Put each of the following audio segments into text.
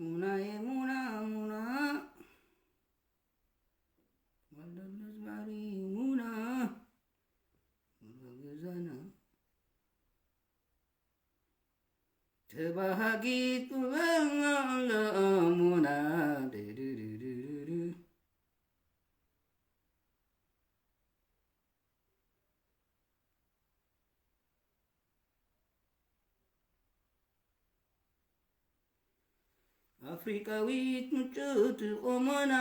ሙና የሙና ሙና ወለሉ ዝባሪ ሙና ሙና ገዛና ተባሃጊት ሙና ድድድድድድ ኣፍሪቃዊት ምጭት ቆሞና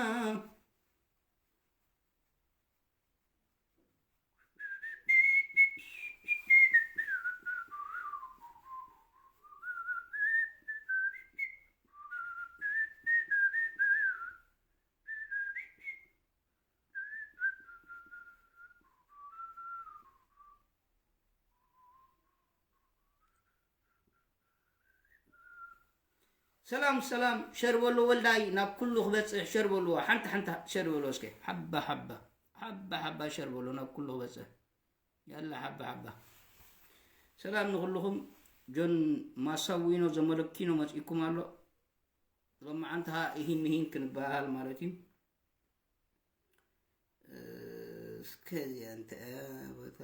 ሰላም ሰላም፣ ሸር በሉ ወልዳይ፣ ናብ ኩሉ ክበጽሕ ሸር በሉ። ሓንቲ ሓንቲ ሸር በሉ እስከ፣ ሓባ ሓባ፣ ሓባ ሓባ ሸር በሉ ናብ ኩሉ ክበጽሕ። ያላ ሓባ ሓባ። ሰላም ንኹልኹም። ጆን ማሳዊኖ ዘመለኪኖ መጺእኩም ኣሎ። ሎማዓንቲ ኸኣ ኢሂን ምሂን ክንበሃል ማለት እዩ። እስከ እዚኣ እንተ እያ ቦታ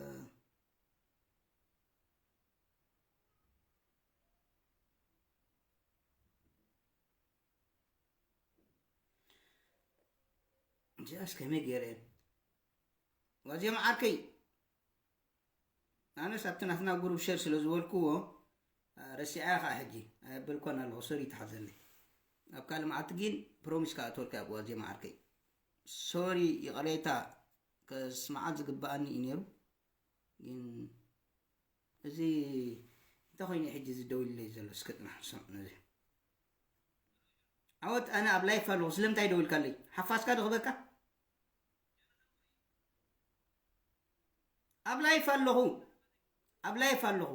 እዚኣስ ከመይ ገይረ እየ? ዋዜማ ዓርከይ፣ ኣነስ ኣብቲ ናትና ጉሩብ ሸር ስለ ዝበልክዎ፣ አ፣ ረሲዐያ ኸዓ ሕጂ ኣየበልኳን ኣለኹ። ሶሪ፣ ይትሓዘለይ። ኣብ ካልእ መዓልቲ ግን ፕሮሚስ ክኣትወልካ እየ፣ ዋዜማ ዓርከይ። ሶሪ፣ ይቕሬታ፣ ከስምዓ ዝግብኣኒ እዩ ነይሩ። ግን እዚ እንታይ ኮይኑ ሕጂ እዚ ደዊሉለይ ዘሎ? እስከ ጥራሕ ንሰምዕ ነዚ። ዓወት፣ ኣነ ኣብ ላይፍ ኣለኹ፣ ስለምንታይ ደዊልካለይ? ሓፋስካ ዶ ክበካ? ኣብ ላይፍ ኣለኹ፣ ኣብ ላይፍ ኣለኹ።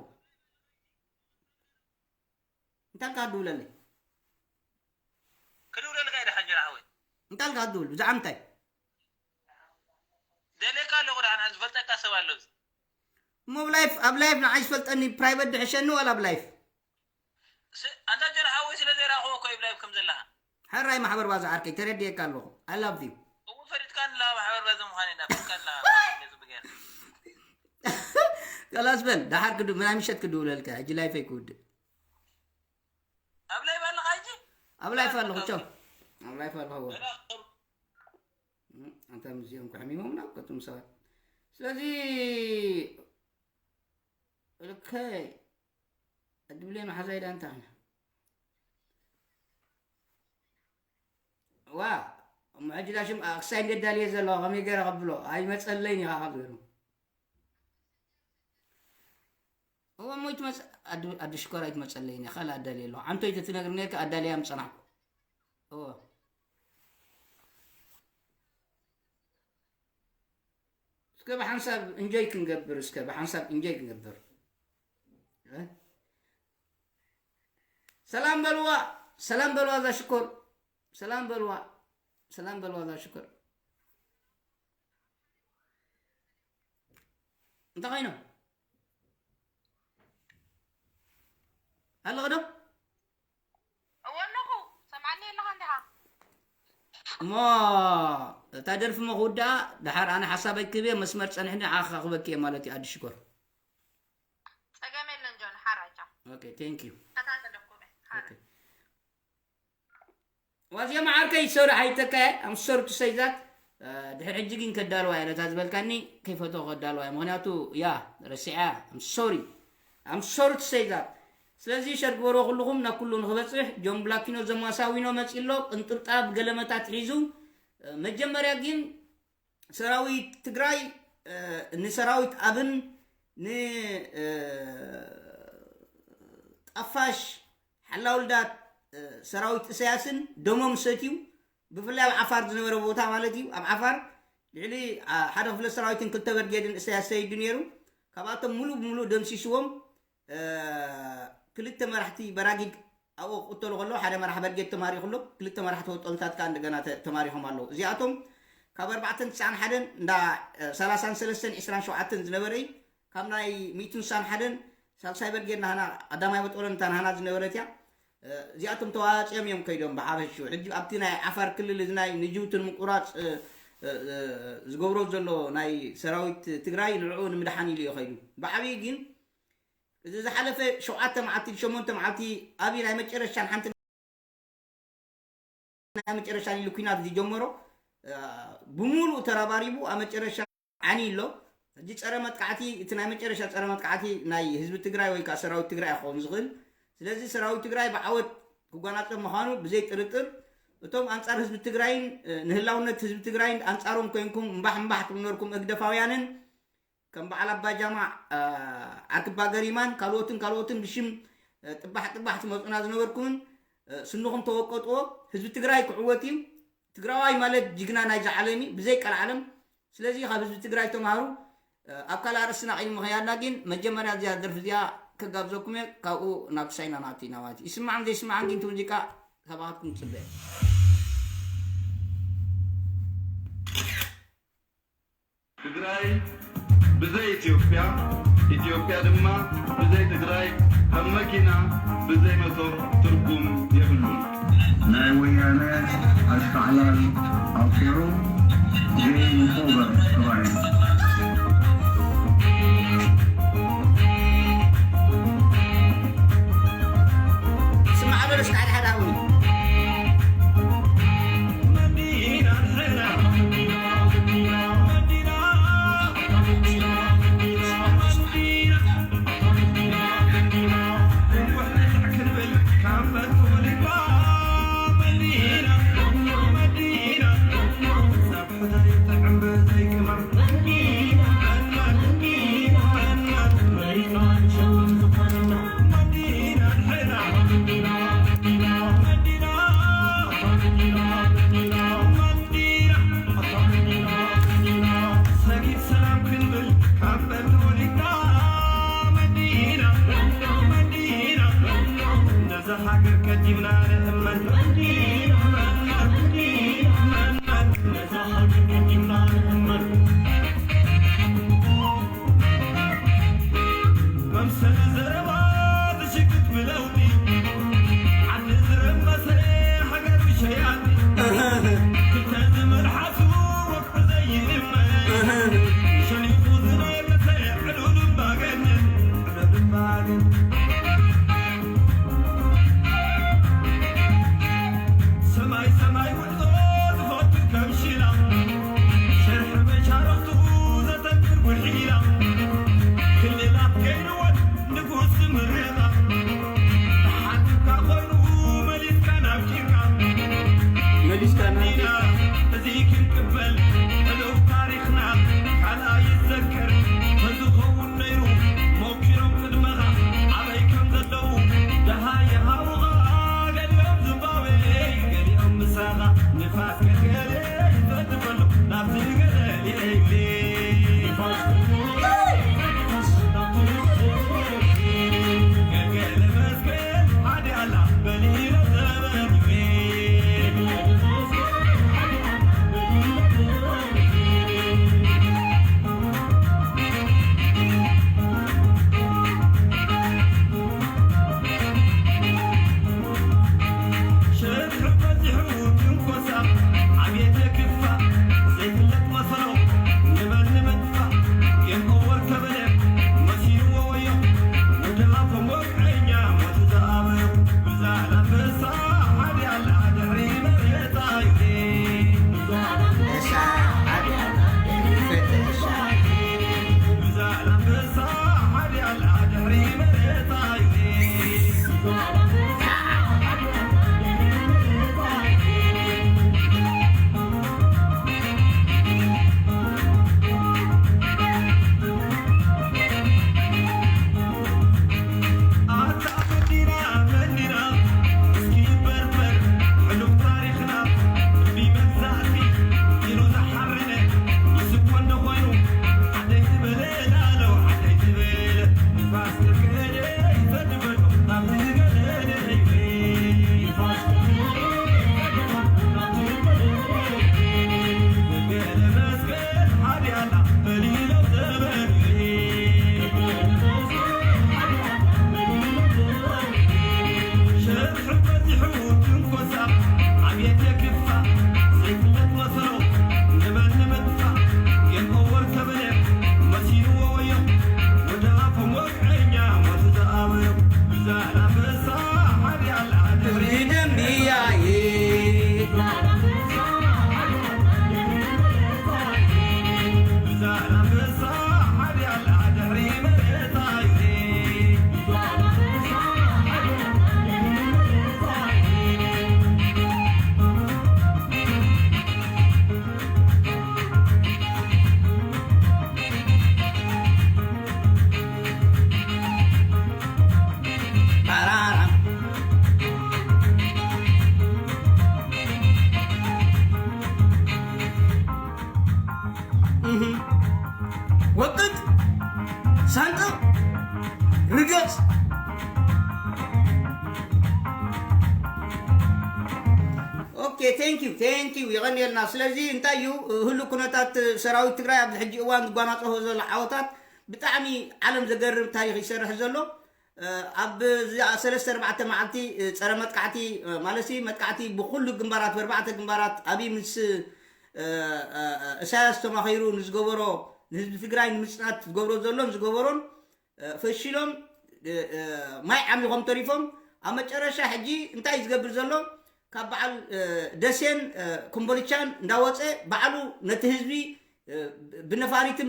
እንታይ ኢልካ ትድውለለይ? ክድውለልካ እየ ደሓን ጀራ ሓወይ። እንታይ ኢልካ ትድውል? ብዛዕባ ምንታይ? ደልየካ ኣለኹ ደሓን፣ ዝፈልጠካ ሰብ ኣሎ ኣብዚ። እሞ ኣብ ላይፍ፣ ኣብ ላይፍ ንዓይ ዝፈልጠኒ ፕራይቨት ድሕሸኒ ዋላ ኣብ ላይፍ? ስ-፣ ኣንታ ጀራ ሓወይ ስለ ዘይረኣኹዎ እኮ እዩ ላይፍ ከም ዘለኻ። ሕራይ ማሕበር ባዛ ዓርከይ፣ ተረዲኤካ ኣለኹ። I love you። እሞ ፈሪድካኒ ኣለኻ ማሕበር ባዛ ምዃነይ፣ እንዳፈሪድካኒ ኣለኻ። ዝብገር። ከላስ በል፣ ደሓር ክዱ-፣ ምናይ ምሸት ክድውለልካ፣ ሕጂ ላይፈይ ክውድእ። ኣብ ላይፍ ኣለኻ ሕጂ? ኣብ ላይፍ ኣለኹ፣ ቻው። ኣብ ላይፍ ኣለኹ። በላ፣ እም፣ ኣንታ ምስዚኦም ክሕሚሞምና እኮ እቶም ሰባት። ስለዚ፣ ልከ፣ ኣዲ ብሌን መሓዛይ ደኣ እንታይ ኾነ? ዋ፣ እሞ ሕጂ ዳ ሽም፣ ኣ፣ ክሳይ እንዴት ዳልየ ዘለኹ፣ ከመይ ገይረ ከብሎ? ኣይመጸለይን ኢኻ ካብ ገይሩ። እወ፣ እሞ ይትመጽ-፣ ኣዲ-፣ ኣዲ ሽኮር ኣይትመጸለይን እያ፣ ካልእ ኣዳልየ ኣለኹ። ዓንቶይ ተትነግር ነርካ፣ ኣዳልያ ምጸናሕኩ። እወ። እስከ ብሓንሳብ እንጆይ ክንገብር፣ እስከ ብሓንሳብ እንጆይ ክንገብር። እ? ሰላም በልዋ፣ ሰላም በልዋ እዛ ሽኮር፣ ሰላም በልዋ፣ ሰላም በልዋ እዛ ሽኮር። እንታይ ኮይኖም? ኣለኹ ዶ? እወ ኣለኹ። ሰምዓኒ ኣለኻ እንዲኻ? እሞ እታ ደርፊ እሞ ክውድኣ፣ ደሓር ኣነ ሓሳበይ ክህብ እየ፣ መስመር ጸንሕኒ፣ ንዓኻ ክበኪ እየ ማለት እዩ፣ ኣዲ ሽኮር። ጸገም የለን ጆን፣ ሓራይ ቻው። ኦኬ፣ thank you። ከታተለኩም እየ፣ ሓራይ። ኦኬ። ዋዜማ ዓርከይ፣ ሶሪ፣ ኣይተካየ፣ I'm sorry to say that። እ፣ ድሕሪ ሕጂ ግን ከዳልዋ እየ፣ ነታ ዝበልካኒ ከይፈተኹ ከዳልዋ እየ። ምኽንያቱ፣ ያ፣ ረሲዐያ፣ I'm sorry። I'm sorry to say that። ስለዚ ሸር ግበርዎ ኩልኹም፣ ናብ ኩሉ ንኽበጽሕ። ጆን ብላኪኖ ዘማሳዊኖ መጺእ ኣሎ፣ ቅንጥብጣብ ገለመታት ሒዙ። እ፣ መጀመርያ ግን ሰራዊት ትግራይ፣ እ፣ ንሰራዊት ኣብን ን፣ እ፣ ጠፋሽ ሓላውልዳት፣ እ፣ ሰራዊት እሰያስን ደሞም ሰትዩ፣ ብፍላይ ኣብ ዓፋር ዝነበረ ቦታ ማለት እዩ። ኣብ ዓፋር ልዕሊ፣ ኣ፣ ሓደ ክፍለ ሰራዊትን ክልተ በርጌድን እሰያስ ሰይዱ ነይሩ። ካብኣቶም ሙሉእ ብሙሉእ ደምሲስዎም። እ፣ ክልተ መራሕቲ በራጊድ ኣብኡ ክቕተሉ ከለዉ፣ ሓደ መራሕ በርጌድ ተማሪኹ ኣሎ፣ ክልተ መራሕቲ ወጠንታት ከኣ እንደገና ተ-፣ ተማሪኾም ኣለዉ። እዚኣቶም ካብ ኣርባዕተን ትስዓን ሓደን እንዳ፣ እ፣ ሰላሳን ሰለስተን ዒስራን ሸውዓተን ዝነበረ እዩ። ካብ ናይ ሚእትን ስሳን ሓደን ሳልሳይ በርጌድ ናህና፣ ቀዳማይ በጦሎን እታ ናህና ዝነበረት እያ። እዚኣቶም ተዋፅኦም እዮም ከይዶም ብሓፈሽኡ። ሕጂ ኣብቲ ናይ ዓፋር ክልል እዚ ናይ ንጅቡቲ ንምቁራፅ ዝገብሮ ዘሎ ናይ ሰራዊት ትግራይ ንዕኡ ንምድሓን ኢሉ እዩ ከይዱ። ብዓብዪ ግን እዚ ዝሓለፈ ሸውዓተ መዓልቲ ሸሞንተ መዓልቲ ኣብይ ናይ መጨረሻን ሓንቲ ናይ መጨረሻን ኢሉ ኩናት ዝጀመሮ ብሙሉእ ተረባሪቡ ኣብ መጨረሻ ዓኒ ኣሎ። ሕጂ ፀረ መጥቃዕቲ እቲ ናይ መጨረሻ ፀረ መጥቃዕቲ ናይ ህዝቢ ትግራይ ወይ ከዓ ሰራዊት ትግራይ ክኸውን ዝኽእል። ስለዚ ሰራዊት ትግራይ ብዓወት ክጓናፀብ ምዃኑ ብዘይ ጥርጥር እቶም ኣንፃር ህዝቢ ትግራይን ንህላውነት ህዝቢ ትግራይን ኣንፃሮም ኮይንኩም እምባሕ እምባሕ ትብሉ ነበርኩም ህግደፋውያንን ከም በዓል ኣባ ጃማ ዓርክባ ገሪማን ካልኦትን ካልኦትን ብሽም ጥባሕ ጥባሕ ትመፁና ዝነበርኩምን ስንኹም ተወቀጥዎ። ህዝቢ ትግራይ ክዕወት እዩ። ትግራዋይ ማለት ጅግና ናይዚ ዓለም እዩ ብዘይ ቀልዓለም። ስለዚ ካብ ህዝቢ ትግራይ ተምሃሩ። ኣብ ካልእ ኣርእስትና ቂድሚ ምኽያድና ግን መጀመርያ እዚኣ ደርፊ እዚኣ ከጋብዘኩም እየ። ካብኡ ናብ ክሳይና ናቲ ኢና ማለት እዩ። ይስማዕን ዘይስማዕን ግን እቲ ሙዚቃ ካባኻትኩም ትፅበ። ትግራይ ብዘይ ኢትዮጵያ፣ ኢትዮጵያ ድማ ብዘይ ትግራይ ከም መኪና ብዘይ መቶር ትርጉም የብሉን። ናይ ወያነ ኣሽካዕላል ኣውቂዑ game over ተባሂሉ። ስማዕ በል እስከ ሓደ ሓደ ኣብኡ። ሃገር ቀዲምና ንእመን መምሰሊ ዘረባ ዝሽቅጥ ብለውጢ ዓዲ ዝረመሰ ሃገሩ ሸያጢ ክልተ ዝመልሓሱ ወግሑ ዘይእመን ሸኒፉ ዝነገሰ ዕሉል እምባገነን ዕሉል እምባገነን ወቅጥ፣ ሰንጥቕ፣ ርገጽ። ኦኬ፣ ቴንክ ዩ፣ ቴንክ ዩ፣ የቐንየልና። ስለዚ እንታይ እዩ ህሉ ኩነታት ሰራዊት ትግራይ ኣብዚ ሕጂ እዋን ዝጓናጸፎ ዘሎ ዓወታት? ብጣዕሚ ዓለም ዘገርም ታሪኽ ይሰርሕ ዘሎ። ኣብ እዛ ሰለስተ ኣርባዕተ መዓልቲ ጸረ መጥቃዕቲ፣ ማለት መጥቃዕቲ ብኩሉ ግንባራት፣ ብኣርባዕተ ግንባራት ኣብይ ምስ እሳያስ ተማኺሩ ንዝገበሮ፣ ንህዝቢ ትግራይ ንምፅናት ዝገብሮ ዘሎን ዝገበሮን ፈሺሎም፣ ማይ ዓሚኾም ተሪፎም። ኣብ መጨረሻ ሕጂ እንታይ ዝገብር ዘሎ? ካብ በዓል ደሴን ኮምቦልቻን እንዳወፀ ባዕሉ ነቲ ህዝቢ ብነፋሪትን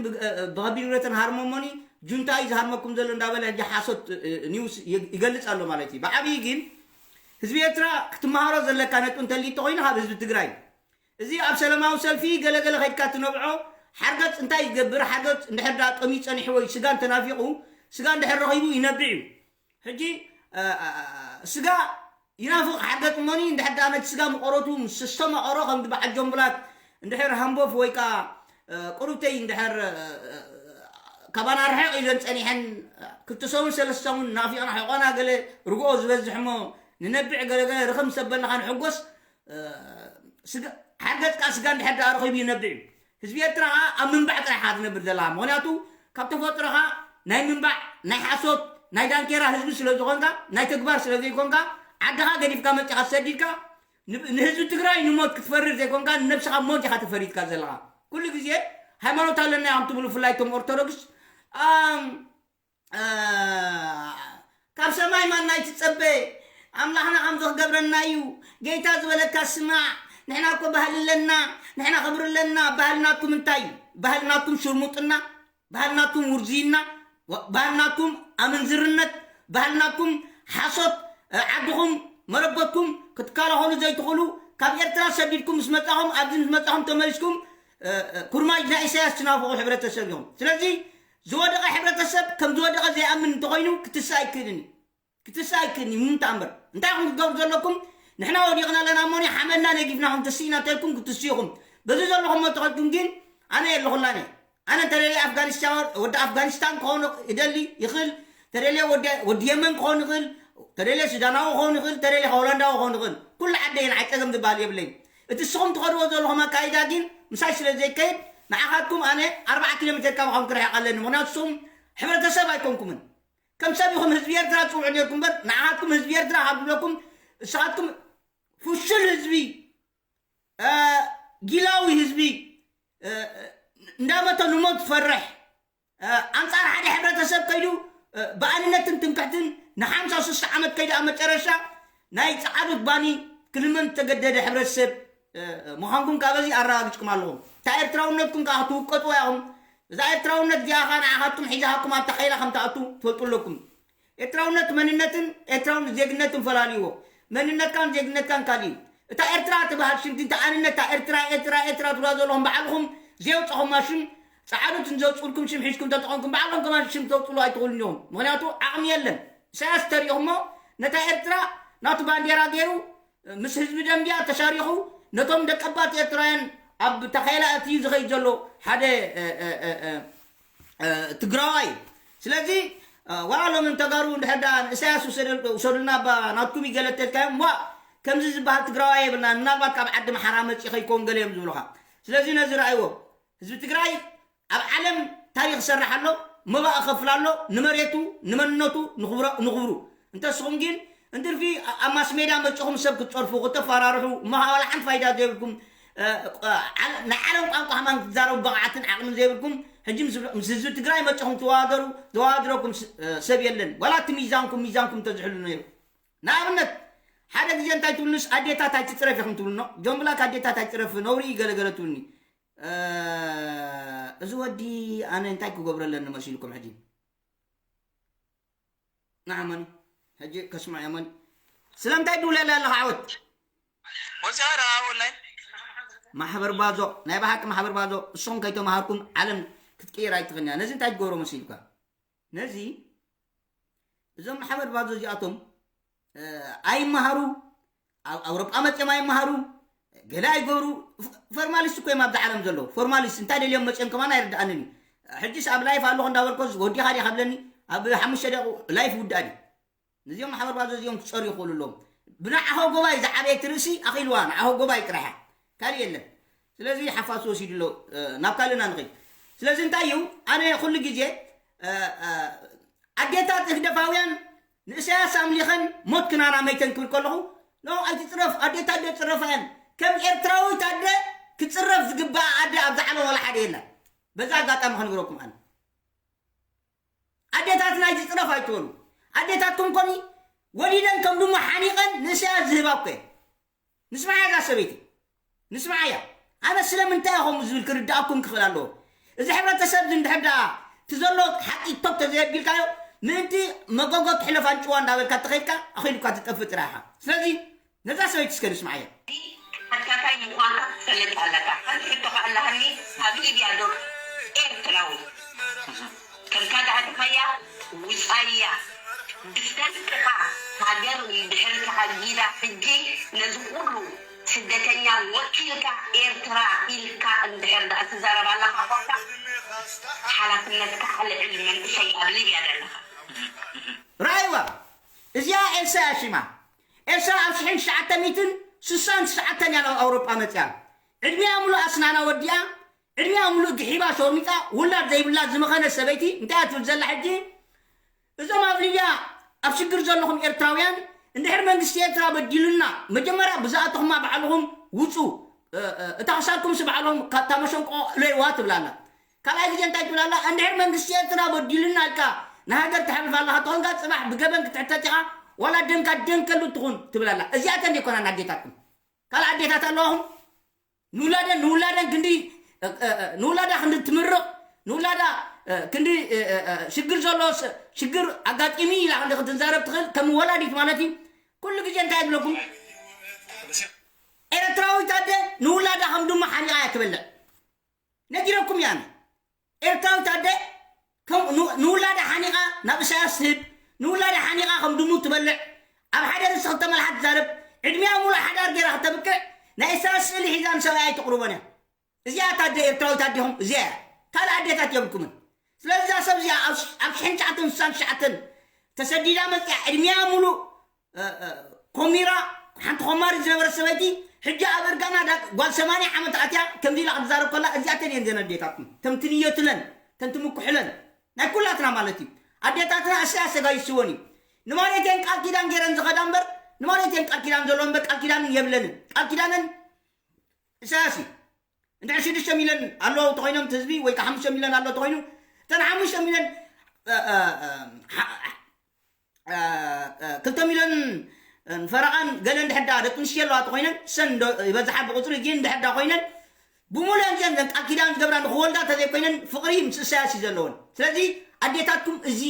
ብከቢድ ብረትን ሃርሞሞኒ፣ ጁንታ እዩ ዝሃርመኩም ዘሎ እንዳበለ ሕጂ ሓሶት ኒውስ ይገልፅ ኣሎ ማለት እዩ። ብዓብዪ ግን ህዝቢ ኤርትራ ክትመሃሮ ዘለካ ነጥቢ እንተልዩ እንተኮይኑ ካብ ህዝቢ ትግራይ፣ እዚ ኣብ ሰላማዊ ሰልፊ ገለገለ ከድካ ትነብዖ ሓርገፅ እንታይ ይገብር? ሓርገፅ እንድሕር ዳ ጠምዩ ፀኒሑ ወይ ስጋ እንተናፊቑ፣ ስጋ እንድሕር ረኺቡ ይነብዕ እዩ። ሕጂ ስጋ ይናፍቕ ሓርገፅ እሞኒ፣ እንድሕር ዳ ነቲ ስጋ መቆረቱ ምስ ዝተመቐሮ፣ ከምዚ በዓል ጆምብላት እንድሕር ሃምቦፍ ወይ ከዓ ቁሩብተይ እንድሕር ካባና ርሕቕ ኢለን ፀኒሐን ክልተ ሰሙን ሰለስተ ሰሙን ናፊቕና ሕቆና ገለ ርግኦ ዝበዝሕ እሞ ንነብዕ ገለገለ ርኽም ሰበልናኻ ንሕጎስ። ሓርገፅካ ስጋ እንድሕር ደኣ ረኺቡ ይነብዕ እዩ። ህዝቢ ኤርትራ ከዓ ኣብ ምንባዕ ጥራሕ ኢኻ ትነብር ዘለኻ። ምክንያቱ ካብ ተፈጥሮኻ ናይ ምንባዕ፣ ናይ ሓሶት፣ ናይ ዳንኬራ ህዝቢ ስለ ዝኾንካ፣ ናይ ተግባር ስለ ዘይኮንካ፣ ዓድኻ ገዲፍካ መፂኻ ሰዲድካ ንህዝቢ ትግራይ ንሞት ክትፈርድ ዘይኮንካ ንነብስኻ ሞት ኢኻ ተፈሪድካ ዘለኻ። ኩሉ ግዜ ሃይማኖት ኣለና ኢኹም ትብሉ፣ ብፍላይ እቶም ኦርቶዶክስ። ካብ ሰማይ ማና ይትጸበ፣ ኣምላኽና ከምዚ ክገብረና እዩ፣ ጌታ ዝበለካ ስማዕ። ንሕና እኮ ባህሊ ኣለና፣ ንሕና ክብሪ ኣለና። ባህልናኩም እንታይ እዩ? ባህልናኩም ሽርሙጥና፣ ባህልናኩም ውርዝይና፣ ባህልናኩም ኣምንዝርነት፣ ባህልናኩም ሓሶት። ዓድኹም መረበትኩም ክትከላኸሉ ዘይትኽእሉ፣ ካብ ኤርትራ ሰዲድኩም ምስ መጻኹም፣ ኣብዚ ምስ መጻኹም ተመሊስኩም ኩርማጅ ናይ ኢሳያስ ትናፍቑ ሕብረተሰብ ኢኹም። ስለዚ ዝወደቐ ሕብረተሰብ ከም ዝወደቐ ዘይኣምን እንተኾይኑ ክትስእ ኣይክእልን እዩ። ክትስእ ኣይክእልን እዩ። ምንታ እምበር እንታይ ኢኹም ክትገብሩ ዘለኩም? ንሕና ወዲቕና ኣለና እሞኒ ሓመድና ነጊፍናኹም ትስኢና ተልኩም ክትስኢኹም። በዚ ዘለኹም መተኸልኩም ግን ኣነ የለኹላን እየ። ኣነ እንተደልየ ኣፍጋኒስታን፣ ወዲ ኣፍጋኒስታን ክኸውን ይደሊ ይኽእል፣ እንተደልየ ወዲ የመን ክኸውን ይኽእል፣ እንተደልየ ሱዳናዊ ክኸውን ይኽእል፣ እንተደልየ ሆላንዳዊ ክኸውን ይኽእል። ኩሉ ዓደይ ንዓይ ጸገም ዝበሃል የብለይን። እቲ ንስኹም ትኸድዎ ዘለኹም ኣካይዳ ግን ምሳይ ስለ ዘይከይድ ንዓኻትኩም ኣነ ኣርብዓ ኪሎ ሜትር ካባኹም ክርሕቕ ኣለኒ። ምኽንያቱ ንስኹም ሕብረተሰብ ኣይኮንኩምን። ከም ሰብ ኢኹም ህዝቢ ኤርትራ ትጽውዑ ነርኩም እምበር ንዓኻትኩም ህዝቢ ኤርትራ ካብ ዝብለኩም ንስኻትኩም ፍሹል ህዝቢ፣ ጊላዊ ህዝቢ፣ እንዳመተ ንሞት ዝፈርሕ፣ ኣንጻር ሓደ ሕብረተሰብ ከይዱ ብኣንነትን ትምክሕትን ንሓምሳ ሽዱሽተ ዓመት ከይዱ ኣብ መጨረሻ ናይ ጸዓዱት ባኒ ክልመን ዝተገደደ ሕብረተሰብ ምዃንኩም ካብ በዚ ኣረጋጊጽኩም ኣለኹም። እታ ኤርትራውነትኩም ከዓ ክትውቀጥዋ ኢኹም። እዛ ኤርትራውነት እዚኣ ከዓ ንዓኻትኩም ሒዛኻትኩም ኣብታ ኸይላ ከም ትኣቱ ትፈልጡ ኣለኩም። ኤርትራውነት መንነትን ኤርትራውነት ዜግነትን ፈላልይዎ። መንነትካን ዜግነትካን ካልእ እዩ። እታ ኤርትራ ትበሃል ሽም ግን እታ ኣንነት እታ ኤርትራ ኤርትራ ኤርትራ ትብላ ዘለኹም ባዕልኹም ዘየውጻኹማ ሽም ጸዓዱት ንዘውጽኡልኩም ሽም ሒዝኩም ተጠቐምኩም ባዕልኹም ከማን ሽም ተውጽሉ ኣይትኽእሉን ኢኹም። ምኽንያቱ ዓቕሚ የለን። ኢሳያስ ተሪእኹሞ ነታ ኤርትራ ናቱ ባንዴራ ገይሩ ምስ ህዝቢ ደንቢያ ተሻሪኹ ነቶም ደቀባት ኤርትራውያን ኣብ ተኸላ ኣትዩ ዝኸይድ ዘሎ ሓደ ትግራዋይ። ስለዚ ዋላ ሎም ተጋሩ እንድሕር ደኣ ንእሳያስ ውሰዱልና ባ ናትኩም ይገለተልካዮም ዋ ከምዚ ዝበሃል ትግራዋይ የብልና ምናልባት ካብ ዓዲ መሓራ መፂ ከይኮን ገለ እዮም ዝብሉካ። ስለዚ ነዚ ረኣይዎ። ህዝቢ ትግራይ ኣብ ዓለም ታሪኽ ይሰርሕ ኣሎ፣ መባእ ይኸፍል ኣሎ ንመሬቱ ንመንነቱ ንኽብሩ። እንተስኹም ግን እንትርፊ ኣብ ማስ ሜዳ መፅኹም ሰብ ክትፀርፉ ክተፈራርሑ እሞ ዋላ ሓንቲ ፋይዳ ዘይብልኩም ናይ ዓለም ቋንቋ ከማን ክትዛረቡ ብቕዓትን ዓቕምን ዘይብልኩም ሕጂ ምስ ህዝቢ ትግራይ መፅኹም ትወዳደሩ። ዘወዳድረኩም ሰብ የለን። ዋላ እቲ ሚዛንኩም ሚዛንኩም እንተዝሕሉ ነይሩ። ንኣብነት ሓደ ግዜ እንታይ ትብሉንስ ኣዴታት ኣይትፅረፍ ኢኹም ትብሉኖ። ጆምብላክ ኣዴታት ኣይትፅረፍ ነውሪ እዩ ገለገለ ትብሉኒ። እዚ ወዲ ኣነ እንታይ ክገብረለኒ መሲልኩም ሕጂ? ንዓመኒ ሕጂ ከስምዖ የመኒ ስለምንታይ ድውለለ ኣለኻ ዓወት? ወፂኻ ዳ ኦንላይን? ማሕበር ባዞ ናይ ብሓቂ ማሕበር ባዞ እሱኹም ከይተምሃርኩም ዓለም ክትቅይር ኣይትኽእልን እያ። ነዚ እንታይ ትገብሮ መሲልካ? ነዚ እዞም ማሕበር ባዞ እዚኣቶም ኣይመሃሩ፣ ኣብ ኣውሮጳ መፅኦም ኣይመሃሩ፣ ገለ ኣይገብሩ። ፎርማሊስት እኮ እዮም ኣብዚ ዓለም ዘለዉ። ፎርማሊስት እንታይ ደልዮም መፅኦም ከማን ኣይርድኣንን እዩ። ሕጂስ ኣብ ላይፍ ኣለኹ እንዳበልኮስ ወዲኻ ዲኻ ብለኒ፣ ኣብ ሓሙሽተ ደቂቕ ላይፍ ውዳእ ድዩ? ነዚኦም ማሕበር ባዞ እዚኦም ክጸሩ ይኽእሉ ኣለዎም። ብንዓኾ ጎባይ ዝዓበየት ርእሲ ኣኺልዋ፣ ንዓኾ ጎባይ ጥራሕ እያ። ካልእ የለን። ስለዚ ሓፋስ ወሲዱ ኣሎ፣ እ፣ ናብ ካልእና ንኸይድ። ስለዚ እንታይ እዩ? ኣነ ኩሉ ግዜ፣ እ፣ እ፣ ኣዴታት ህግደፋውያን ንእሳያስ ኣምሊኸን ሞት ክናና መይተን ክብል ከለኹ፣ ኖ ኣይትጽረፍ፣ ኣዴታት ዶ ጽረፋ እየን። ከም ኤርትራዊት ኣደ ክጽረፍ ዝግባኣ ኣደ ኣብዛ ዓለም ዋላ ሓደ የለን። በዛ ኣጋጣሚ ከንግረኩም ኣነ። ኣዴታትና ይትጽረፍ ኣይትበሉ። ኣዴታትኩም ኮኒ ወሊደን ከም ድሙ ሓኒቐን ንእሳያስ ዝህባ እኮ እየን። ንስምዓያ እዛ ሰበይቲ። ንስምዓያ። ኣነ ስለምንታይ እየ ከምኡ ዝብል ክርድኣኩም ክኽእል ኣለዎ። እዚ ሕብረተሰብ እዚ እንድሕር ደኣ እቲ ዘሎ ሓቂ ቶክ ተዘየቢልካዮ ምእንቲ መጎጎ ትሕለፍ ኣንጭዋ እንዳበልካ ተኸይድካ ኣኺሉካ ትጠፍእ ጥራይ ኢኻ። ስለዚ ነዛ ሰበይቲ እስከ ንስምዓያ። ሓታታይ ምዃንካ ክትፈልጥ ኣለካ። ሓንቲ ሕቶ ከኣ ኣለሃኒ፣ ኣብ ሊብያ ዶ ኤርትራዊ? ከምታ ዝኣተኻያ ውጻያ። ብሰንክኻ ሃገር እንድሕር ተኣጊዳ ሕጂ ነዚ ኩሉ ስደተኛ ወኪልካ ኤርትራ ኢልካ እንድሕር ደኣ ትዛረብ ኣለኻ ኮንካ ሓላፍነትካ ኣልዕል መንእሰይ ኣብ ሊብያ ዘለኻ። ራእይዋ እዚኣ ኤልሳ እያ ሽማ። ኤልሳ ኣብ ሽሕን ትሽዓተ ሚእትን ስሳን ትሽዓተን እያ ናብ ኣውሮጳ መጽያ። ዕድሚኣ ሙሉእ ኣስናና ወዲኣ፣ ዕድሚኣ ሙሉእ ግሒባ ሸርሚጣ፣ ውላድ ዘይብላ ዝመኸነ ሰበይቲ እንታይ እያ ትብል ዘላ ሕጂ? እዞም ኣብ ሊብያ ኣብ ሽግር ዘለኹም ኤርትራውያን፣ እንድሕር መንግስቲ ኤርትራ በዲሉና፣ መጀመርያ ብዝኣተኹማ ባዕልኹም ውጹ፣ እ፣ እ፣ እታ ክሳድኩምሲ ባዕልኹም ካብታ መሸንቆ እለይዋ ትብል ኣላ። ካልኣይ ግዜ እንታይ ትብል ኣላ? እንድሕር መንግስቲ ኤርትራ በዲሉና ኢልካ ንሃገር ተሕልፍ ኣለኻ ተኾንካ፣ ጽባሕ ብገበን ክትሕተት ኢኻ፣ ዋላ ደምካ ደንከሉ ትኹን ትብል ኣላ። እዚኣተን ዘይኮና ኣዴታትኩም? ካልእ ኣዴታት ኣለዋኹም? ንውላደን፣ ንውላደን ክንዲ፣ እ፣ እ፣ እ፣ ንውላዳ ክንዲ ትምርቕ፣ ንውላዳ፣ እ፣ ክንዲ፣ እ፣ እ፣ እ፣ ሽግር ዘሎ ስ-፣ ሽግር ኣጋጢሚ ኢላ ክንዲ ክትዛረብ ትኽእል፣ ከም ወላዲት ማለት እዩ። ኩሉ ግዜ እንታይ ይብለኩም? ኤርትራዊት ኣደ ንውላዳ ከም ድሙ ሓኒቓ እያ ትበልዕ። ነጊረኩም እየ ኣነ። ኤርትራዊት ኣደ ከም ን-፣ ንውላዳ ሓኒቓ ናብ እሳያስ ትህብ፣ ንውላዳ ሓኒቓ ከም ድሙ ትበልዕ፣ ኣብ ሓደ ርእሲ ክልተ መልሓስ ትዛረብ፣ ዕድሚኣ ሙሉእ ሓዳር ገይራ ክተብቅዕ፣ ናይ እሳያስ ስእሊ ሒዛ ንሰብኣያ ኣይተቕርቦን እያ። እዚኣ እታ ኣደ ኤርትራዊት ኣዴኹም፣ እዚኣ እያ። ካልእ ኣዴታት የብልኩምን። ስለዚ እዛ ሰብ እዚኣ ኣብ ሽ-፣ ኣብ ሽሕን ትሽዓተን ስሳን ትሽዓተን ተሰዲዳ መጽያ፣ ዕድሚኣ ሙሉእ እ፣ እ፣ ኮሚራ ሓንቲ ኮማሪት ዝነበረት ሰበይቲ፣ ሕጂ ኣብ እርጋና ዳ-፣ ጓል ሰማንያ ዓመት ኣትያ ከምዚ ኢላ ክትዛረብ ከላ፣ እዚኣተን እየን ዘን ኣዴታትኩም። ተን ትንየትለን፣ ተን ትምኩሕለን፣ ናይ ኩላትና ማለት እዩ። ኣዴታትና እሰይ ኣሰጋይስወን እዩ። ንማለተን ቃል ኪዳን ገይረን ዝኸዳ እምበር፣ ንማለተን ቃል ኪዳን ዘለዎ እምበር፣ ቃል ኪዳን የብለንን። ቃል ኪዳነን እሰያስ እዩ። እንድሕር ሽዱሽተ ሚልዮን ኣለዉ ተኾይኖም እቲ ህዝቢ፣ ወይ ከዓ ሓሙሽተ ሚልዮን ኣሎ ተኾይኑ፣ እተን ሓሙሽተ ሚልዮን፣ እ፣ እ፣ እ፣ ሓ-፣ እ፣ እ፣ ክልተ ሚልዮን ፈረቓን ገለ እንድሕር ደኣ ደቂ ኣንስትዮ ኣለዋ ተኾይነን፣ እሰን ዶ ይበዝሓ ብቁፅሪ፣ ግን እንድሕር ደኣ ኮይነን፣ ብምሉአን እዚአን ዘን ቃል ኪዳን ዝገብራ ንኽወልዳ ተዘይኮይነን፣ ፍቕሪ ምስ እሰያስ እዩ ዘለወን። ስለዚ ኣዴታትኩም እዚ፣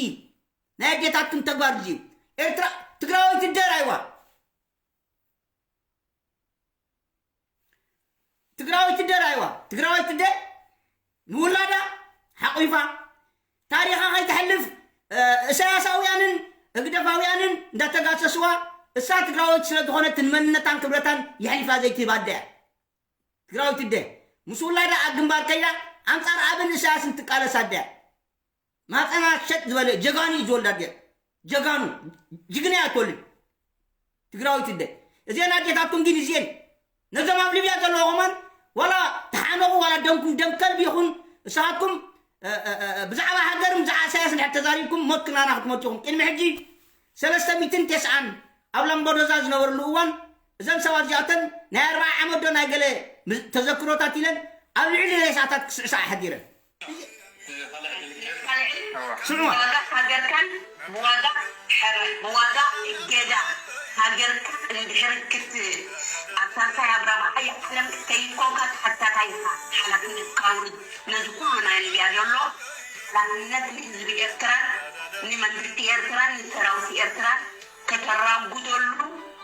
ናይ ኣዴታትኩም ተግባር እዚ እዩ። ኤርትራ፣ ትግራወይቲ ደር ኣይዋ። ትግራወይቲ ደር ኣይዋ። ትግራወይቲ ደር ንውላዳ ሓቑፋ፣ ታሪኻ ከይተሕልፍ፣ እ፣ እሳያሳውያንን ህግደፋውያንን እንዳተጋሰስዋ፣ እሳ ትግራወይቲ ስለ ዝኾነት ንመንነታን ክብረታን የሕሊፋ ዘይትህብ ኣደ እያ። ትግራወይቲ ኣደ ምስ ውላዳ ኣብ ግንባር ከይዳ ኣንጻር ኣብን እሳያስን ትቃለስ ኣደ እያ። ማህፀና ሸጥ ዝበለ ጀጋኑ እዩ ዝወልዳ ኣደ እያ። ጀጋኑ፣ ጅግና እያ ትወልድ ትግራወይቲ ኣደ። እዚአን ኣዴታትኩም ግን እዚአን ነዞም ኣብ ሊብያ ዘለዉ ከማን ዋላ ተሓነቑ፣ ዋላ ደምኩም ደም ከልቢ ይኹን፣ ንስኻትኩም፣ እ፣ እ፣ እ፣ ብዛዕባ ሃገርን ብዛዕባ ኢሳያስ እንድሕር ተዛሪብኩም ሞት ክናና ክትመቱ ኢኹም። ቅድሚ ሕጂ ሰለስተ ሚእትን ተስዓን ኣብ ላምባዶዛ ዝነበርሉ እዋን እዘን ሰባት እዚኣተን ናይ ኣርብዓ ዓመት ዶ ናይ ገለ ም-፣ ተዘክሮታት ኢለን ኣብ ልዕሊ ሬሳታት ክስዕስዓ ሓዲረን። ስምዑ። ብዋጋ ሃገርካን ብዋጋ ሕረ-፣ ብዋጋ እገዳ ሃገርካ እንድሕር ክት-፣ ኣብ ሳልሳይ ኣብ ራብዓይ ዓለም ከይኮንካ ተሓታታይ ኢኻ። ሓላፍነትካ ውርድ። ነዚ ኩሉ ናይ ሊብያ ዘሎ ሓላፍነት ንህዝቢ ኤርትራን ንመንግስቲ ኤርትራን ንሰራዊት ኤርትራን ከተራጉደሉ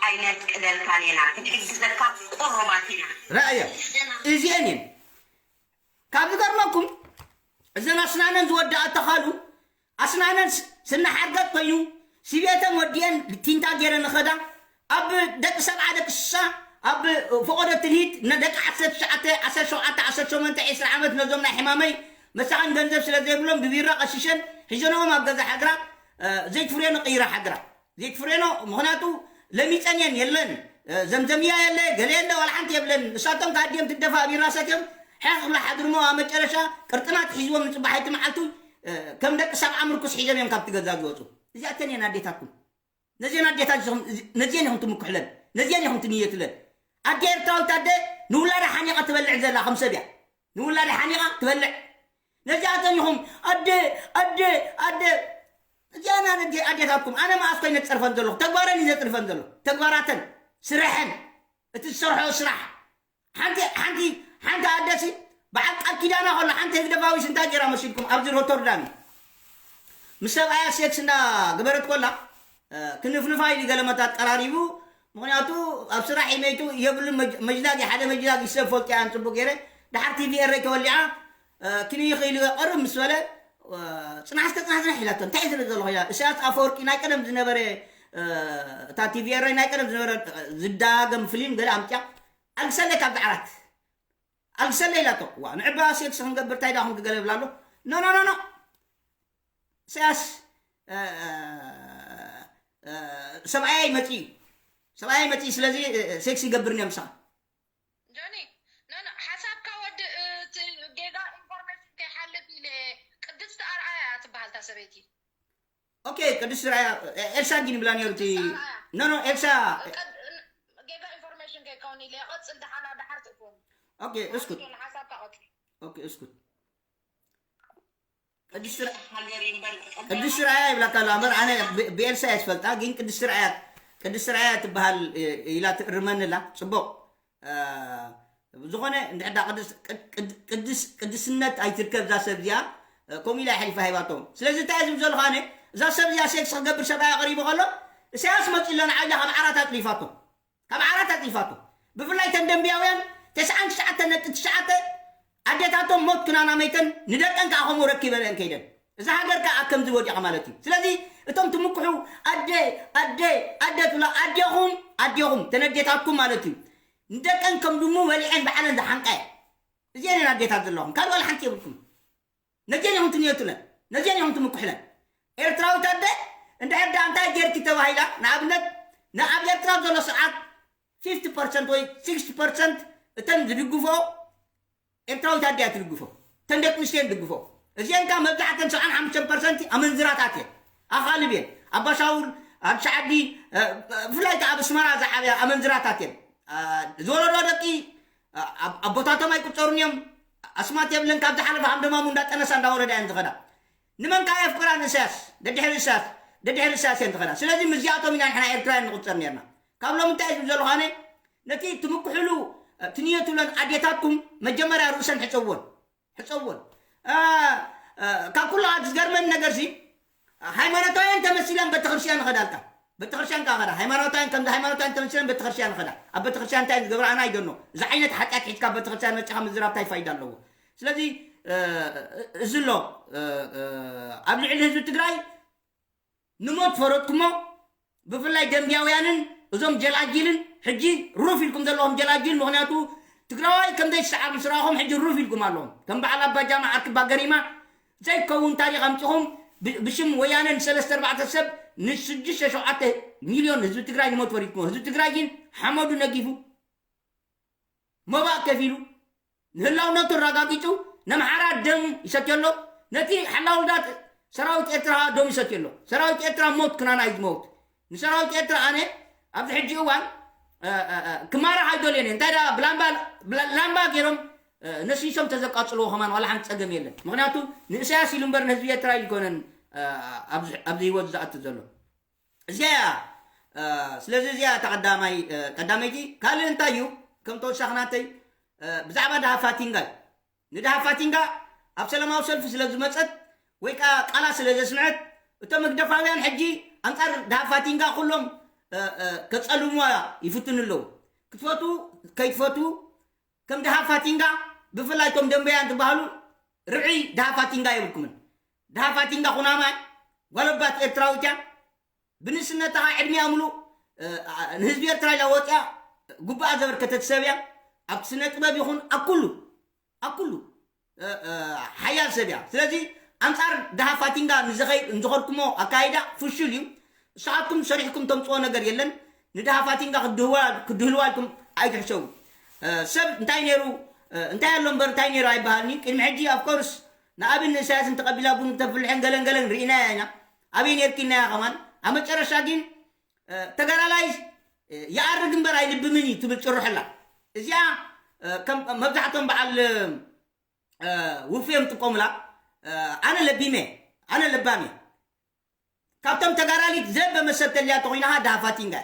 ኣይነፍቅደልካን ኢና። ክንሕግዘካ ቅሩባት ኢና። ረኣዮ፣ እዚአን እየን። ካብ ዝገርመኩም፣ እዘን ኣስናነን ዝወደኣ ተኻሉ፣ ኣስናነን ስ-፣ ስናሓርገጥ ኮይኑ፣ ሲቤተን ወዲአን ቲንታ ገይረን ንኸዳ፣ ኣብ ደቂ ሰብዓ ደቂ ስሳ፣ ኣብ ፈቐዶ ትልሂት፣ ንደቂ ዓሰርተ ትሽዓተ፣ ዓሰርተ ሸውዓተ፣ ዓሰርተ ሸሞንተ፣ ዕስራ ዓመት ነዞም ናይ ሕማመይ መሳኸን ገንዘብ ስለ ዘይብሎም ብቢራ ቀሽሸን ሒዘንኦም ኣብ ገዛ ሓድራ። ዘይትፍሬኖ ቅይራ ሓድራ ዘይትፍሬኖ። ምኽንያቱ ለሚፀን እየን፣ የለን። ዘምዘምያ የለ፣ ገለ የለ፣ ዋላ ሓንቲ የብለን። እሳቶም ከኣዲኦም ትደፋ ቢራ ሰትዮም ሕኽ ክብላ ሓድርሞ ኣብ መጨረሻ ቅርጥናት ሒዝዎም ንፅባሓይቲ መዓልቱ ከም ደቂ ሰብዓ ምርኩስ ሒዞም እዮም ካብቲ ገዛ ዝወፁ። እዚኣተን እየን ኣዴታትኩም። ነዚአን ኣዴታት ነዚአን ኢኹም ትምክሕለን፣ ነዚአን ኢኹም ትንየትለን። ኣዴ ኤርትራዊት ኣዴ ንውላዳ ሓኒቓ ትበልዕ ዘላ ከም ሰብ እያ። ንውላዳ ሓኒቓ ትበልዕ። ነዚኣተን ኢኹም ኣደ ኣደ ኣደ እዚኣና ኣዴታትኩም። ኣነ መኣስ ኮይነ ዝፀርፈን ዘለኹ? ተግባረን እዩ ዘፅርፈን ዘሎ። ተግባራተን፣ ስረሐን፣ እቲ ዝሰርሖ ስራሕ። ሓንቲ ሓንቲ ሓንቲ ኣደሲ በዓል ቃል ኪዳና ከሎ ሓንቲ ህግደፋዊስ እንታይ ገይራ መሲልኩም? ኣብዚ ሮተርዳም እዩ ምስ ሰብኣያ ሴክስ እንዳገበረት ኮላ ክንፍንፋ ኢሉ ገለመታት ቀራሪቡ። ምኽንያቱ ኣብ ስራሕ ኢመይቱ የብሉን። መጅላጊ ሓደ መጅላጊ ሰብ ፈልጢ ኣን ፅቡቅ ገይረ ድሓር ቲቪ ኤረይ ተወሊዓ ክንይ ክኢሉ ቀርብ ምስ በለ ጽናሕ እስከ ጽናሕ ጽናሕ ኢላቶ። እንታይ ዝብል ዘለኹ ኢላ? እሳያስ ኣፈወርቂ ናይ ቀደም ዝነበረ እታ ቲቪ ኤረይ ናይ ቀደም ዝነበረ ዝዳገም ፍሊም ገለ ኣምጥያ ኣልግሰለይ ካብዚ ዓራት ኣልግሰለይ ኢላቶ። ዋ ንዕባ ሴክስ ክንገብር እንታይ ዳኹም ክገለ ብላ ኣሎ። ኖ ኖ ኖ ኖ እሳያስ ሰብኣያይ መፂ ሰብኣያይ መፂ ስለዚ ሴክስ ይገብር እኒኦ ምሳኻ። ጆኒ ኖ ኖ ሓሳብካ ወዲ እቲ ጌጋ ኢንፎርሜሽን ከይሓልፍ ኢለ ቅድስቲ ኣርኣያ እያ ትበሃል እታ ሰበይቲ። ኦኬ ቅድስቲ ርኣያ ኤልሳ ግን ይብላ ነይሩ እቲ ኖ ኖ ኤልሳ ጌጋ ኢንፎርሜሽን ከይከውን ኢለ ቀፅል ደሓና ደሓር ትእክቦም። ኦኬ እስኩት ሓሳብካ ቀፅል። ኦኬ እስኩት ቅድስቲ ርኣያ ይብላካ ኣሎ እምበር ኣነ ብኤልሳ እየ ዝፈልጣ ግን ቅድስቲ ርኣያ ቅድስቲ ርኣያ ትበሃል ኢላ ትእርመኒ ኣላ ፅቡቕ ዝኾነ እንድሕዳ ቅድስነት ኣይትርከብ እዛ ሰብ እዚኣ ከምኡ ኢላ ይሕሊፋ ሂባቶም ስለዚ እንታይ ዝም ዘለኹ ኣነ እዛ ሰብ እዚኣ ሴክስ ክገብር ሰብኣይ ኣቕሪቡ ከሎ እሳያስ መፂ ኣሎ ንዓይላ ካብ ዓራት ኣፅሊፋቶ ካብ ዓራት ኣፅሊፋቶ ብፍላይ ተን ደንብያውያን ተስዓን ትሽዓተ ነጥቢ ትሽዓተ ኣዴታቶም ሞት ክናና መይተን ንደቀን ከዓ ከምኡ ረኪበን ከይደን እዛ ሃገር ከዓ ኣብ ከምዚ ወዲቓ ማለት እዩ ስለዚ እቶም ትምክሑ ኣደ ኣደ ኣደ ትብላ ኣዴኹም ኣዴኹም ተን ኣዴታትኩም ማለት እዩ ንደቀን ከም ድሙ በሊዐን ባዕለን ዝሓንቃ እየን እዚአን ኣዴታት ዘለኹም ካልእ ዋላ ሓንቲ የብልኩም ነዚአን ኢኹም ትንየቱለን ነዚአን ኢኹም ትምክሕለን ኤርትራዊት ኣደ እንድሕር ዳ እንታይ ጌርኪ ተባሂላ ንኣብነት ንኣብ ኤርትራ ዘሎ ስርዓት ፊፍቲ ፐርሰንት ወይ ሲክስቲ ፐርሰንት እተን ዝድግፎ ኤርትራዊት ኣደ እያ ትድግፎ እተን ደቂ ኣንስትዮ እየን ዝድግፎ እዚአን ከዓ መብዛሕተን ሰብዓን ሓሙሽተን ፐርሰንት ኣመንዝራታት እየን ኣኻልብ እየን ኣባሻውል ኣድሻ ዓዲ ብፍላይ ከዓ ኣብ ኣስመራ ዝዓብያ ኣመንዝራታት እየን ዝወለዶ ደቂ ኣቦታቶም ኣይቁፀሩን እዮም ኣስማት የብለን ካብ ዝሓለፈ ሃምደማሙ እንዳጠነሳ እንዳወረዳ እየን ዝኸዳ ንመን ከዓ የፍቅራ ንእሳያስ ደድሕሪ እሳያስ ደድሕሪ እሳያስ እየን ዝኸዳ ስለዚ ምስዚኣቶም ኢና ንሕና ኤርትራውያን ንቁፀር ነርና ካብ ሎም እንታይ ዝብ ዘለኳነ ነቲ ትምክሕሉ ትንየትለን ኣዴታትኩም መጀመርያ ርእሰን ሕፀወን ሕፀወን ካብ ኩሉ ዝገርመን ነገር ሲ ሃይማኖታውያን ተመሲለን ቤተክርስትያን ይኸዳልካ ቤተክርስትያን ካ ኸዳ ሃይማኖታውያን ከምዚ ሃይማኖታውያን ተመሲለን ቤተክርስትያን ይኸዳ ኣብ ቤተክርስትያን እንታይ ዝገብራ ኣና ኣይደኖ እዚ ዓይነት ሓጢኣት ሒዝካ ቤተክርስትያን መፅኻ ምዝራብ እንታይ ፋይዳ ኣለዎ ስለዚ እዚ ኣሎ ኣብ ልዕሊ ህዝቢ ትግራይ ንሞት ፈረድኩሞ ብፍላይ ደንብያውያንን እዞም ጀላጅልን ሕጂ ሩፍ ኢልኩም ዘለኹም ጀላጅል ምክንያቱ ትግራዋይ ከምዘይ ሰዓር ምስ ረኣኹም ሕጂ ሩፍ ኢልኩም ኣለኹም ከም በዓል ኣባ ጃማ ዓርኪ ባገሪማ ዘይከውን ታሪክ ኣምፅኹም ብሽም ወያነ ንሰለስተ ኣርባዕተ ሰብ ንሽዱሽተ ሸውዓተ ሚልዮን ህዝቢ ትግራይ ንሞት ፈሪድኩሞ ህዝቢ ትግራይ ግን ሓመዱ ነጊፉ መባእ ከፊሉ ንህላውነቱ ኣረጋጊፁ ነምሓራ ደም ይሰትዮ ኣሎ ነቲ ሓላውልዳት ሰራዊት ኤርትራ ደም ይሰትዮ ኣሎ ሰራዊት ኤርትራ ሞት ክናና እዩ ዝመውት ንሰራዊት ኤርትራ ኣነ ኣብዚ ሕጂ እዋን ክማራሕ ኣይደልየን እየ እንታይ ብላምባ ገይሮም ነሲሶም ተዘቃፅልዎ ከማን ዋላ ሓንቲ ፀገም የለን ምክንያቱ ንእሳያስ ኢሉ እምበር ንህዝቢ ኤርትራ ይኮነን ኣብዚ ህይወት ዝኣቱ ዘሎ እዚኣ እያ ስለዚ እዚኣ እታ ቀዳማይ ቀዳመይቲ ካልእ እንታይ እዩ ከም ተወሳኺ ናተይ ብዛዕባ ድሃ ፋቲንጋ እዩ ንድሃ ፋቲንጋ ኣብ ሰላማዊ ሰልፊ ስለ ዝመፀት ወይ ከዓ ቃላ ስለ ዘስምዐት እቶም ህግደፋውያን ሕጂ ኣንፃር ድሃ ፋቲንጋ ኩሎም ከፀልምዋ ይፍትኑ ኣለዉ ክትፈቱ ከይትፈቱ ከም ድሃ ፋቲንጋ ብፍላይ እቶም ደንበያን ዝበሃሉ ርዕይ ድሃ ፋቲንጋ የብልኩምን ድሃ ፋቲንጋ ኩናማ ጓለባት ኤርትራዊት እያ ብንእስነታ ከዓ ዕድሚኣ ምሉእ ንህዝቢ ኤርትራ ኢላ ወፂኣ ጉባኣ ዘበርከተት ሰብ እያ ኣብቲ ስነ ጥበብ ይኹን ኣብ ኩሉ ኣብ ኩሉ ሓያል ሰብ እያ። ስለዚ ኣንጻር ድሃ ፋቲንጋ ንዝኸድኩሞ ኣካይዳ ፍሹል እዩ። ንስኻትኩም ሰሪሕኩም ተምፅኦ ነገር የለን። ንድሃ ፋቲንጋ ክድህልዋ ኢልኩም ኣይትሕሰቡ። ሰብ እንታይ ነይሩ እንታይ ኣሎ እምበር እንታይ ነይሩ ኣይበሃልኒ። ቅድሚ ሕጂ ኣፍኮርስ ንኣብን ንእሳያስን ተቐቢላ ቡን ተፍልሐን ገለን ገለን ርኢናያ ኢና። ኣበይ ነርኪናያ ከማን ኣብ መጨረሻ ግን ተጋዳላይ ይኣርግ እምበር ኣይልብምን እዩ ትብል ጭርሖ ኣላ። እዚኣ ከም መብዛሕቶም በዓል ውፉ እዮም ጥቀሙላ። ኣነ ለቢመ ኣነ ለባም እየ። ካብቶም ተጋዳሊት ዘበመ ሰብ ተልያ ተኮይናኻ ዳሃፋቲንጋ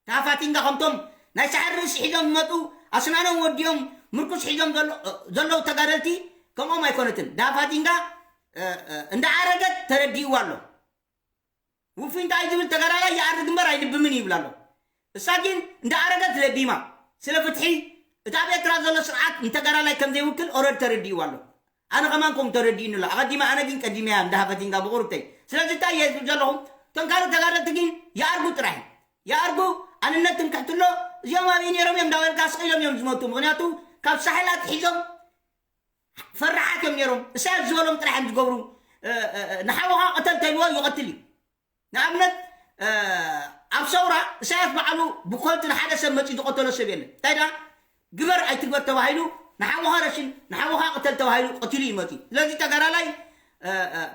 ዳሃፋቲንጋ ከምቶም ናይ ሳሕሪ ርእሲ ሒዞም ዝመጡ ኣስናኖም ወዲኦም ምርኩስ ሒዞም ዘለዉ ተጋደልቲ ከምኦም ኣይኮነትን። ዳሃፋቲንጋ እንዳዓረገት ተረዲእዋ ኣሎ። ውፉይ እንታይ ዝብል ተጋዳላይ ይኣርግ እምበር ኣይልብምን ይብል ኣሎ። እሳ ግን እንዳኣረገት ለቢማ ስለ ፍትሒ እቲ ኣብ ኤርትራ ዘሎ ስርዓት ንተጋዳላይ ከም ዘይውክል ኦረድ ተረዲእዋ ኣሎ። ኣነ ከማን ከም ተረዲእኒ ኣሎ ኣቐዲመ ኣነ ግን ቀዲመያ እንዳሃፈቲንጋ ብቑርብተይ። ስለዚ እንታይ እየ ዝብል ዘለኹ እቶም ካልእ ተጋደልቲ ግን ይኣርጉ ጥራሕ ይኣርጉ። ኣንነት ትምክሕትሎ እዚኦም ኣብይ ነይሮም እዮም እንዳበልካ ስቕ ኢሎም እዮም ዝመቱ። ምክንያቱ ካብ ሳሕል ኣትሒዞም ፈራሓት እዮም ነይሮም። እሳያስ ዝበሎም ጥራሕ እዮም ዝገብሩ። ንሓውኻ ቅተል ተልዎ ይቐትል እዩ። ንኣብነት ኣብ ሰውራ እሳያስ በዓሉ ብኮልቲ ንሓደ ሰብ መፂኡ ዝቐተሎ ሰብ የለን። እንታይ ዳ ግበር ኣይትግበር ተባሂሉ ንሓውኻ ረሽን ንሓውኻ ቅተል ተባሂሉ ቀቲሉ እዩ መፂኡ። ስለዚ ተጋዳላይ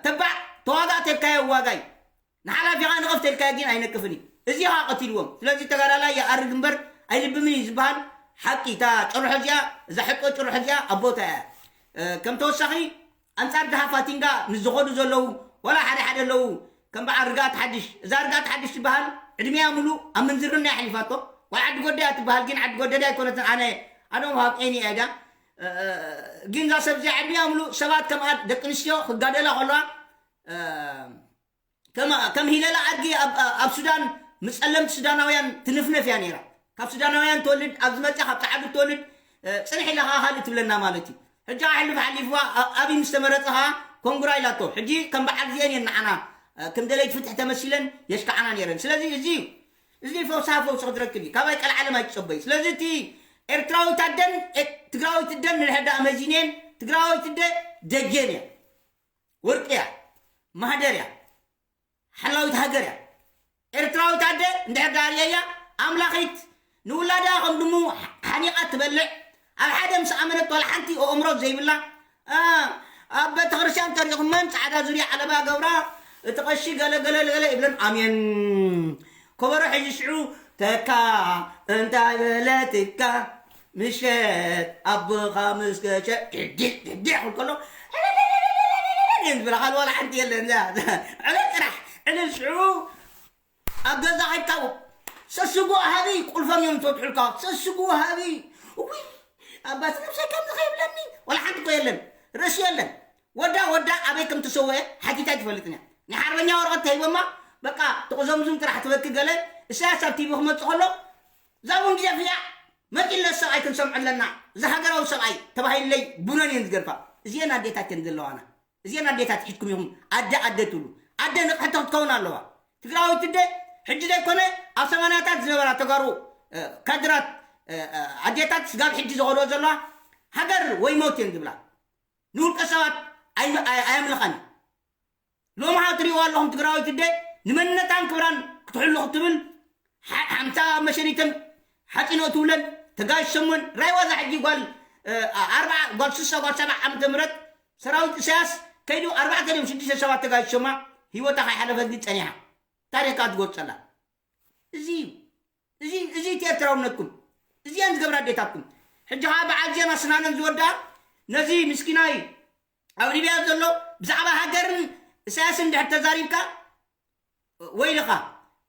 ተባዕ ተዋጋእ ተልካዮ ዋጋይ ንሓላፊኻ ንቐፍ ተልካዮ ግን ኣይነቅፍን እዩ። እዚ ኻ ቀቲልዎም። ስለዚ ተጋዳላይ ይኣርግ እምበር ኣይልብምን እዩ ዝበሃል ሓቂ። እታ ጭርሖ እዚኣ እዛ ሕቆ ጭርሖ እዚኣ ኣቦታ እያ። ከም ተወሳኺ ኣንጻር ድሃ ፋቲንጋ ንዝኸዱ ዘለዉ ዋላ ሓደ ሓደ ኣለዉ ከም በዓል ርግኣት ሓድሽ። እዛ ርግኣት ሓድሽ ትበሃል ዕድሚያ ሙሉ ኣብ ምንዝርና እያ ሓሊፋቶ። ዋላ ዓዲ ጎደያ ትበሃል ግን ዓዲ ጎደዳ ኣይኮነትን። ኣነ ኣዶም ሃብ ኤኒ እያ ግን እዛ ሰብ እዚኣ ዕድሚያ ሙሉ ሰባት ከምኣ ደቂ ኣንስትዮ ክጋደላ ከለዋ ከም ሂለላ ኣድጊ ኣብ ሱዳን ምጸለምቲ ሱዳናውያን ትንፍነፍ እያ ነይራ። ካብ ሱዳናውያን ትወልድ ኣብ ዝመጽእ ካብ ጸዓዱ ትወልድ ጽንሕ ኢለኻ ካልእ ትብለና ማለት እዩ። ሕጂ ሕልፍ ሓሊፍዋ ኣብይ ምስ ተመረጸ ኸዓ ኮንግራ ኢላቶ። ሕጂ ከም በዓል ዚአን እየን ንዓና ከም ደለይቲ ፍትሒ ተመሲለን የሽካዓና ነይረን። ስለዚ እዚ እዩ እዚ ፈውስኻ ፈውሲ ክትረክብ እዩ። ካባይ ቀልዓለም ኣይትጸበይ። ስለዚ እቲ ኤርትራዊት ኣደን ትግራዊት እደን ንድሕር ደኣ መዚነን ትግራዊት እደ ደጀን እያ። ወርቂ እያ፣ ማህደር እያ፣ ሓላዊት ሃገር እያ። ኤርትራዊት ኣደ እንድሕር ደኣ ርእየያ ኣምላኺት ንውላዳ ከም ድሙ ሓኒቓ ትበልዕ ኣብ ሓደ ምስ ኣመነት ዋላ ሓንቲ ኣእምሮ ዘይብላ ኣብ ቤተክርስትያን ተሪኹመን ጻዕዳ ዙርያ ዓለባ ገብራ እቲ ቀሺ ገለ ገለ ገለ ይብለን ኣሜን ከበሮ ሒዙ ሽዑ ተካ እንታይ በለትካ ምሸት ኣቦኻ ምስ ገሸ ድዲዕ ድዲዕ ክብል ከሎ ዕልል ዝብላ ካልእ ዋላ ሓንቲ የለን። እዛ ዕልል ጥራሕ ዕልል ሽዑ ኣብ ገዛ ከይድካ ሰስጉ ሃቢ ቁልፎም እዮም ዝፈትሑልካ። ሰስጉ ሃቢ እውይ ኣባት ነብሰይ ከምዚ ከይብለኒ ዋላ ሓንቲ እኮ የለን። ርእሲ የለን። ወዳ ወዳ ኣበይ ከም ተሰወአ ሓቲታ ኣይትፈልጥን እያ። ናይ ሓርበኛ ወረቐት ተሂቦማ በቃ ተቕዘምዙም ጥራሕ ትበኪ ገለ እሳያስ ኣብ ቲቪ ክመጽእ ከሎ እዛ እውን ግዜ ፍያ መፂለ ሰብኣይ ክንሰምዖ ኣለና። እዚ ሃገራዊ ሰብኣይ ተባሂለይ ቡነን እየን ዝገድፋ። እዚአን ኣዴታት እየን ዘለዋና። እዚአን ኣዴታት ሒዝኩም ኢኹም ኣደ ኣደ ትብሉ። ኣደ ንቕሕቲ ክትከውን ኣለዋ። ትግራዊት እደ ሕጂ ዘይኮነ ኣብ ሰማንያታት ዝነበራ ተጋሩ ካድራት ኣዴታት ስጋብ ሕጂ ዝኸድኦ ዘለዋ ሃገር ወይ ሞት እየን ዝብላ። ንውልቀ ሰባት ኣየምልኻን እዩ። ሎሚ ኸዓ ትሪእዋ ኣለኹም ትግራዊት እደ ንመንነታን ክብራን ክትሕሉ ክትብል ሓምሳ መሸኒተን ሓፂኖ ትብለን ተጋይሰሞን ራይዋ እዛ ሕጂ ጓል ኣርባ ጓል ስሳ ጓል ሰብዓ ዓመተ ምህረት ሰራዊት ኢሳያስ ከይዱ ኣርባዕተ ድዮም ሽዱሽተ ሰባት ተጋይሶማ ህይወታ ከይሓለፈት ግን ፀኒሓ ታሪኽካ ትጎፀላ። እዚ እዩ እዚ እዚ እቲ ኤርትራውነትኩም እዚአን ዝገብራ ኣዴታትኩም። ሕጂ ከዓ በዓል ዜና ስናነን ዝወድኣ ነዚ ምስኪናይ ኣብ ሊብያ ዘሎ ብዛዕባ ሃገርን ኢሳያስን ድሕር ተዛሪብካ ወይልኻ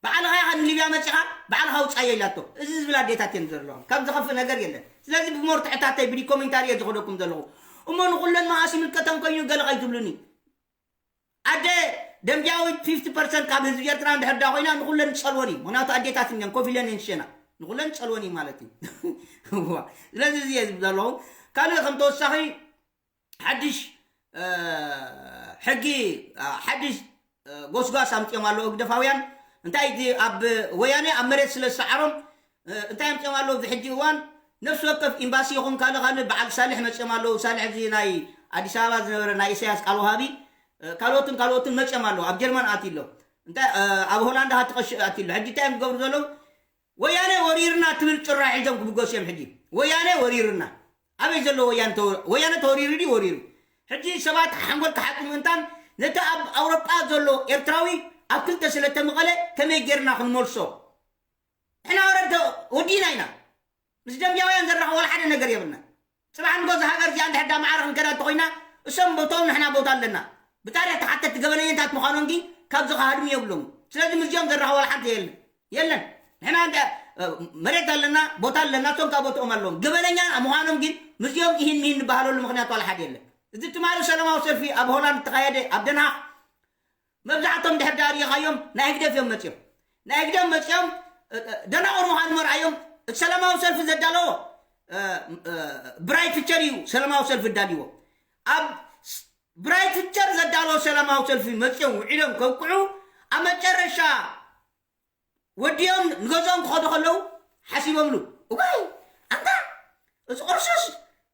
ባዕልኻ ኢኻ ንሊብያ መፂኻ ባዕልኻ ውፃዮ ኢላቶ። እዚ ዝብል ኣዴታት እየን ዘለዋ ካብ ዝኸፍእ ነገር የለን። ስለዚ ብሞርትዕታተይ ብዲኮሜንታሪ እየ ዝኸደኩም ዘለኹ እሞ ንኩለን መዓስ ይምልከተን ኮይኑ ገለ ከይትብሉኒ። ኣደ ደምቢያዊት ፊፍቲ ፐርሰንት ካብ ህዝቢ ኤርትራ እንድሕር ዳ ኮይና ንኩለን ጸልወን እዩ። ምክንያቱ ኣዴታት እኛን ኮፍ ኢለን እንሸና ንኩለን ጸልወን እዩ ማለት እዩ። ስለዚ እዚ እየ ዝብል ዘለኹ። ካልእ ከም ተወሳኺ ሓድሽ ሕጊ ሓድሽ ጎስጓስ ኣምፅኦም ኣለዉ ህግደፋውያን። እንታይ እቲ ኣብ ወያነ ኣብ መሬት ስለ ዝሰዓሮም እንታይ ኣምፅኦም ኣለዉ ኣብዚ ሕጂ እዋን ነፍሲ ወከፍ ኤምባሲ ይኹን ካልእ ካልእ በዓል ሳልሕ መፅኦም ኣለዉ። ሳልሕ እዚ ናይ ኣዲስ ኣበባ ዝነበረ ናይ ኢሳያስ ቃል ወሃቢ፣ እ፣ ካልኦትን ካልኦትን መፅኦም ኣለዉ። ኣብ ጀርመን ኣትዩ ኣሎ። እንታይ፣ እ፣ ኣብ ሆላንዳ ሃቲ ቀሺ ኣትዩ ኣሎ። ሕጂ እንታይ እዮም ዝገብሩ ዘለዉ? ወያነ ወሪርና ትብል ጭራ ሒዞም ክብገሱ እዮም ሕጂ። ወያነ ወሪርና። ኣበይ ዘሎ ወያነ ተወ-፣ ወያነ ተወሪሩ ድዩ ወሪሩ? ሕጂ ሰባት ሓንጎል ክሓቁ ምእንታን ነቲ ኣብ ኣውሮጳ ዘሎ ኤርትራዊ ኣብ ክልተ ስለ ተመቐለ ከመይ ጌርና ክንመልሶ? ንሕና ወረድ ወዲና ኢና። ምስ ደምቢያውያን ዘራኸ ዋላ ሓደ ነገር የብልና። ጽባሕ ንጎ እዛ ሃገር እዚኣ እንድሕር ዳ ማዕረ ክንከዳ እንተኾይና፣ እሶም ቦታኦም ንሕና ቦታ ኣለና። ብታሪኽ ተሓተትቲ ገበነኛታት ምዃኖም ግን ካብዚ ክሃድሙ የብሎም። ስለዚ ምስዚኦም ዘራኸ ዋላ ሓንቲ የለን። የለን። ንሕና እንደ፣ እ፣ መሬት ኣለና፣ ቦታ ኣለና፣ እሶም ካብ ቦታኦም ኣለዎም። ገበነኛ ምዃኖም ግን ምስዚኦም ይህን ሚህን ንበሃለሉ ምኽንያት ዋላ ሓደ የለን። እዚ ትማሊ ሰላማዊ ሰልፊ ኣብ ሆላንድ ተኻየደ፣ ኣብ ደንሃክ መብዛሕቶም ድሕር ዳር ሪኢኻዮም ናይ ህግደፍ እዮም መፅዮም። ናይ ህግደፍ መፅዮም፣ እ፣ እ፣ ደናቑር ምዃኑ መርኣዮም። እቲ ሰላማዊ ሰልፊ ዘዳለዎ፣ እ፣ እ፣ ብራይት ፊቸር እዩ ሰላማዊ ሰልፊ ኣዳልዎ። ኣብ ስ-፣ ብራይት ፊቸር ዘዳለዎ ሰላማዊ ሰልፊ መፅዮም ውዒሎም ከብቅዑ ኣብ መጨረሻ ወዲኦም ንገዝኦም ክኸዱ ከለዉ ሓሲቦምሉ። እዋይ፣ ኣንታ እዚ ቅርሱስ፣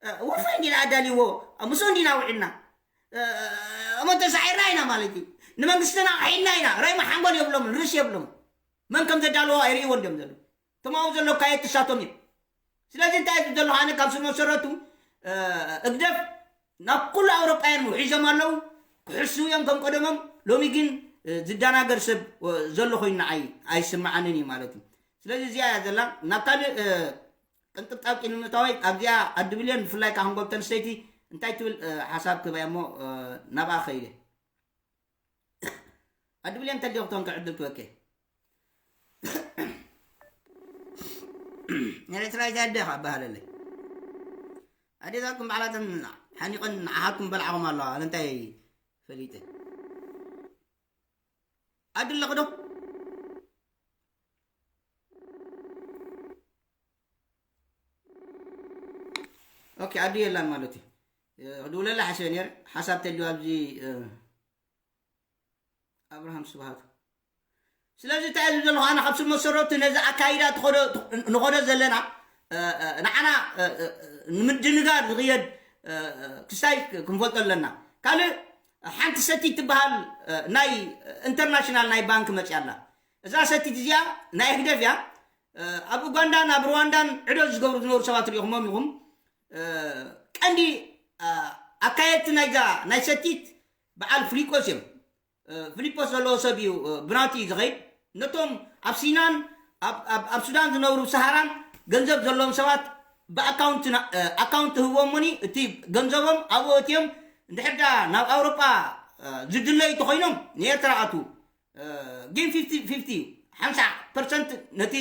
እ፣ ወፋይ እንዲና ኣዳልዎ፣ ምስኡ እንዲና ውዒልና፣ እ፣ እሞ ተሳዒርና ኢና ማለት እዩ። ንመንግስትና ኣኺድና ኢና። ራይማ ሓንጎል የብሎምን፣ ርእሲ የብሎምን። መን ከም ዘዳለዎ ኣይርእይዎን ድዮም ዘለዉ። እቶም ኣብኡ ዘለዉ ካየት እሳቶም እዮም። ስለዚ እንታይ እዩ ዘሎ? ኣነ ካብ ስር መሰረቱ፣ እ፣ ህግደፍ ናብ ኩሉ ኣውሮጳውያን ውሒዞም ኣለዉ። ክሕስዉ እዮም ከም ቀደሞም። ሎሚ ግን፣ እ፣ ዝደናገር ሰብ፣ እ፣ ዘሎ ኮይኑ ንዓይ ኣይስምዓንን እዩ ማለት እዩ። ስለዚ እዚኣ እያ ዘላ። ናብ ካልእ፣ እ፣ ቅንጥብጣብ ቂንምታወይ ኣብዚኣ ኣዲ ብልዮን ብፍላይ ከዓ ክንጎብ ተንስተይቲ እንታይ ትብል፣ እ፣ ሓሳብ ክህባ እሞ፣ እ፣ ናብኣ ከይደ። ኣዲ ብልዮን ተልዮ ክትኮን ክዕድል ክበኬ። ኤርትራዊት ኣደ ካብ በሃለለይ። ኣዴታትኩም ባዕላተን ሓኒቐን ንዓኻትኩም በልዓኹም ኣለዋ። ኣነ እንታይ ፈሊጠ? ኣዲ ኣለኺ ዶ? ኦኬ፣ ኣዲ የላን ማለት እዩ። እ፣ ክድውለላ ሓሲበ ነይረ። ሓሳብ ተልዩ ኣብዚ፣ እ፣ ኣብርሃም ስብሃቱ። ስለዚ እንታይ እዩ ዘሎ? ኣነ ካብ ስር መሰረቱ ነዚ ኣካይዳ ትኸዶ-፣ ንኸዶ ዘለና፣ እ፣ እ፣ ንዓና፣ እ፣ እ፣ ንምድንጋር ዝኽየድ፣ እ፣ እ፣ ክስታይ ክንፈልጦ ኣለና። ካልእ ሓንቲ ሰቲት ትበሃል፣ እ፣ ናይ ኢንተርናሽናል ናይ ባንክ መፅያ ኣላ። እዛ ሰቲት እዚኣ ናይ ህግደፍ እያ። እ፣ ኣብ ኡጋንዳን ኣብ ሩዋንዳን ዕዶ ዝገብሩ ዝነበሩ ሰባት ሪኢኹሞም ኢኹም። እ፣ ቀንዲ፣ እ፣ ኣካየድቲ ናይዛ ናይ ሰቲት በዓል ፍሊቆስ እዮም። እ፣ ፍሊጶስ ዘለዎ ሰብ እዩ፣ እ፣ ብናቱ እዩ ዝኸይድ። ነቶም ኣብ ሲናን ኣብ፣ ኣብ፣ ኣብ ሱዳን ዝነብሩ ሰሃራን ገንዘብ ዘለዎም ሰባት ብኣካውንት ና-፣ እ፣ ኣካውንት ህቦም እሞኒ እቲ ገንዘቦም ኣብኡ እትዮም እንድሕር ዳ ናብ ኣውሮጳ፣ እ፣ ዝድለዩ ተኾይኖም ንኤርትራ ኣትዉ። እ፣ ግን ፊፍቲ ፊፍቲ እዩ። ሓምሳ ፐርሰንት ነቲ፣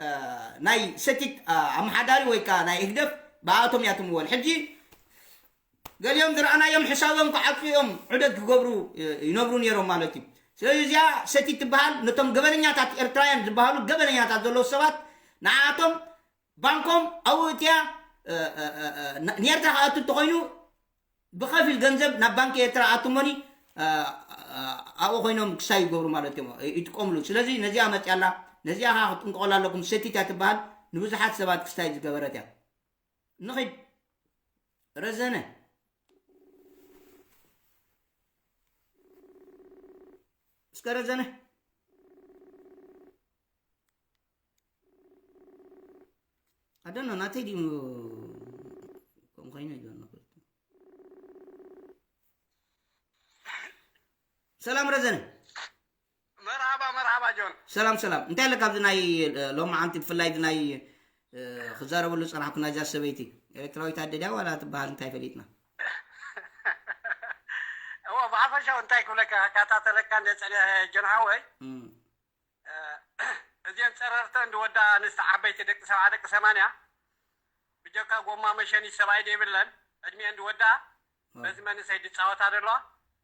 እ፣ ናይ ሰቲት፣ እ፣ ኣመሓዳሪ ወይ ከዓ ናይ ህግደፍ ብኣቶም እያ ትምወል። ሕጂ ገሊኦም ዝረኣናዮም ሕሳቦም ክዓጹ እዮም፣ ዑደት ክገብሩ፣ እ፣ ይነብሩ ነይሮም ማለት እዩ። ስለዚ እዚኣ ሰቲት ትበሃል ነቶም ገበነኛታት ኤርትራውያን ዝበሃሉ ገበነኛታት ዘለዉ ሰባት ንዓኣቶም ባንኮም ኣብኡ እትያ፣ እ፣ እ፣ እ፣ እ፣ ን-፣ ንኤርትራ ክኣቱ እንተኾይኑ ብኸፊል ገንዘብ ናብ ባንኪ ኤርትራ ኣትሞኒ፣ እ፣ እ፣ ኣብኡ ኮይኖም ክሳይ ይገብሩ ማለት እዮም፣ እ፣ ይጥቀምሉ። ስለዚ ነዚኣ መፅያ ኣላ፣ ነዚኣ ከዓ ክትጥንቀቑላ ኣለኩም። ሰቲት እያ ትበሃል፣ ንብዙሓት ሰባት ክስታይ ዝገበረት እያ። ንኺድ ረዘነ። እስከ ረዘነ። ኣደኖ ናተይ ድዩ? ከም ኮይኑ ኣይገርም ነበር። ሰላም ረዘነ። መርሃባ፣ መርሃባ ጆን። ሰላም፣ ሰላም። እንታይ ኣለካ ኣብዚ ናይ፣ እ፣ ሎማዓንቲ ብፍላይ እዚ ናይ፣ እ፣ ክዛረበሉ ዝጸናሕኩ ናይዛ ሰበይቲ ኤርትራዊት ኣደ ድያ ዋላ ትበሃል እንታይ ፈሊጥና? እዎ፣ ብሓፈሻው እንታይ ክብለካ፣ ክከታተለካ እንደ ጸኒሐ ጆን ሓወይ። እም። እ፣ እዚአን ጸረርተን ዝወድኣ ኣንስቲ ዓበይቲ ደቂ ሰብዓ ደቂ ሰማንያ ብጀካ ጎማ መሸኒት ሰብኣይ ዘይብለን ዕድሚአን ዝወድኣ ዋ። በዚ መንእሰይ ዝጻወታ ዘለዋ።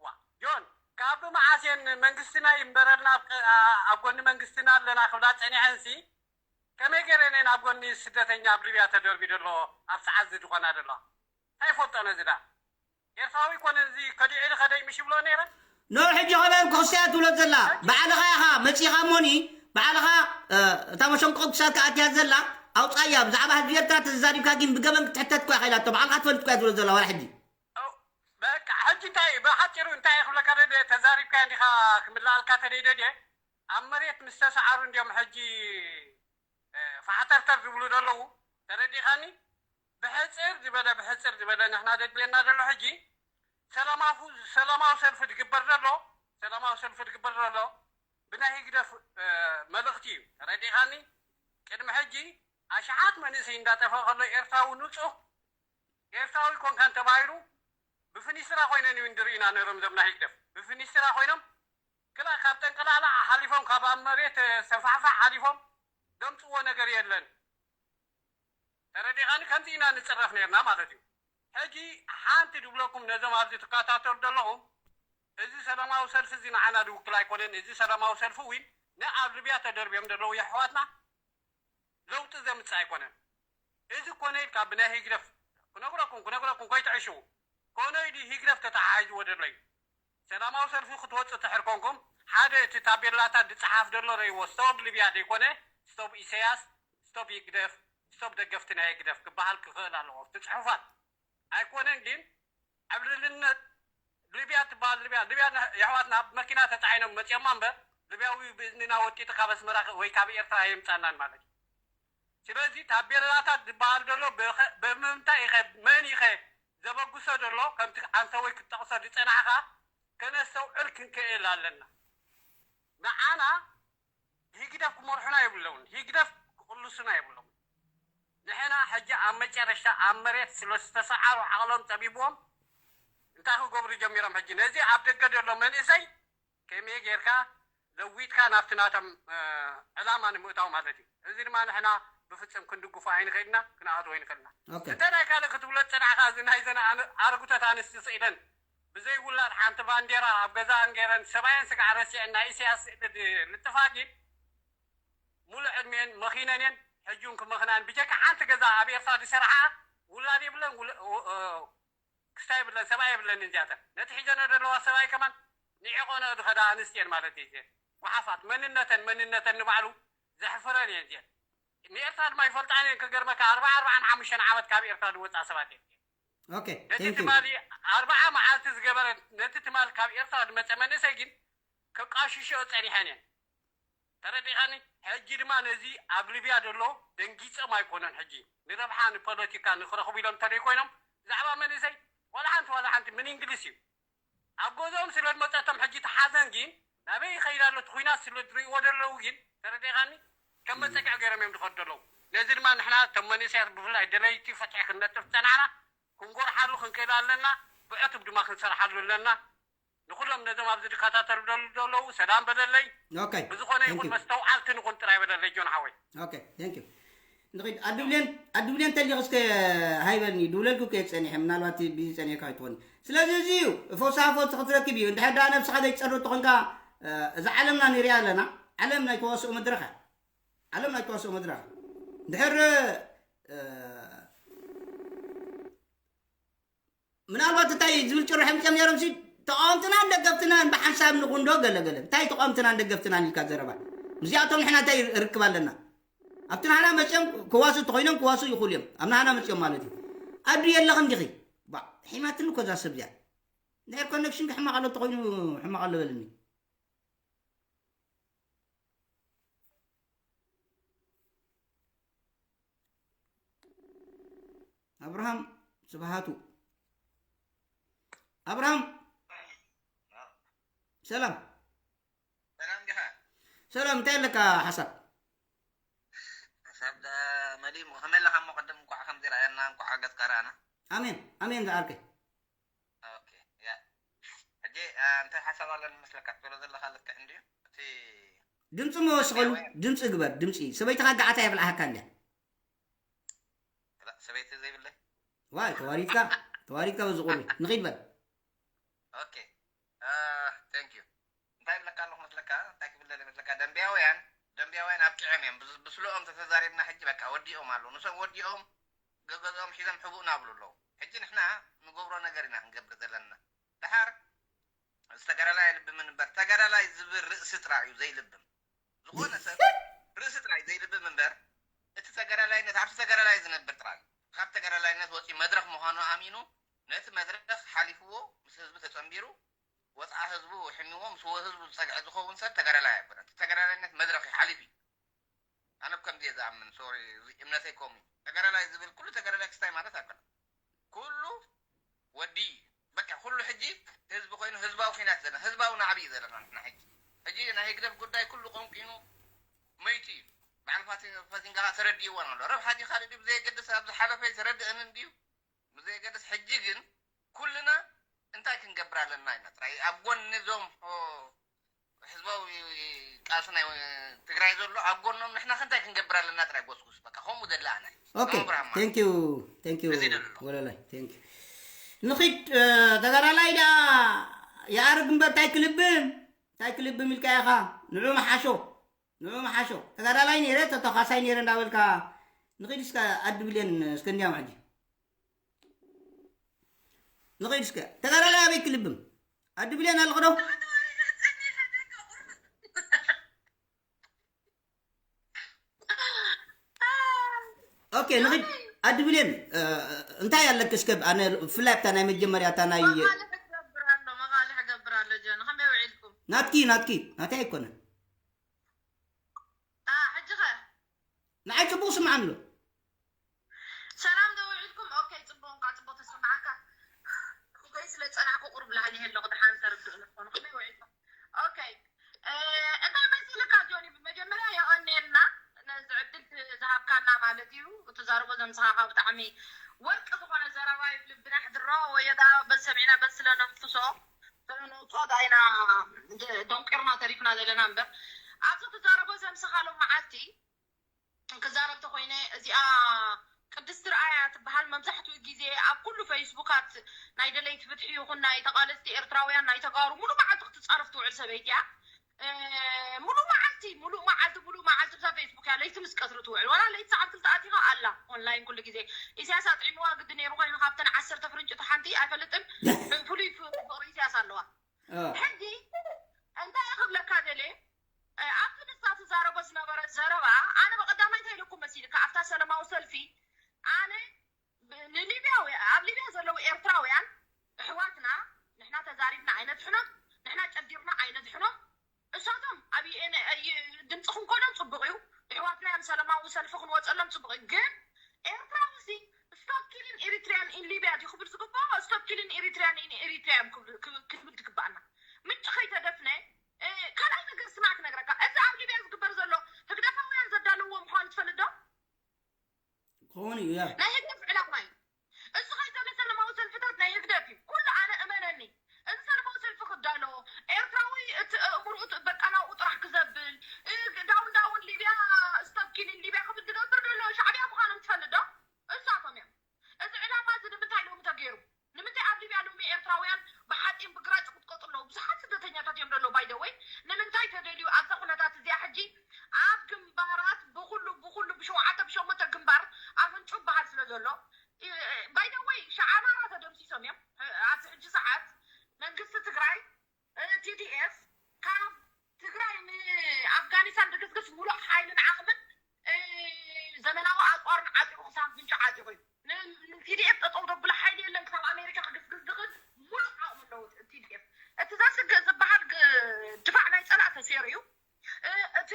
ዋ፣ ጆን፣ ካብ መዓስ እየን መንግስትና ይንበረልና ኣብ ቀ-፣ ኣ-፣ ኣብ ጎኒ መንግስትና ኣለና ክብላ ጸኒሐንሲ ከመይ ገይረን እየን ኣብ ጎኒ ስደተኛ ኣብ ሊብያ ተደርብዩ ዘሎ ኣብ ሰዓት እዚ ዝኾና ዘለዋ? እንታይ ይፈልጦ ነዚ ዳ? ኤርትራዊ ኮነ እዚ ከዲዑ ኢሉ ከደይ ምሽ ይብሎ ነይረ? ኖ ሕጂ ከመይ ክስታይ ትብሎ ዘላ? ባዕልኻ ኢኻ መጺኻ እሞኒ፣ ባዕልኻ፣ እ፣ እታ መሸንቆ ክሳድካ ኣትያ ዘላ ኣውጻያ። ብዛዕባ ህዝቢ ኤርትራ ተዛሪብካ ግን ብገበን ክትሕተት እኳ ኢኻ ኢላቶ። ባዕልኻ ትፈልጥ እኳ ትብሎ ዘላ ዋላ ሕጂ። ኦ፣ ሕጂ እንታይ ብሓፂሩ እንታይ ክብለካ ደልየ፣ ተዛሪብካ እንዲኻ ክምልኣልካ ተደይደ ድየ? ኣብ መሬት ምስ ተሰዓሩ እንዲዮም ሕጂ ፋሕተርተር ዝብሉ ዘለዉ። ተረዲኻኒ? ብሕፅር ዝበለ ብሕፅር ዝበለ ንሕና ደድልየና ዘሎ ሕጂ ሰላማዊ ሰላማዊ ሰልፊ ዝግበር ዘሎ ሰላማዊ ሰልፊ ዝግበር ዘሎ ብናይ ህግደፍ መልእኽቲ እዩ። ተረዲኻኒ? ቅድሚ ሕጂ ኣሽሓት መንእሰይ እንዳጠፈ ከሎ ኤርትራዊ ንፁህ ኤርትራዊ ኮንካ እንተባሂሉ ብፍኒስትራ ኮይነን እዩ እንድርኢና ነይሮም። ዘምና ህግደፍ ብፍኒስትራ ኮይኖም ግላ ካብ ጠንቀላላ ሓሊፎም ካብ ኣብ መሬት ሰፋሕፋሕ ሓሊፎም ደምፅዎ ነገር የለን። ተረዲኻኒ? ከምዚ ኢና ንፅረፍ ነርና ማለት እዩ። ሕጂ ሓንቲ ድብለኩም ነዞም ኣብዚ ትከታተሉ ዘለኹም፣ እዚ ሰላማዊ ሰልፊ እዚ ንዓና ዝውክል ኣይኮነን። እዚ ሰላማዊ ሰልፊ እውን ንኣብ ልብያ ተደርብዮም ዘለዉ የሕዋትና ለውጢ ዘምፅእ ኣይኮነን። እዚ ኮነ ኢልካ ብናይ ህግደፍ ክነግረኩም ክነግረኩም ኮይትዕሽው ኮነ ኢሉ ህግደፍ ተተሓሒዝዎ ዘሎ እዩ። ሰላማዊ ሰልፊ ክትወፅእ ትሕር ኮንኩም ሓደ እቲ ታቤላታት ዝፀሓፍ ዘሎ ረይዎ፣ ስቶፕ ልብያ ዘይኮነ ስቶፕ ኢሰያስ፣ ስቶፕ ህግደፍ፣ ስቶፕ ደገፍቲ ናይ ህግደፍ ክበሃል ክኽእል ኣለዎ ኣብቲ ፅሑፋት። ኣይኮነን ግን ኣብ ልልነት ልብያ ትበሃል ልብያ ልብያ የሕዋትና ኣብ መኪና ተፃዒኖም መፅኦማ እምበር ልብያዊ ብእዝንና ወጢጡ ካብ ኣስመራ ወይ ካብ ኤርትራ ኣየምፃናን ማለት እዩ። ስለዚ ታቤላታት ዝበሃል ዘሎ ብምንታይ ኢኸ መን ኢኸ ዘበግሶ ዘሎ ከምቲ ኣንተወይ ክትጠቕሶ ዝፀናሕካ ከነስተውዕል ክንክእል ኣለና። ንዓና ህግደፍ ክመርሑና የብለውን። ህግደፍ ክቕልሱና የብሎም። ንሕና ሕጂ ኣብ መጨረሽታ ኣብ መሬት ስለ ዝተሰዓሩ ዓቕሎም ጠቢብዎም እንታይ ክገብሩ ጀሚሮም? ሕጂ ነዚ ኣብ ደገ ዘሎ መንእሰይ ከመይ ጌርካ ለዊጥካ ናብቲ ናቶም ዕላማ ንምእታው ማለት እዩ። እዚ ድማ ንሕና ብፍፅም ክንድግፎ ኣይንኽእልና፣ ክንኣትዎ ኣይንኽእልና። እንተ ናይ ካልእ ክትብሎ ዝፀናሕካ እዚ ናይ ዘን ኣረጉተት ኣንስቲ ስኢለን ብዘይ ውላድ ሓንቲ ባንዴራ ኣብ ገዛኣን ገይረን ሰብኣየን ስጋዕ ረሲዐን ናይ ኢሳያስ ስእሊ ልጥፋ ግን ሙሉእ ዕድሜን መኺነን እየን። ሕጂ እውን ክመኽናን ብጀካ ሓንቲ ገዛ ኣብ ኤርትራ ዝሰርሓ ውላድ የብለን፣ ክስታይ የብለን፣ ሰብኣይ የብለን እዚኣተን። ነቲ ሒዘነ ዘለዋ ሰብኣይ ከማን ንዒቆነ ዝኸዳ ኣንስቲ እየን ማለት እዩ። እዚአን ጓሓፋት መንነተን መንነተን ንባዕሉ ዘሕፍረን እየን እዚአን። ንኤርትራ ድማ ይፈልጣን እየን። ክገርመካ ኣርባዓ ኣርባዓን ሓሙሽተን ዓመት ካብ ኤርትራ ዝወፃ ሰባት እየን። ነቲ ትማሊ ኣርባዓ መዓልቲ ዝገበረ ነቲ ትማሊ ካብ ኤርትራ ዝመፀ መንእሰይ ግን ከቃሽሸኦ ፀኒሐን እየን። ተረዲኻኒ? ሕጂ ድማ ነዚ ኣብ ሊብያ ዘሎ ደንጊፆም ኣይኮነን። ሕጂ ንረብሓ ንፖለቲካ ንክረኽቡ ኢሎም እንተደይ ኮይኖም ብዛዕባ መንእሰይ ዋላ ሓንቲ ዋላ ሓንቲ ምን እንግሊዝ እዩ ኣብ ገዝኦም ስለ ዝመፀቶም ሕጂ ተሓዘን ግን ናበይ ይኸይድ ኣሎ እቲ ኩናት ስለ ዝርእይዎ ዘለዉ ግን ተረዲኻኒ ከም መፀግዒ ገይሮም እዮም ዝኸዱ ዘለዉ። ነዚ ድማ ንሕና እቶም መንእሰያት ብፍላይ ደለይቲ ፍትሒ ክንነጥፍ ዝፀናሕና ክንጎርሓሉ ክንክእል ኣለና። ብዕቱብ ድማ ክንሰርሓሉ ኣለና። ንኩሎም ነዞም ኣብዚ ዝከታተሉ ዘለዉ ሰላም በለለይ። ብዝኾነ ይኹን መስተውዓልቲ ንኹን ጥራይ በለለይ ጆን ሓወይ። ንድ ኣድብሌን ኣድብሌን ተሊኽ እስከ ሃይበልኒ ድውለልኩ ከ ጸኒሐ ምናልባት ቢዚ ጸኒሕካ ይትኾን። ስለዚ እዚ እዩ ፈውሲ ሃፈውቲ ክትረክብ እዩ። እንድሕር ደኣ ነብስኻ ዘይትጸርፍ ተኾንካ እዛ ዓለምና ንሪኣ ኣለና። ዓለም ናይ ተዋስኦ መድረኻ ዓለም ናይ ተዋስኦ መድረኻ እንድሕር ምናልባት እንታይ ዝብል ጭርሖ ምፅኦም ነይሮም ሲ ተቃወምትናን ደገፍትናን ብሓንሳብ ንኹን ዶ ገለ ገለ እንታይ ተቃወምትናን ደገፍትናን ኢልካ ዘረባ ምስዚኣቶም ንሕና እንታይ ርክብ ኣለና ኣብቲ ናህና መፅኦም ክዋሱ ተኮይኖም ክዋሱ ይኽእሉ እዮም ኣብ ናህና መፅኦም ማለት እዩ ኣዱ የለኽን ዲኺ ሒማትኒ እኮ እዛ ሰብ እዚኣ ናይ ኮኔክሽን ክሕማቕ ኣሎ ተኮይኑ ሕማቕ ኣሎ በልኒ ኣብርሃም ስብሃቱ ኣብርሃም ሰላም ሰላም እንታይ ኣለካ ሓሳብ ሓሳብ መሊሙ ከመይ ኣለካ እሞ ቅድም እንኳዕ ከምዚ ረኣየና እንኳዕ ገጽካ ረኣና ኣሜን ኣሜን ዝዓርከይ ኦኬ ያ ሕጂ እንታይ ሓሳብ ኣለኒ መስለካ ትብሎ ዘለካ ልክዕ እንድዩ እቲ ድምፂ መወስኸሉ ድምፂ ግበር ድምፂ ሰበይትኻ ጋዓታ የብልዓሃካ እንድያ ሰበይቲ ዘይብለይ ዋይ ተዋሪድካ ተዋሪድካ በዚ ቁሪ ንኺድ በል ኦኬ thank you እንታይ ይብለካ ኣለኹ መስለካ እንታይ ክብል ደለ መስለካ ደንቢያውያን ደንቢያውያን ኣብቂዖም እዮም ብስልኦም ተተዛሪብና ሕጂ በቃ ወዲኦም ኣለዉ ንሶም ወዲኦም ገገዝኦም ሒዞም ሕቡእ ናብሉ ኣለዉ ሕጂ ንሕና ንገብሮ ነገር ኢና ክንገብር ዘለና ደሓር እዚ ተጋዳላይ ልብም እንበር ተጋዳላይ ዝብል ርእሲ ጥራይ እዩ ዘይልብም ዝኾነ ሰብ ርእሲ ጥራይ ዘይልብም እንበር እቲ ተጋዳላይነት ኣብቲ ተጋዳላይ ዝነብር ጥራይ ካብ ተጋዳላይነት ወፂ መድረክ ምዃኑ ኣሚኑ ነቲ መድረኽ ሓሊፍዎ ምስ ህዝቢ ተጸንቢሩ ወጽዓ ህዝቡ ሕሚዎ ምስ ህዝቡ ዝጸግዐ ዝኸውን ሰብ ተጋዳላይ ኣይኮነን። ተጋዳላይነት መድረኽ እዩ ሓሊፉ እዩ። ኣነ ከምዚ እየ ዝኣምን። ሶሪ፣ እምነተይ ከምኡ እዩ። ተጋዳላይ ዝብል ኩሉ ተጋዳላይ ክስታይ ማለት ኣይኮነን። ኩሉ ወዲ በቃ ኩሉ ሕጂ ህዝቢ ኮይኑ ህዝባዊ ኩናት ዘለና ህዝባዊ ናዕቢ እዩ ዘለና ንሕና ሕጂ። ሕጂ ናይ ህግደፍ ጉዳይ ኩሉ ቆንቂኑ መይቱ እዩ። በዓል ፋሲንጋ ተረዲእዎን ኣሎ። ረብሓ ድዩ ካልእ ድዩ ብዘየገድስ ኣብ ዝሓለፈ ተረድእን እንድዩ ብዘየገድስ ሕጂ ግን ኩልና እንታይ ክንገብር ኣለና ኢና ጥራይ ኣብ ጎኒ እዞም ህዝባዊ ቃልሲ ናይ ትግራይ ዘሎ ኣብ ጎኖም ንሕና ክንታይ ክንገብር ኣለና ጥራይ ጎስጉስ በቃ ከምኡ ደላ ኣነ okay thank you thank you ወለላይ thank you ንኺድ ተጋዳላይ ዳ የኣርግ እምበር እንታይ ክልብም እንታይ ክልብም ኢልካ ኢኻ ንዑ መሓሾ ንዑ መሓሾ ተጋዳላይ ነይረ ተተኻሳይ ነይረ እንዳበልካ ንኺድ እስከ ኣድብልየን እስከ እንዲያም ሕጂ ንኺድ እስከ ተጋዳላይ ኣበይ ክልብም ኣድብልየን ኣለኽዶ okay ንኺድ ኣድብልየን እንታይ ኣለክ እስከ ኣነ ብፍላይ ኣብታ ናይ መጀመርያ እታ ናይ ናትኪ ናትኪ ናተይ ኣይኮነን ንዓይ ጽቡቅ ስምዓኒ ኣሎ ሰላም ዶ ውዒልኩም okay ጽቡቅ እንኳ ጽቡቅ ተሰማዓካ ኩገይ ስለ ጸናሕኩ ቁሩብ ላዕሊ ኣለኹ ድሓን ተርድኡ ንኾኑ ከመይ ውዒልኩም okay እንታይ መሲልካ ጆኒ ብመጀመርያ የቐንየልና ነዚ ዕድል ዝሃብካና ማለት እዩ ትዛረቦ ዘምስኻኻ ብጣዕሚ ወርቂ ዝኾነ ዘረባ እዩ ልብና ሕድሮ ወየዳ በሰሚዕና በስለ ነንፍሶ ነውፅኦ ዳይና ደንቂርና ተሪፍና ዘለና እምበር ኣብዚ ትዛረቦ ዘምስኻ ሎም መዓልቲ ክዛረብ ተኮይነ እዚኣ ቅድስቲ ርኣያ ትበሃል መብዛሕትኡ ግዜ ኣብ ኩሉ ፌስቡካት ናይ ደለይቲ ፍትሒ ይኹን ናይ ተቃለስቲ ኤርትራውያን ናይ ተጋሩ ሙሉ መዓልቲ ክትፃረፍ ትውዕል ሰበይቲ እያ ሙሉ መዓልቲ ሙሉ መዓልቲ ሙሉ መዓልቲ ብዛ ፌስቡክ እያ ለይቲ ምስ ቀትሪ ትውዕል ዋላ ለይቲ ሰዓት ክልተ ኣቲኻ ኣላ ኦንላይን ኩሉ ግዜ ኢሳያስ ኣጥዒምዋ ግዲ ነይሩ ኮይኑ ካብተን ዓሰርተ ፍርንጭቱ ሓንቲ ኣይፈልጥን ፍሉይ ፍቅሪ ኢሳያስ ኣለዋ ሕጂ እንታይ ክብለካ ደልየ ኣብቲ ንሳ ትዛረቦ ዝነበረት ዘረባ ኣነ ብቐዳማይ እንታይ ኢለኩም መሲልካ ኣብታ ሰለማዊ ሰልፊ ኣነ ንሊብያ ኣብ ሊብያ ዘለዉ ኤርትራውያን ኣሕዋትና ንሕና ተዛሪብና ኣይነድሕኖም ንሕና ጨዲርና ኣይነድሕኖም እሳቶም ኣብ ድምፂ ክንኮኖም ፅቡቅ እዩ ኣሕዋትና እዮም ሰላማዊ ሰልፊ ክንወፀሎም ፅቡቅ እዩ ግን ኤርትራዊ ሲ stop killing Eritrean in Libya ድዩ ክብል ዝግብኦ stop killing Eritrean in Eritrea እዮም ክብል ዝግብኣና ምንጭ ከይተደፍነ ካልኣይ ነገር ስማዕ ክነግረካ እዚ ኣብ ሊብያ ዝግበር ዘሎ ህግደፋውያን ዘዳለውዎ ምኳኑ ትፈልጥ ዶ ክኸውን እዩ ያ ናይ ህግደፍ ዕላማ እዩ እዚ ከይተለ ሰላማዊ ሰልፍታት ናይ ህግደፍ እዩ ኩሉ ኣነ እመነኒ እዚ ሰላማዊ ሰልፊ ክዳሎ ኤርትራዊ እቲ እምርኡ በቃ ናብኡ ጥራሕ ክዘብል ዳውን ዳውን ሊብያ stop killing Libya ክብል ዝገብር ዘሎ ሻዕብያ ምዃኖም ትፈልጥ ዶ እሳቶም እዮም እዚ ዕላማ እዚ ንምንታይ ሎሚ ተገይሩ ንምንታይ ኣብ ሊብያ ሎሚ ኤርትራውያን ብሓፂን ብግራጭ ክትቀጡ ኣለዉ ብዙሓት ስደተኛታት እዮም ዘሎ by the way ንምንታይ ተደልዩ ኣብዛ ኩነታት እዚኣ ሕጂ ኣብ ግንባራት ብኩሉ ብኩሉ ብሸውዓተ ብሸሞንተ ግንባር ኣፍንጩ በሃል ስለ ዘሎ by the way ሸዓባራ ተደምሲሶም እዮም ኣብዚ ሕጂ ሰዓት መንግስቲ ትግራይ TDF ካብ ትግራይ ንኣፍጋኒስታን ድግስግስ ሙሉእ ሓይልን ዓቕምን ዘመናዊ ኣፅዋርን ዓጢቑ ክሳብ ኣፍንጫ ዓጢቑ እዩ ን TDF ጠጠው ዘብሎ ሓይሊ የለን ክሳብ ኣሜሪካ ክግስግስ ዝኽእል ሙሉእ ዓቕሚ ኣለዎ TDF እቲ ዘስግእ ዝበሃል ድፋዕ ናይ ፀላእ ተሰይሩ እዩ እቲ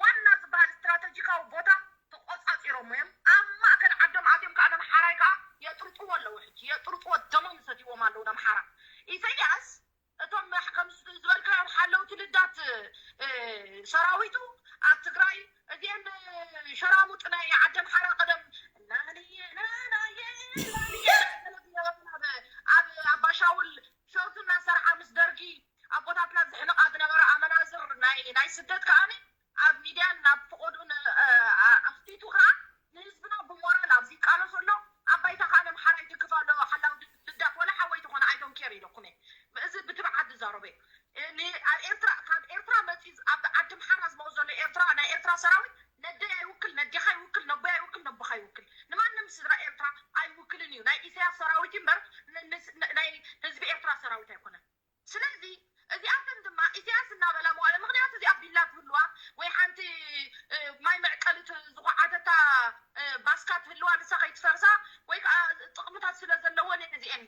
ዋና ዝበሃል ስትራተጂካዊ ቦታ ተቆፃፂሮሞ እዮም ኣብ ማእከል ዓዶም ኣትዮም ከዓ ነምሓራይ ከዓ የጥርጥዎ ኣለዉ ሕጂ የጥርጥዎ ደሞም ይሰትይዎም ኣለዉ ነምሓራ ኢሰያስ እቶም ከም ዝበልካዮም ሓለውቲ ልዳት ሰራዊቱ ኣብ ትግራይ እዚአን ሸራሙጥ ናይ ዓዲ ኣምሓራ ቀደም ናንየ ናናየ ናንየ ኣብ ኣባሻውል ሸርቱ እናሰርሓ ምስ ደርጊ ኣቦታትና ዝሕንቃ ዝነበረ ኣመናዝር ናይ ናይ ስደት ከዓኒ ኣብ ሚድያን ናብ ፍቆዱን ኣፍቲቱ ከዓ ንህዝብና ብሞራል ኣብዚ ይቃለሶ ኣሎ ኣብ ባይታ ከዓ ነምሓራ ይድግፍ ኣሎ ሓላው ልዳት ወላ ሓወይ ተኾነ ኣይዶን ኬር ኢለኩም እየ እዚ ብትብዓት ዝዛረበ ኣብ ኤርትራ ካብ ኤርትራ መፂ ኣብ ዓዲ ምሓራ ዝመው ዘሎ ኤርትራ ናይ ኤርትራ ሰራዊት ነደይ ኣይውክል ነዴኻ ይውክል ነቦይ ኣይውክል ነቦኻ ይውክል ንማንም ስድራ ኤርትራ ኣይውክልን እዩ ናይ ኢሳያስ ሰራዊት እምበር ናይ ህዝቢ ኤርትራ ሰራዊት ኣይኮነን ስለዚ እዚኣተን ድማ ኢሳያስ እናበላ መዋለ ምክንያቱ እዚኣ ቢላ ትህልዋ ወይ ሓንቲ ማይ መዕቀሊት ዝኳዓተታ ባስካ ትህልዋ ንሳ ከይትፈርሳ ወይ ከዓ ጥቕምታት ስለ ዘለወን እየን እዚአን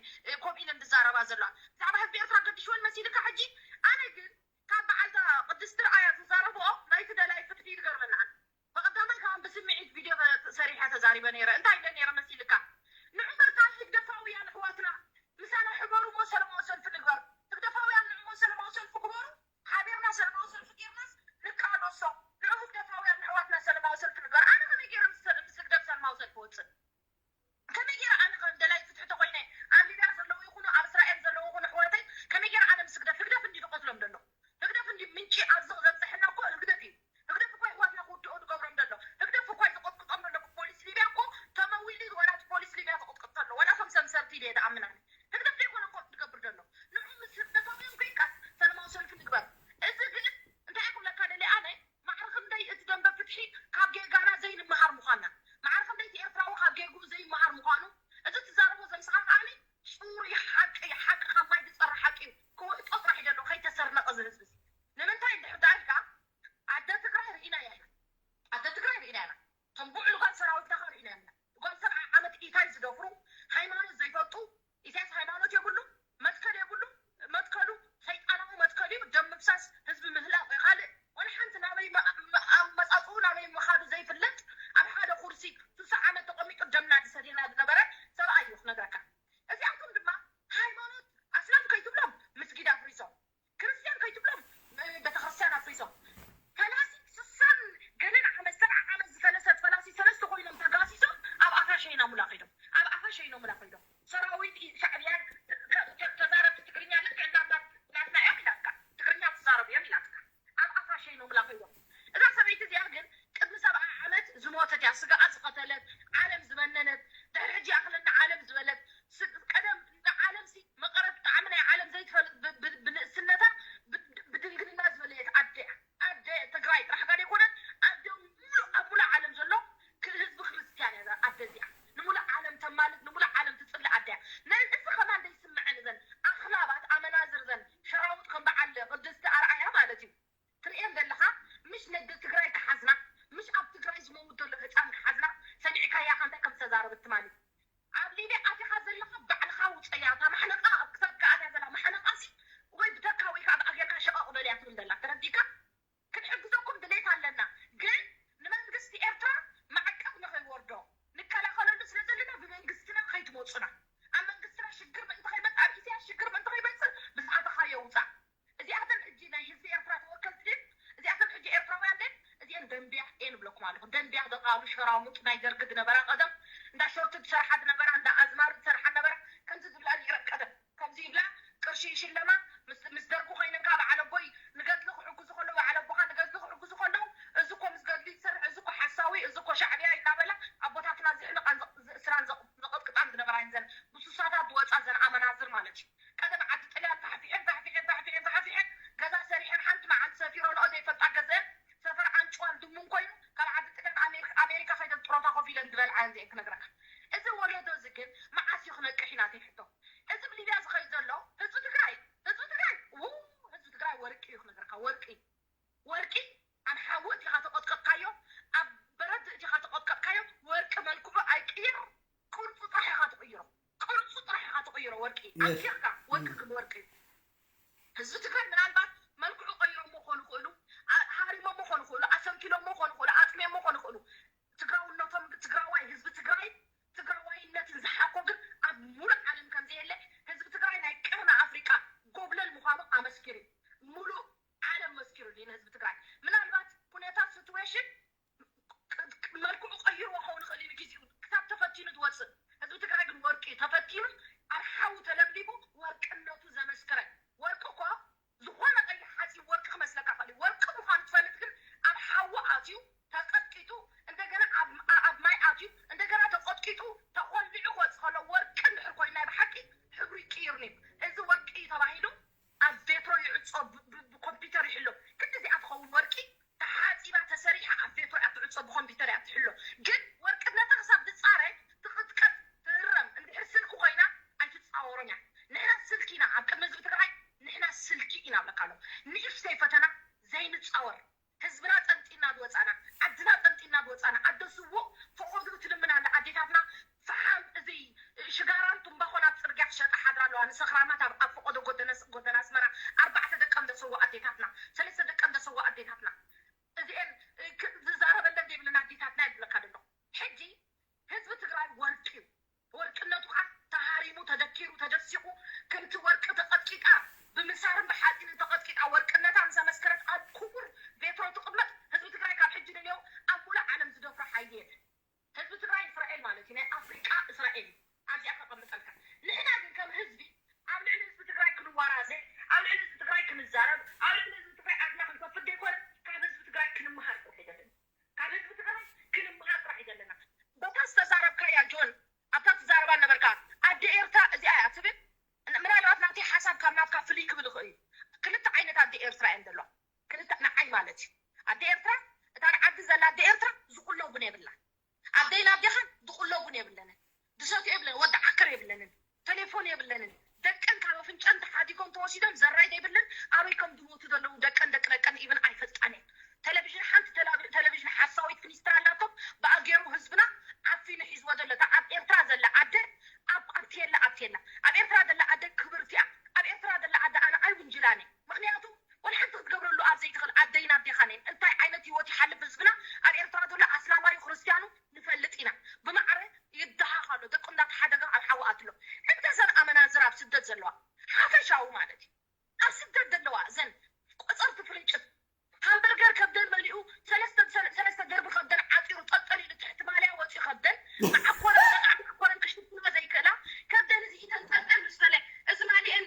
እያ ትብል ዘላ። ተረዲእካ? ክንሕግዘኩም ድሌት ኣለና፣ ግን ንመንግስቲ ኤርትራ ማዕቀብ ንኸይወርዶ ንከላኸለሉ ስለ ዘለና ብመንግስትና ከይትመፁና። ኣብ መንግስትና ሽግር ምእንቲ ከይመፅእ፣ ኣብ ኢሳያስ ሽግር ምእንቲ ከይመፅእ ብዝኣተኻዮ ውፃእ። እዚኣተን ሕጂ ናይ ህዝቢ ኤርትራ ተወከልቲ ድየን? እዚኣተን ሕጂ ኤርትራውያን ድየን? እዚአን ደንቢያ እየን እብለኩም ኣለኹ። ደንቢያ ደቃሉ ሸራሙጥ ናይ ደርጊ ዝነበራ ቀደም እንዳ ሾርት ዝሰርሓ ዝነበራ፣ እንዳ ኣዝማሪ ዝሰርሓ ነበራ። ከምዚ ዝብላ ነይረን ቀደም። ከምዚ ይብላ፣ ቅርሺ ይሽለማ። ምስ ምስ ደርጉ ኮይነን ካብ በዓል ኣቦይ ንገድሊ ክሕግዙ ከለዉ፣ በዓል ኣቦኻ ንገድሊ ክሕግዙ ከለዉ፣ እዚ እኮ ምስ ገድሊ ዝሰርሕ፣ እዚ እኮ ሓሳዊ፣ እዚ እኮ ሻዕብያ እናበላ ኣቦታትና ዝሕንቓን ዘ- ዝእስራን ዘ- ዘቐጥቅጣን ዝነበራ እየን ዘን ብሱሳታት ዝወፃ ዘን ኣመናዝር ማለት እዩ። ቀደም ዓዲ ጥልያን ፋሕፊሐን ፋሕፊሐን ፋሕፊሐን ፋሕፊሐን ገዛ ሰሪሐን ሓንቲ መዓልቲ ሰፊረንኦ ዘይፈልጣ ገዘአን ሰፈር ዓንጭዋን ድሙን ኮይኑ ካብ ዓዲ ጥልያን ኣሜሪካ ኣሜሪካ ከይደን ጥሮታ ኮፍ ኢለን ዝበልዓን ዘየን ክነግረካ። እዚ ወለዶ እዚ ግን መዓስ እዩ ክነቅሕ ኢና እቲ ሕቶ። እዚ ብሊብያ ዝኸይድ ዘሎ ህዝቢ ትግራይ፣ ህዝቢ ትግራይ፣ ው፣ ህዝቢ ትግራይ ወርቂ እዩ ክነግረካ። ወርቂ፣ ወርቂ ኣብ ሓዊ እቲኻ ተቐጥቀጥካዮ፣ ኣብ በረድ እቲኻ ተቐጥቀጥካዮ፣ ወርቂ መልክዑ ኣይቅየር፣ ቅርፁ ጥራሕ ኢኻ ትቕይሮ። ቅርፁ ጥራሕ ኢኻ ትቕይሮ። ወርቂ ኣብኪኽካ ወርቂ ግን ወርቂ እዩ። ህዝቢ ትግራይ ምናልባት መልክዑ ቀይሮሞ ኾን ይኽእሉ፣ ኣ- ሃሪሞሞ ኾን ይኽእሉ፣ ኣሰንኪሎሞ ኾን ይኽእሉ፣ ኣጥሜሞ ኾን ይኽእሉ። ትግራውነቶም ትግራዋይ፣ ህዝቢ ትግራይ ትግራዋይነትን ዝሓኮ ግን ኣብ ሙሉእ ዓለም ከም ዘየለ ህዝቢ ትግራይ ናይ ቀርኒ ኣፍሪቃ ጎብለል ምዃኑ ኣመስኪሩ እዩ። ሙሉእ ዓለም መስኪሩሉ እዩ ንህዝቢ ትግራይ። ምናልባት ኩነታት ሲትዌሽን መልክዑ ቀይርዎ ክኸውን ይኽእል እዩ ንግዜኡ ክሳብ ተፈቲኑ ዝወፅእ። ህዝቢ ትግራይ ግን ወርቂ እዩ ተፈቲኑ ኣብ ሓዊ ተለብሊቡ ወርቅነቱ ዘመስከረ። ወርቂ እኮ ዝኾነ ቀይሕ ሓፂን ወርቂ ክመስለካ ይኽእል እዩ። ወርቂ ምዃኑ ትፈልጥ ግን ኣብ ሓዊ ኣትዩ ተቐጥቂጡ እንደገና ኣብ ኣብ ማይ ኣትዩ እንደገና ተቐጥቂጡ ተኾልቢዑ ክወፅእ ከሎ ወርቂ እንድሕር ኮይኑ ናይ ብሓቂ ሕብሩ ይቅይር ነይሩ። እዚ ወርቂ እዩ ተባሂሉ ኣብ ቬትሮ ይዕፆ ብ- ብ- ብኮምፒውተር ይሕሎ። ክንዲ እዚኣ ትኸውን ወርቂ ተሓፂባ ተሰሪሓ ኣብ ቬትሮ እያ ትዕፆ ብኮምፒውተር እያ ትሕሎ። ግን ወርቅነታ ክሳብ ትፃረ ትቕጥቀጥ ትእረም እንድሕር ስልኪ ኮይና ኣይትፃወሮን እያ። ንሕና ስልኪ ኢና ኣብ ቅድሚ ህዝቢ ትግራይ ንሕና ስልኪ ኢና ብለካ ኣሎ። ንእሽተይ ፈተና ዘይንፃወር ህዝብና ጠንጢና ዝወፃና ዓድና ጠንጢና ዝወፃና ኣደ ስውእ ፈቐዶ ትልምን ኣለ ኣዴታትና ፈሓም እዚ ሽጋራን ትምባኾን ኣብ ፅርግያ ክሸጣ ሓድራ ኣለዋ። ንሰኽራማት ኣብ ኣብ ፈቐዶ ጎደና ጎደና ኣስመራ ኣርባዕተ ደቀን ዘሰዋ ኣዴታትና ሰለስተ ደቀን ዘሰዋ ኣዴታትና እዚኤን እ፣ ክ- ዝዛረበለን ዘይብለን ኣዴታትና ይብለካ ደሎ። ሕጂ ህዝቢ ትግራይ ወርቂ እዩ። ወርቅነቱ ከዓ ተሃሪሙ ተደኪሩ ተደሲቑ ከምቲ ወርቂ ተቐጥቂጣ ብምሳርን ብሓፂንን ተቐጥቂጣ ወርቅነታ ምስ ኣመስከረት ኣብ ክቡር ቤትሮ ትቕመጥ ህዝቢ ትግራይ ካብ ሕጂ ንንየው ኣብ ሙሉእ ዓለም ዝደፍሮ ሓይሊ የለን። ህዝቢ ትግራይ እስራኤል ማለት እዩ። ናይ ኣፍሪቃ እስራኤል እዩ። ኣብዚኣ ከቐምጠልካ። ንሕና ግን ከም ህዝቢ ኣብ ልዕሊ ህዝቢ ትግራይ ክንወራዘ፣ ኣብ ልዕሊ ህዝቢ ትግራይ ክንዛረብ፣ ኣብ ልዕሊ ህዝቢ ትግራይ ኣድና ክንከፍት ዘይኮነ ካብ ህዝቢ ትግራይ ክንመሃር ጥራሕ እዩ ዘለና። ካብ ህዝቢ ትግራይ ክንመሃር ጥራሕ እዩ ዘለና። በታ ዝተዛረብካያ ጆን፣ ኣብታ ትዛረባ ነበርካ ኣደ ኤርትራ እዚኣ እያ ትብል። ምናልባት ናተይ ሓሳብ ካብ ናትካ ፍልይ ክብል ይኽእል እዩ። ክልተ ዓይነት ኣደ ኤርትራ እየን ዘለዋ። ክልተ ንዓይ ማለት እዩ። ኣደ ኤርትራ እታ ንዓዲ ዘላ ኣደ ኤርትራ ዝቕሎ እውን የብላ። ኣደይን ኣዴኻን ዝቕሎ እውን የብለንን። ዝሰትዮ የብለንን። ወዲ ዓከር የብለንን። ቴሌፎን የብለንን። ደቀን ካብ ኣፍንጨን ተሓዲጎም ተወሲዶም ዘራይ ዘይብለን ኣበይ ከም ዝሞቱ ዘለዉ ደቀን ደቂ ደቀን ኢብን ኣይፈልጣን እየን። ቴሌቪዥን ሓንቲ ተላቪ- ቴሌቪዥን ሓሳዊት ክኒስትራ ኣላቶም ብኣገሩ ህዝብና ዓፊኑ ሒዝዎ ዘሎ እታ ኣብ ኤርትራ ዘላ ኣደ ኣብ ኣብትየላ ኣብትየላ ኣብ ኤርትራ ዘላ ኣደ ክብርቲ እያ። ኣብ ኤርትራ ዘላ ኣደ ኣነ ኣይውንጅላን እየ። ምክንያቱ ወላ ሓንቲ ክትገብረሉ ኣብ ዘይትኽእል ኣደይን ኣዴኻን እየን። እንታይ ዓይነት ህይወት ይሓልፍ ህዝብና ኣብ ኤርትራ ዘሎ ኣስላማዩ ክርስትያኑ ንፈልጥ ኢና። ብማዕረ ይደሃኽ ኣሎ ደቁ እንዳተሓደገ ኣብ ሓዊ ኣትሎ። እንተ ዘን ኣመናዝራ ኣብ ስደት ዘለዋ ሓፈሻዊ ማለት እዩ ኣብ ስደት ዘለዋ እዘን ቆፀርቲ ፍርንጭት ሃምበርገር ከብደን መሊኡ ሰለስተ ሰለስተ ደርቢ ከብደን ዓፂሩ ጠልጠሊሉ ትሕቲ ማልያ ወፂኡ ከብደን መዓኮረን መዓኮረን ክሽፍና ዘይክእላ ከብደን እዚ ኢተን ጠልጠል ምስ በለ እዚ ማሊአን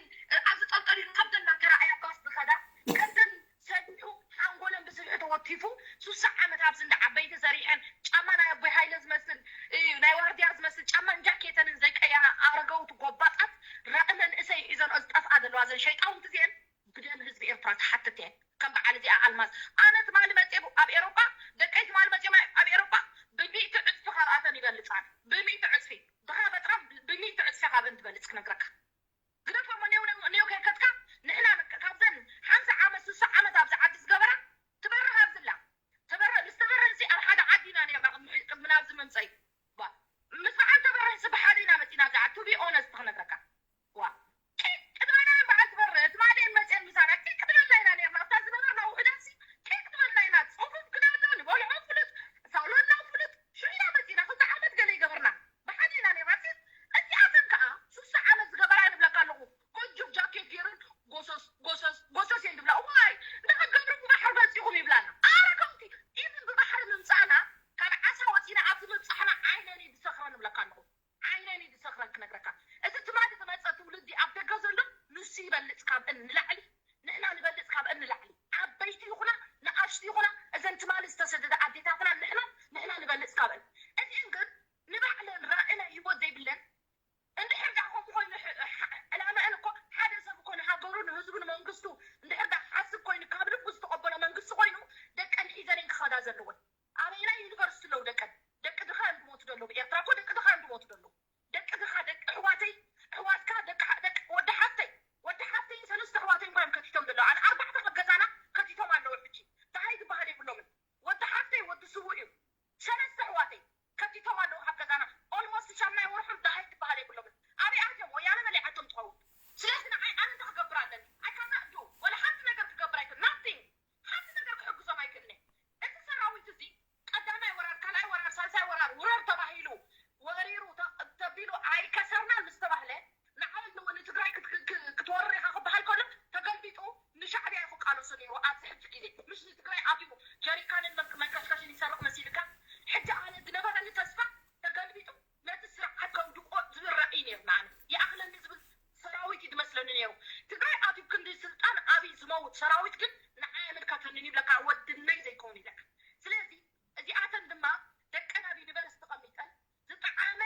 ኣብዚ ጠልጠሊሉ ከብደን እናተረኣያ ባስ ዝኸዳ ከብደን ሰቢሑ ሓንጎለን ብስብሒ ተወቲፉ ሱሳ ዓመት ኣብዚ እንዳ ዓበይቲ ሰሪሐን ጫማ ናይ ኣቦይ ሃይለ ዝመስል እዩ ናይ ዋርድያ ዝመስል ጫማን ጃኬተንን ዘይቀየራ ኣረገውቲ ጎባጣት ራኢ መንእሰይ ሒዘንኦ ዝጠፍኣ ዘለዋ እዘን ሸይጣውንቲ እዚአን ብደም ህዝቢ ኤርትራ ትሓትት እየን ከም በዓል እዚኣ ኣልማዝ ኣነ ትማሊ መፅየ ኣብ ኤሮጳ ደቀይ ትማሊ መፅዮም ኣብ ኤሮጳ ብሚእቲ ዕፅፊ ካብኣተን ይበልፃን ብሚእቲ ዕፅፊ ድኻ በጥራም ብሚእቲ ዕፅፊ ካብአን ትበልፅ ክነግረካ ግደፎ እሞ ኔው ኔው ኔው ከይከድካ ንሕና ንክ- ካብዘን ሓምሳ ዓመት ስሳ ዓመት ኣብዚ ዓዲ ዝገበራ ትበርህ ኣብዝላ ትበርህ ምስ ተበርህ እዚ ኣብ ሓደ ዓዲ ኢና ነርና ቅድሚ ቅድሚ ናብዚ ምምፀይ ዋ ምስ በዓል ተበርህ ሲ ብሓደ ኢና መፂና ኣብዚ ዓዲ ቱ ቢ ኦነስት ክነግረካ ዋ ቂቅ ክትበላ እየን በዓል ትበርህ ትማሊ እየን መፅየን ምሳና ቂቅ ክትበላ ኢና ነርና ኣብታ ዝቃለሶ ነይሩ ኣብዚ ሕጂ ግዜ። ምስ ንትግራይ ኣትዩ ጀሪካንን መንቀሽቀሽን ይሰርቕ መሲልካ። ሕጂ ኣነ ዝነበረኒ ተስፋ ተገልቢጡ ነቲ ስርዓት ከውድቆ ዝብል ራእይ ነይርና። ኣነ ይኣኽለኒ ዝብል ሰራዊት እዩ ዝመስለኒ ነይሩ። ትግራይ ኣትዩ ክንዲ ስልጣን ኣብይ ዝመውት ሰራዊት ግን ንዓይ ኣይምልከተንን ይብለካ፣ ወድነይ ዘይከውን ይብለካ። ስለዚ እዚኣተን ድማ ደቀን ኣብ ዩኒቨርሲቲ ተቐሚጠን ዝጠዓመ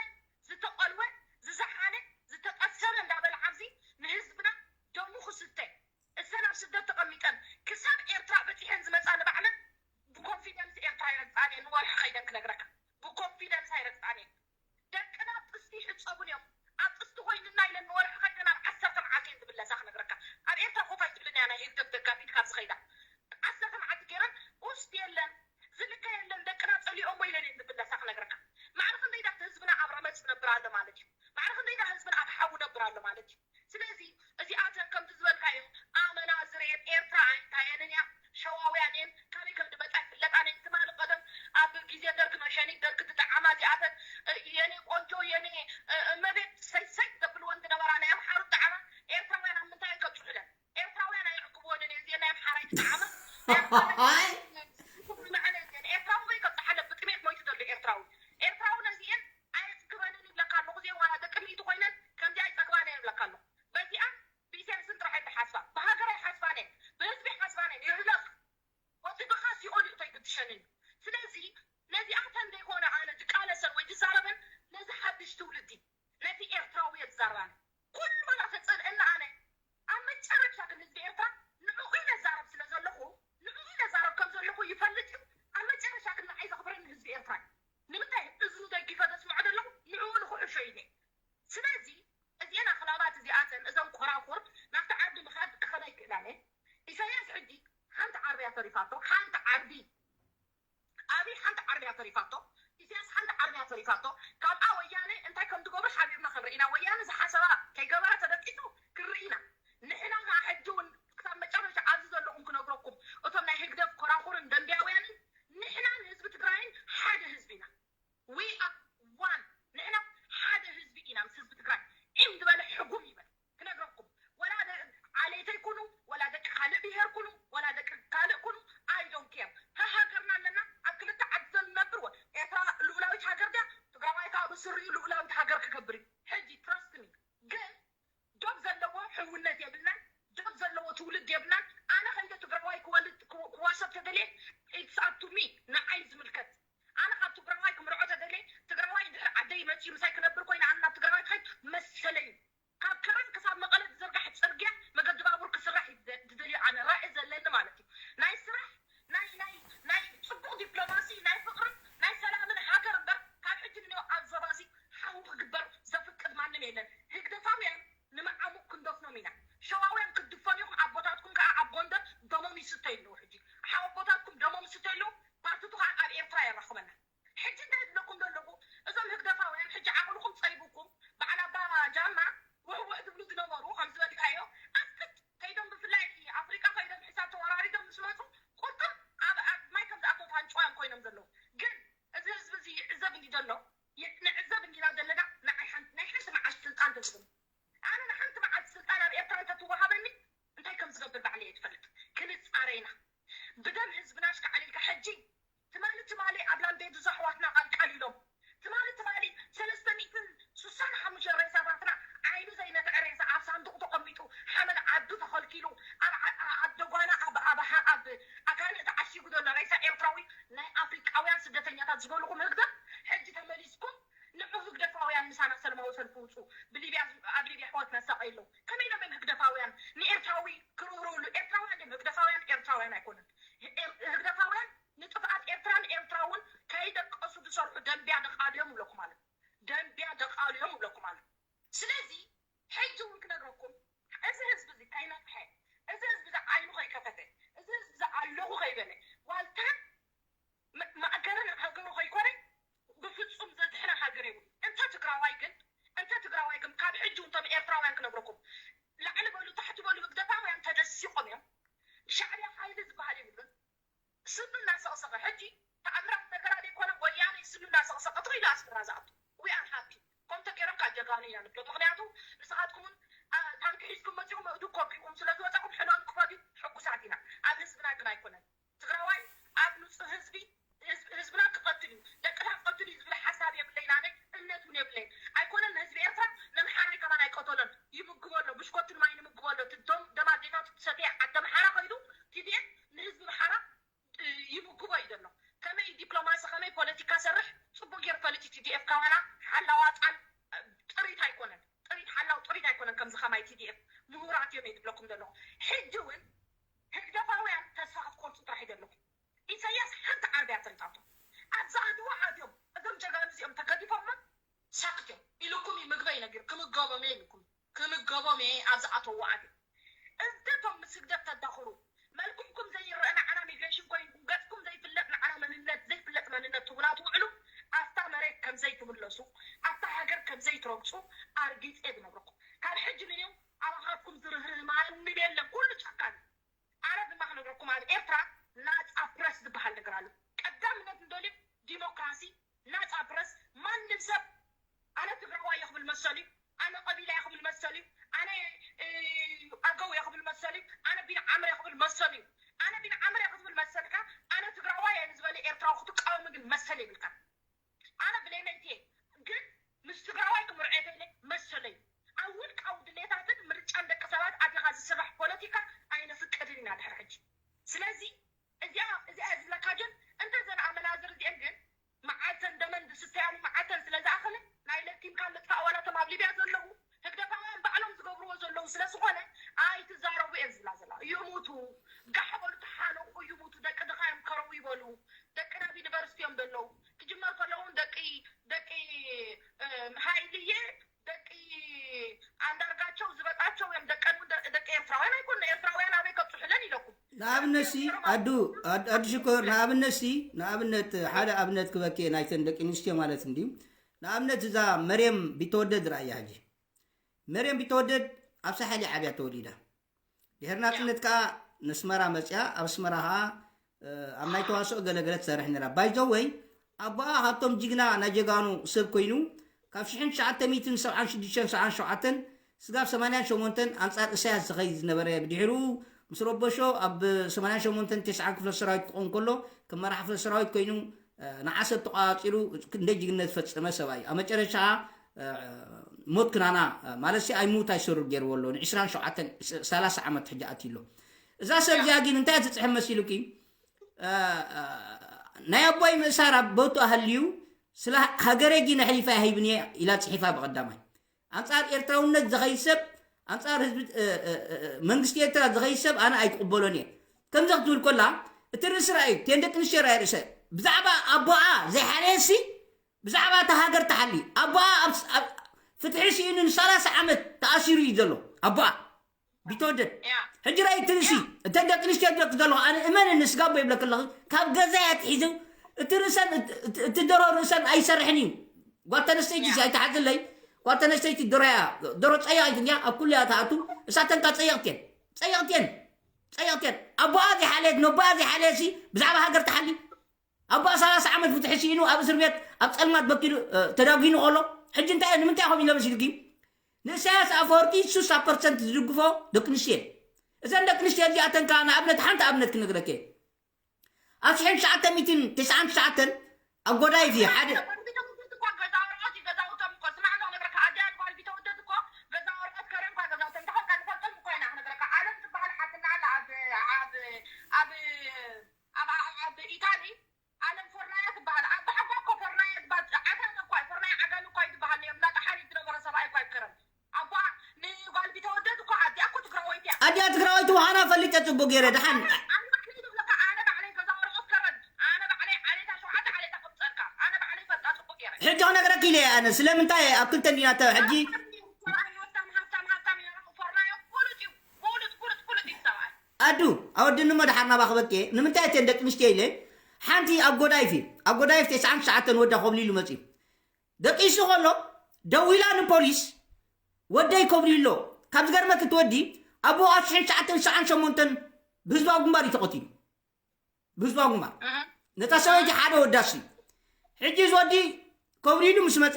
ዝተቐልወ ዝሰሓነ ዝተጠሰረ እንዳበልዓ ኣብዚ ንህዝብና ደሙ ክስተ እሰን ኣብ ስደት ተቐሚጠን ክሳብ ኤርትራ በፂሐን ዝመፃ ንባዕለን ብኮንፊደንስ ኤርትራ ኣይረግፃን እየን። ንወርሒ ከይደን ክነግረካ ብኮንፊደንስ ኣይረግፃን እየን። ደቅና ኣብ ጥስቲ ይሕፀቡን እዮም። ኣብ ጥስቲ ኮይንና ኢለን ንወርሒ ከይደን ኣብ ዓሰርተ መዓልቲ እየን ዝምለሳ ክነግረካ። ኣብ ኤርትራ ኮፍ ኣይትብልን እያ ናይ ህግደፍ ደጋፊት ካብ ዝኸይዳ ዓሰርተ መዓልቲ ገይረን ኡስት የለን ዝልከ የለን ደቅና ፀሊኦሞ ኢለን እየን ዝምለሳ ክነግረካ። ማዕረ ክንደይ ዳ ህዝብና ኣብ ረመፅ ነብር ኣሎ ማለት እዩ። ማዕረ ክንደይ ዳ ህዝብና ኣብ ሓዊ ነብር ኣሎ ማለት እዩ። ስለዚ እዚኣተን ከምቲ ዝበልካዮ ኣመና ዝርኤን ኤርትራ ኣይታየንን እያ። ሸዋውያን እየን። ካበይ ከም ዝመፃ ይፍለጣን እየን። ትማሊ ቀደም ኣብ ግዜ ደርግ መሸኒ ደርግ ዝጠዓማ እዚኣተን የኔ ቆንጆ የኔ እመቤት ሰይሰይ ዘብልወን ዝነበራ ናይ ኣምሓሩ ጠዓማ ኤርትራውያን ኣብ ምንታይ ከብፅሑለን? ኤርትራውያን ኣይዕቅብወንን እየ እዚአን ናይ ኣምሓራይ ዝጠዓማ ናይ ኣምሓራይ ዝጠዓማ እዚአን ኤርትራዊ ወይ ከብፅሓለን ብጥሜት ሞይቱ ዘሎ ኤርትራዊ ኤርትራዊ ነዚአን ኣየፅግበንን ይብለካ ኣለኹ። እዚአን ዋላ ደቂ ሚእቲ ኮይነን ከምዚኣ ይፀግባን እየን ይብለካ ኣለኹ። በዚኣን ብኢሳያስን ጥራሕ እየን ዝሓስባ፣ ብሃገር ኣይሓስባን እየን፣ ብህዝቢ ይሓስባን እየን። ይህለፍ ወፂኡ ከዓ ሲኦል እዩ እቶ ይግድሸንን እዩ። ስለዚ ነዚኣተን ዘይኮነ ኣነ ዝቃለሰን ወይ ዝዛረበን ነዚ ሓድሽ ትውልዲ ነቲ ኤርትራዊ እየ ዝዛረብ ኣነ። ኩሉ ዋላ ተፀልእና ኣነ ኣብ መጨረሻ ግን ህዝቢ ኤርትራ ንዕኡ ኢለ ዛረብ ስለ ዘለኹ ንዕኡ ኢለ ዛረብ ከም ዘለኹ ይፈልጥ እዩ። ኣብ መጨረሻ ግን ንዓይ ዘኽብረኒ ህዝቢ ኤርትራ እዩ። ንምንታይ እዝኑ ደጊፈ ዘስምዖ ዘለኹ ንዕኡ ንኽሕሾ ኢለ። ስለዚ እዚአን ኣኽላባት እዚኣተን እዞም ኮራኹር ናብቲ ዓዲ ምኻድ ክኸዳ ይክእላለ። ኢሳያስ ሕጂ ሓንቲ ዓርብያ ተሪፋቶ ሓንቲ ዓርቢ ኣብይ ሓንቲ ዓርብያ ተሪፋቶ ኢሳያስ ሓንቲ ዓርብያ ተሪፋቶ። ካብኣ ወያነ እንታይ ከም ትገብሩ ሓቢርና ክንርኢ ኢና። ወያነ ዝሓሰባ ከይገበረ ተደቂሱ ክንርኢ ኢና። ንሕና ከዓ ሕጂ እውን ክሳብ መጨረሻ ኣብዚ ዘለኹም ክነግረኩም እቶም ናይ ህግደፍ ኮራኹርን ደንቢያውያንን ንሕናን ህዝቢ ትግራይን ሓደ ህዝቢ ኢና። We are one። ንሕና ሓደ ህዝቢ ኢና ምስ ህዝቢ ትግራይ። ዒም ዝበለ ሕጉም ይበል ክነግረኩም። ወላ ዓሌተይ ኩኑ ወላ ደቂ ካልእ ብሄር ኩኑ ወላ ደቂ ካልእ ኩኑ I don't care። ሃሃገርና ኣለና ኣብ ክልተ ዓዲ ንነብር ወ ኤርትራ ልኡላዊት ሃገር ድያ? ትግራዋይ ከዓ ብስሪኡ ልኡላዊት ሃገር ክገብር እዩ። ሕጂ trust me ግን ዶብ ዘለዎ ሕውነት የብልናን። ዶብ ዘለዎ ትውልድ የብልናን። ኣነ ከይደ ትግራዋይ ክወልድ ክወሰብ ተደልየ it's up to me ንዓይ ዝምልከት። ኣነ ካብ ትግራዋይ ክምርዖ ተደልየ ትግራዋይ ድሕሪ ዓደይ መፅዩ ምሳይ ክነብር ኮይነ ኣነ ናብ ትግራዋይ ክኸይድ መሰለይ እዩ። ካብ ከረን ክሳብ መቐለ ዝዝርጋሕ ፅርግያ መገዲ ባቡር ክስራሕ እዩ ዝደልዮ ኣነ ራኢ ዘለኒ ማለት እዩ። ናይ ስራሕ ናይ ናይ ናይ ፅቡቕ ዲፕሎማሲ ናይ ፍቕርን ናይ ሰላምን ሃገር እምበር ካብ ሕጂ ንንዮ ኣብ ዞባዚ ሓዊ ክግበር ዘፍቅድ ማንም የለን። ህግደፋውያን ንመዓሙቕ ክንደፍኖም ኢና። ሸዋውያን ክትድፈኑ ኢኹም ኣቦታትኩም ከዓ ኣብ ጎንደር ደሞም ይስተዩ ኣለዉ። ሕጂ ሓወቦታትኩም ደሞም ይስተዩ ኣለዉ። ፓርቲቱ ከዓ ኣብ ኤርትራ የራኽበና። ሕጂ እንታይ ዝብለኩም ዘለኹ እዞም ህግደፋውያን ሕጂ ዓቕልኹም ፀይቡኩም በዓል ኣባ ጃማ ውሕውሕ ትብሉ ዝነበሩ ከም ዝበልካዮ ኣፍቅድ ከይዶም ብፍላይ እቲ ኣፍሪቃ ከይዶም ሕሳብ ተወራሪዶም ምስ መፁ ቁርጥም ኣብ ኣብ ማይ ከም ዝኣተወት ኣንጭዋዮም ኮይኖም ዘለዉ። ግን እዚ ህዝቢ እዚ ይዕዘብ እንዲ ዘሎ ንዕዘብ እንዲና ዘለና ንዓይ ሓንቲ ናይ ሓንቲ መዓልቲ ስልጣን ተዝብሉ ኣነ ንሓንቲ መዓልቲ ስልጣን ኣብ ኤርትራ እንተትወሃበኒ እንታይ ከም ዝገብር ባዕለይ እየ ዝፈልጥ። ክንፃረ ኢና ብደም ህዝብና ኣሽካዕሊልካ ሕጂ ትማሊ ትማሊ ኣብ ላምቤዱዛ ኣሕዋትና ቀልቀሊሎም ትማሊ ትማሊ ሰለስተ ሚእትን ስሳን ሓሙሽተ ሬሳታትና ዓይኑ ዘይነፍዐ ሬሳ ኣብ ሳንዱቕ ተቐሚጡ ሓመድ ዓዱ ተኸልኪሉ ኣብ ዓ- ኣብ ደጓና ኣብ ኣብ ሓ- ኣብ ኣጋንእ ተዓሺጉ ዘሎ ሬሳ ኤርትራዊ ናይ ኣፍሪቃውያን ስደተኛታት ዝበልኹም ህግደፍ ሕጂ ተመሊስኩም ንዑ ህግደፋውያን ምሳና ሰለማዊ ሰልፊ ውፁ ብሊብያ ኣብ ሊብያ ኣሕዋትና ሳቐ የለው ከመይ ኢሎም እዮም ህግደፋውያን ንኤርትራዊ ክርህርህሉ ኤርትራውያን እዮም ህግደፋውያን ኤርትራውያን ኣይኮኑን ህግደፋውያን ንጥፍኣት ኤርትራን ኤርትራውን ከይደቀሱ ዝሰርሑ ደንብያ ደቓሉ እዮም እብለኩም ኣሎ ደንብያ ደቓሉ እዮም እብለኩም ኣሎ ስለዚ ሕጂ እውን ክነግረኩም እዚ ህዝቢ እዚ ከይነፍሐ እዚ ህዝቢ እዚ ዓይኑ ከይከፈተ እዚ ህዝቢ እዚ ኣለኹ ከይበለ ዋልታን ማእገርን ሃገሩ ከይኮነ ብፍፁም ዘድሕና ሃገር የብሉ እንተ ትግራዋይ ግን እንተ ትግራዋይ ግን ካብ ሕጂ እቶም ኤርትራውያን ክነግረኩም ላዕሊ በሉ ታሕቲ በሉ ህግደፋውያን ተደሲቆም እዮም ሻዕብያ ሓይሊ ዝበሃል የብሉን ስኑ እናሰቕሰቐ ሕጂ ተኣምራት ነገራ ዘይኮነ ወያነ ስኑ እናሰቕሰቐ ትኽኢሉ ኣስመራ ዝኣቱ we are happy ከምቶ ገይሮም ካብ ጀጋኑ ኢና ንብሎ ምክንያቱ ንስኻትኩምን ታንኪ ሒዝኩም መፂኹም እዱ ኮፒኹም ስለ ዝወፀኹም ሕኖም ክፈትዩ ሕጉሳት ኢና ኤርትራ ናፃ ፕረስ ዝበሃል ነገር ኣሎ። ቀዳምነት እንደልዩ ዲሞክራሲ፣ ናፃ ፕረስ። ማንም ሰብ ኣነ ትግራዋይ እየ ክብል መሰሉ እዩ፣ ኣነ ቀቢላ እየ ክብል መሰሉ እዩ፣ ኣነ ኣገው እየ ክብል መሰሉ እዩ፣ ኣነ ቢንዓምር እየ ክብል መሰሉ እዩ። ኣነ ቢንዓምር እየ ክትብል መሰልካ፣ ኣነ ትግራዋይ እየ ንዝበለ ኤርትራዊ ክትቃወም ግን መሰል የብልካ። ኣነ ብሌመይቲ እየ፣ ግን ምስ ትግራዋይ ክምርዖ የብለይ መሰለይ። ኣብ ውልቃዊ ድሌታትን ምርጫን ደቂ ሰባት ኣቲኻ ዝስራሕ ፖለቲካ ኣይነፍቅድን ኢና ድሕሪ ሕጂ። ስለዚ እዚኣ እዚኣ ዝብለካ ጆን እንተ ዘን ኣመናዝር እዚአን ግን መዓልተን ደመን ዝስተያሉ መዓልተን ስለ ዝኣኸለ ናይ ለቲምካ ምጥፋእ ዋላቶም ኣብ ሊብያ ዘለዉ ህግደፋውያን ባዕሎም ዝገብርዎ ዘለዉ ስለ ዝኾነ ኣይትዛረቡ እየን ዝብላ ዘላ። ይሙቱ፣ ጋሕ በሉ፣ ተሓነቑ፣ ይሙቱ። ደቂ ድኻ እዮም ከረው ይበሉ። ደቅና ኣብ ዩኒቨርሲቲ እዮም ዘለዉ። ክጅመር ከለውን ደቂ ደቂ ሃይልየ ደቂ ኣንዳርጋቸው ዝበጣቸው እዮም። ደቀን ደቂ ኤርትራውያን ኣይኮኑ። ኤርትራውያን ኣበይ ከብፅሑለን ኢለኩም። ንኣብነት ሲ ኣዱ ኣዱ ሽኮር ንኣብነት ሲ ንኣብነት ሓደ ኣብነት ክበኬ ናይተን ደቂ ኣንስትዮ ማለት እንድዩ። ንኣብነት እዛ መርየም ቢተወደድ ራእያ ሕጂ መርየም ቢተወደድ ኣብ ሳሕል ዓብያ ተወሊዳ። ድሕሪ ናጽነት ከኣ ነስመራ መጽያ። ኣብ ኣስመራ ከኣ ኣብ ናይ ተዋስኦ ገለገለ ትሰርሕ ነራ። ባይዘወይ ኣቦኣ ካብቶም ጅግና ናይ ጀጋኑ ሰብ ኮይኑ ካብ ሽሕን ትሽዓተ ሚእትን ሰብዓን ሽዱሽተን ሰብዓን ሸውዓተን ስጋብ ሰማንያን ሸሞንተን ኣንጻር እሳያስ ዝኸይድ ዝነበረ ብድሕሩ ምስ ረበሾ ኣብ ሰማንያን ሸሞንተን ተስዓን ክፍለ ሰራዊት ክኸውን ከሎ ከም መራሕ ክፍለ ሰራዊት ኮይኑ ንዓሰብ ተቋጺሩ ክንደይ ጅግነት ፈጸመ ሰብኣይ ኣብ መጨረሻ ሞት ክናና ማለት ሲ ኣይሙት ኣይሰሩ ገይርዎ ኣሎ ን27 30 ዓመት ሕጂ ኣትዩ ኣሎ እዛ ሰብ እዚኣ ግን እንታይ ትጽሕፍ መሲሉኪ ናይ ኣቦይ ምእሳር ኣብ ቦቱ ኣህልዩ ስለ ሃገረ ግን ኣሕሊፋ ይሂብን ኢላ ጽሒፋ ብቐዳማይ ኣንጻር ኤርትራውነት ዝኸይድ ሰብ ኣንጻር ህዝቢ መንግስቲ ኤርትራ ዝኸይድ ሰብ ኣነ ኣይቅበሎን እየ ከምዚ ክትብል ኮላ እቲ ርእሲ ራእዩ ቴን ደቂ ኣንስትዮ ራእዩ ርእሰ ብዛዕባ ኣቦኣ ዘይሓለየሲ ብዛዕባ እታ ሃገር ተሓሊ ኣቦኣ ፍትሒ ስኢኑ ን30 ዓመት ተኣሲሩ እዩ ዘሎ ኣቦኣ ቢተወደድ ሕጂ ራእዩ እቲ ርእሲ እተን ደቂ ኣንስትዮ ደቂ ዘለኹ ኣነ እመን ንስጋቦ ይብለክ ኣለኹ ካብ ገዛ እያ ትሒዙ እቲ ርእሰን እቲ ደሮ ርእሰን ኣይሰርሕን እዩ ጓል ተነስተይቲ እዚኣ ኣይትሓዝለይ ጓል ተነስተይቲ ደሮያ ደሮ ፀያቂት እንዲያ ኣብ ኩሉ እያ ትኣቱ እሳተን ካብ ፀየቅትየን ፀየቅትየን ፀየቅትየን ኣቦኣ ዘይሓለየት ነቦኣ ዘይሓለየሲ ብዛዕባ ሃገር ትሓሊ ኣቦኣ ሰላሳ ዓመት ፍትሒ ስኢኑ ኣብ እስር ቤት ኣብ ፀልማት በኪሉ ተዳጒኑ ከሎ ሕጂ እንታይ ንምንታይ ከምኡ ኢለ መሲልኪ ንእሳያስ ኣፈወርቂ ሱሳ ፐርሰንት ዝድግፎ ደቂ ኣንስትዮ እየን እዘን ደቂ ኣንስትዮ እዚኣተን ከዓ ንኣብነት ሓንቲ ኣብነት ክነግረክ እየ ኣብ ሽሕን ትሽዓተ ሚእትን ተስዓን ትሽዓተን ኣብ ጎዳይፍ እዩ ሓደ ኣብ ኢታሊ ኣለም ፈርናያ ትበሃል ኣብ ብሓጓ እኮ ፈርናያ ትበሃል ዓጋመ እኳ ፈርናያ ዓጋመ እኳ ይትበሃል ነይሩ እንዳጠሓኒ ዝነበረ ሰብኣይ እኳ ይከረም ኣቧ ንጓል ቢተወደድ እኮ ኣዲኣ እኮ ትግራወይቲ እያ ኣዲኣ ትግራወይቲ ምዃና ፈሊጠ ፅቡቅ ገይረ ደሓን ሕጂ ክነግረኪ ኢለ ኣነ ስለምንታይ ኣብ ክልተ እንዲና ሕጂ ኣዱ ኣወድኒ እሞ ደሓር ናባኺ በቄ ንምንታይ እተን ደቂ ኣንስትዮ ኢለ ሓንቲ ኣብ ጎዳይፍ እዩ ኣብ ጎዳይፍ ተስዓን ትሽዓተን ወዳ ኮብሊሉ መፅዩ ደቂሱ ከሎ ደዊላ ንፖሊስ ወደይ ኮብሊሉ ኣሎ ካብ ዝገርመኪ እቲ ወዲ ኣቦኡ ኣብ ሽሕን ትሽዓተን ሰዓን ሸሞንተን ብህዝባዊ ግንባር እዩ ተቐቲሉ ብህዝባዊ ግንባር ነታ ሰበይቲ ሓደ ወዳሲ ሕጂ እዚ ወዲ ኮብሊሉ ምስ መፀ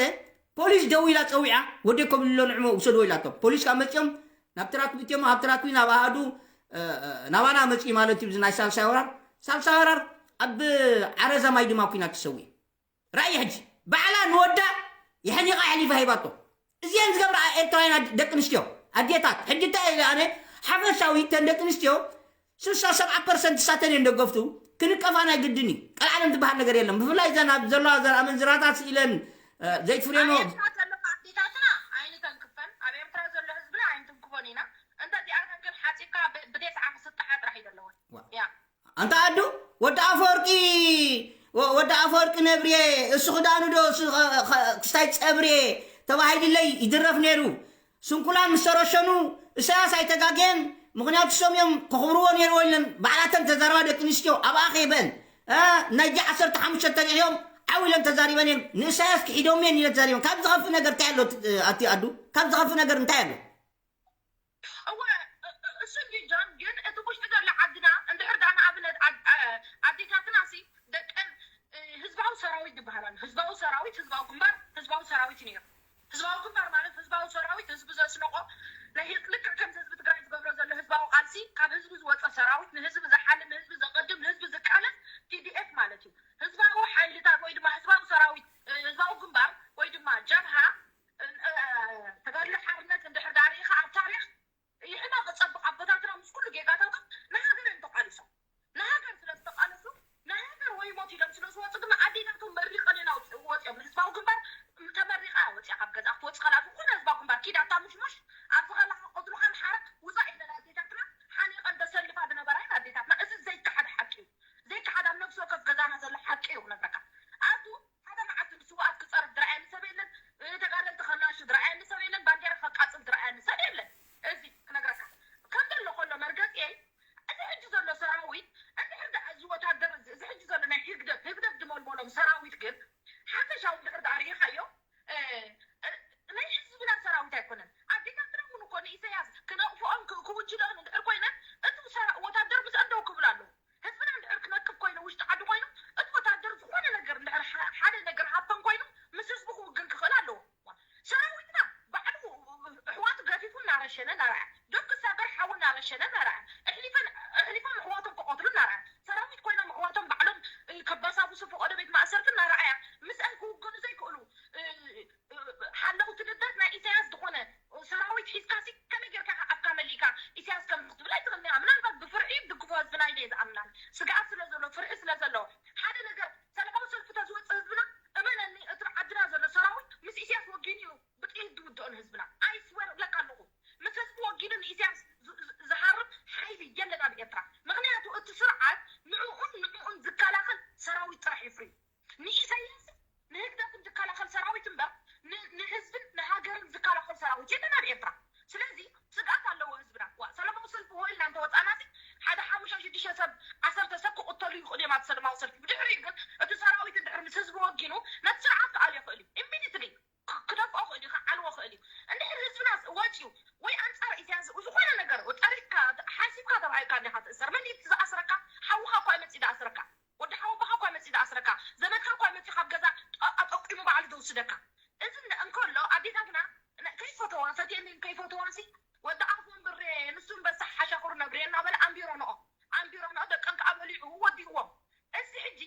ፖሊስ ደዊላ ፀዊዓ ወደይ ኮብሊሉ ኣሎ ንዕሞ ውሰድዎ ኢላቶም ፖሊስ ካብ መፅኦም ናብ ትራክቢ እትዮም ካብ ትራክቢ ናብ ኣሃዱ ናባና መፅኡ ማለት እዩ እዚ ናይ ሳልሳይ ወራር ሳልሳይ ወራር ኣብ ዓረዛ ማይ ድማ ኩናት ተሰዊኡ ራእይ ሕጂ ባዕላ ንወዳ የሕኒቓ ኣሕሊፋ ሂባቶ እዚአን ዝገብራ ኤርትራውያን ደቂ ኣንስትዮ ኣዴታት ሕጂ እንታይ ኣነ ሓፈሻዊ ተን ደቂ ኣንስትዮ ስሳ ሰብዓ ፐርሰንት ሳተን እየን ደገፍቱ ክንቀፋ ናይ ግድን እዩ ቀልዓለም ዝበሃል ነገር የለን ብፍላይ ዘን ኣብ ዘለዋ ዘን ኣመንዝራታት ስኢለን ዘይትፍሬኖ ኣብ ኤርትራ ዘሎ ኣዴታትና ኣይንተንክፈን ኣብ ኤርትራ ዘሎ ህዝብና ኣይንትንክፎን ኢና እንተ እዚኣተን ግን ሓፂብካ ብደስዓ ክስጥሓ ጥራሕ እዩ ዘለወን ያ ኣንታ ኣዱ ወዲ ኣፈወርቂ ወዲ ኣፈወርቂ ነብርየ እሱ ክዳኑ ዶ ክስታይ ፀብርየ ተባሂልለይ ይድረፍ ነይሩ ስንኩላን ምስ ተረሸኑ እሳያስ ኣይተጋገየን ምክንያቱ ሰም እዮም ከኽብርዎ ነይርዎ ኢለን ባዕላተን ተዛረባ ደቂ ኣንስትዮ ኣብኣ ከይበን ናይ ጂ ዓሰርተ ሓሙሽተ ተሪሕዮም ዓው ኢለን ተዛሪበን እየን ንእሳያስ ክሒዶም እየን ኢለን ተዛሪበን ካብ ዝኸፍእ ነገር እንታይ ኣሎ ኣቲ ኣዱ ካብ ዝኸፍእ ነገር እንታይ ኣሎ እወ እሱ እንጂ ጆን ግን እቲ ውሽጢ ዘሎ ዓድና እንድሕር ደኣ ንኣብነት ሰራዊት እንድሕር ደኣ እዚ ወታደር እዚ እዚ ሕጂ ዘሎ ናይ ህግደፍ ህግደፍ ዝመልመሎም ሰራዊት ግን ሓፈሻዊ እንድሕር ደኣ ርኢኻዮ፣ እ፣ እ፣ ናይ ህዝብና ሰራዊት ኣይኮነን። ኣዴታትና እውን እኮ ንኢሳያስ ክነቕፍኦም ክ- ክውንጅለኦም እንድሕር ኮይነን እቲ ሰራ- ወታደር ምስኣን ደው ክብል ኣለዎ። ህዝብና እንድሕር ክነቅፍ ኮይኑ ውሽጢ ዓዲ ኮይኑ እቲ ወታደር ዝኾነ ነገር እንድሕር ሓ- ሓደ ነገር ሃፐን ኮይኑ ምስ ህዝቡ ክውግን ክኽእል ኣለዎ። ሰራዊትና ባዕሉ ኣሕዋቱ ገፊፉ እናረሸነ እናረኣየ፣ ደቂ ሳገር ሓው እናረሸነ እናረኣየ፣ ኣሕሊፈን ኣሕሊፎም ኣሕዋቶም ክቐትሉ እናረኣየ፣ ሰራዊት ኮይኖም ኣሕዋቶም ባዕሎም እ፣ ከባሳብሱ ፈቐዶ ቤት ማእሰርቲ እናረኣያ ምስኣን ክውገኑ ዘይክእሉ እ፣ እ፣ ሓለውቲ ልደት ናይ ኢሳያስ ዝኾነ ሰራዊት ሒዝካሲ ከመይ ጌርካ ኢኻ ኣፍካ መሊእካ ኢሳያስ ከም ክትብል ኣይትኽእልን ኢኻ። ምናልባት ብፍርሒ ድግፎ ህዝብና ኢለ እየ ዝኣምና። ስግኣት ስለ ዘሎ ፍርሒ ስለ ዘለዎ ሓደ ነገር ሰላማዊ ሰልፊ ተዝወፅእ ህዝብና እመነኒ እቲ ዓድና ዘሎ ሰራዊት ምስ ኢሳያስ ወጊኑ እዩ ብጥይት ዝውድኦ ንህዝብና። ኣይስወር እብለካ ኣለኹ። ምስ ህዝቢ ወጊኑ ንኢሳያስ ዝ- ዝ- ዝሃርም ሓይሊ የለን ኣብ ኤርትራ። ምኽንያቱ እቲ ስርዓት ንዕኡን ንዕኡን ዝከላኸል ሰራዊት ጥራሕ ይፍርዩ። ንኢሳያስ ንህግደፍን ዝከላኸል ሰራዊት እምበር ን- ንህዝብን ንሃገርን ዝከላኸል ሰራዊት የለን ኣብ ኤርትራ። ስለዚ ስግኣት ኣለዎ ህዝብና። ዋ ሰላማዊ ሰልፊ ሆ ኢልና እንተወፃእናሲ ሓደ ሓሙሽተ ሽዱሽተ ሰብ ዓሰርተ ሰብ ክቕተሉ ይኽእሉ እዮም ኣብ ሰላማዊ ሰልፊ። ብድሕሪኡ ግን እቲ ሰራዊት እንድሕር ምስ ህዝቢ ወጊኑ ነቲ ስርዓት ክኣልዮ ይኽእል እዩ። ኢሚዲትሊ ክደፍኦ ክእል እዩ፣ ክዓልዎ ክእል እዩ። እንድሕር ህዝብና ወፂኡ ወይ ኣንፃር ኢሳያስ ዝኾነ ነገር ጠሪፍካ ሓሲብካ ተባሂልካ እንዲኻ ትእሰር። መን እዩ ዝኣስረካ? ሓውኻ እኳ መፂኡ ዝኣስረካ። ወዲ ሓወቦኻ እኳ መፂኡ ዝኣስረካ። ዘመድካ እኳ መፂኡ ካብ ገዛ ጠ- ኣጠቂሙ ባዕሉ ዝወስደካ። እዚ እንደ- እንከሎ ኣዴታትና ነ- ከይፈተዋ ፈትየኒ ከይፈተዋሲ ወዲ ኣፎም ብሬ ንሱ እምበሳ ሓሻኽሩ ነብሬ እናበለ ኣንቢሮ ነኦ ኣንቢሮ ነኦ ደቀን ከዓ በሊዑ ወዲእዎም። እዚ ሕጂ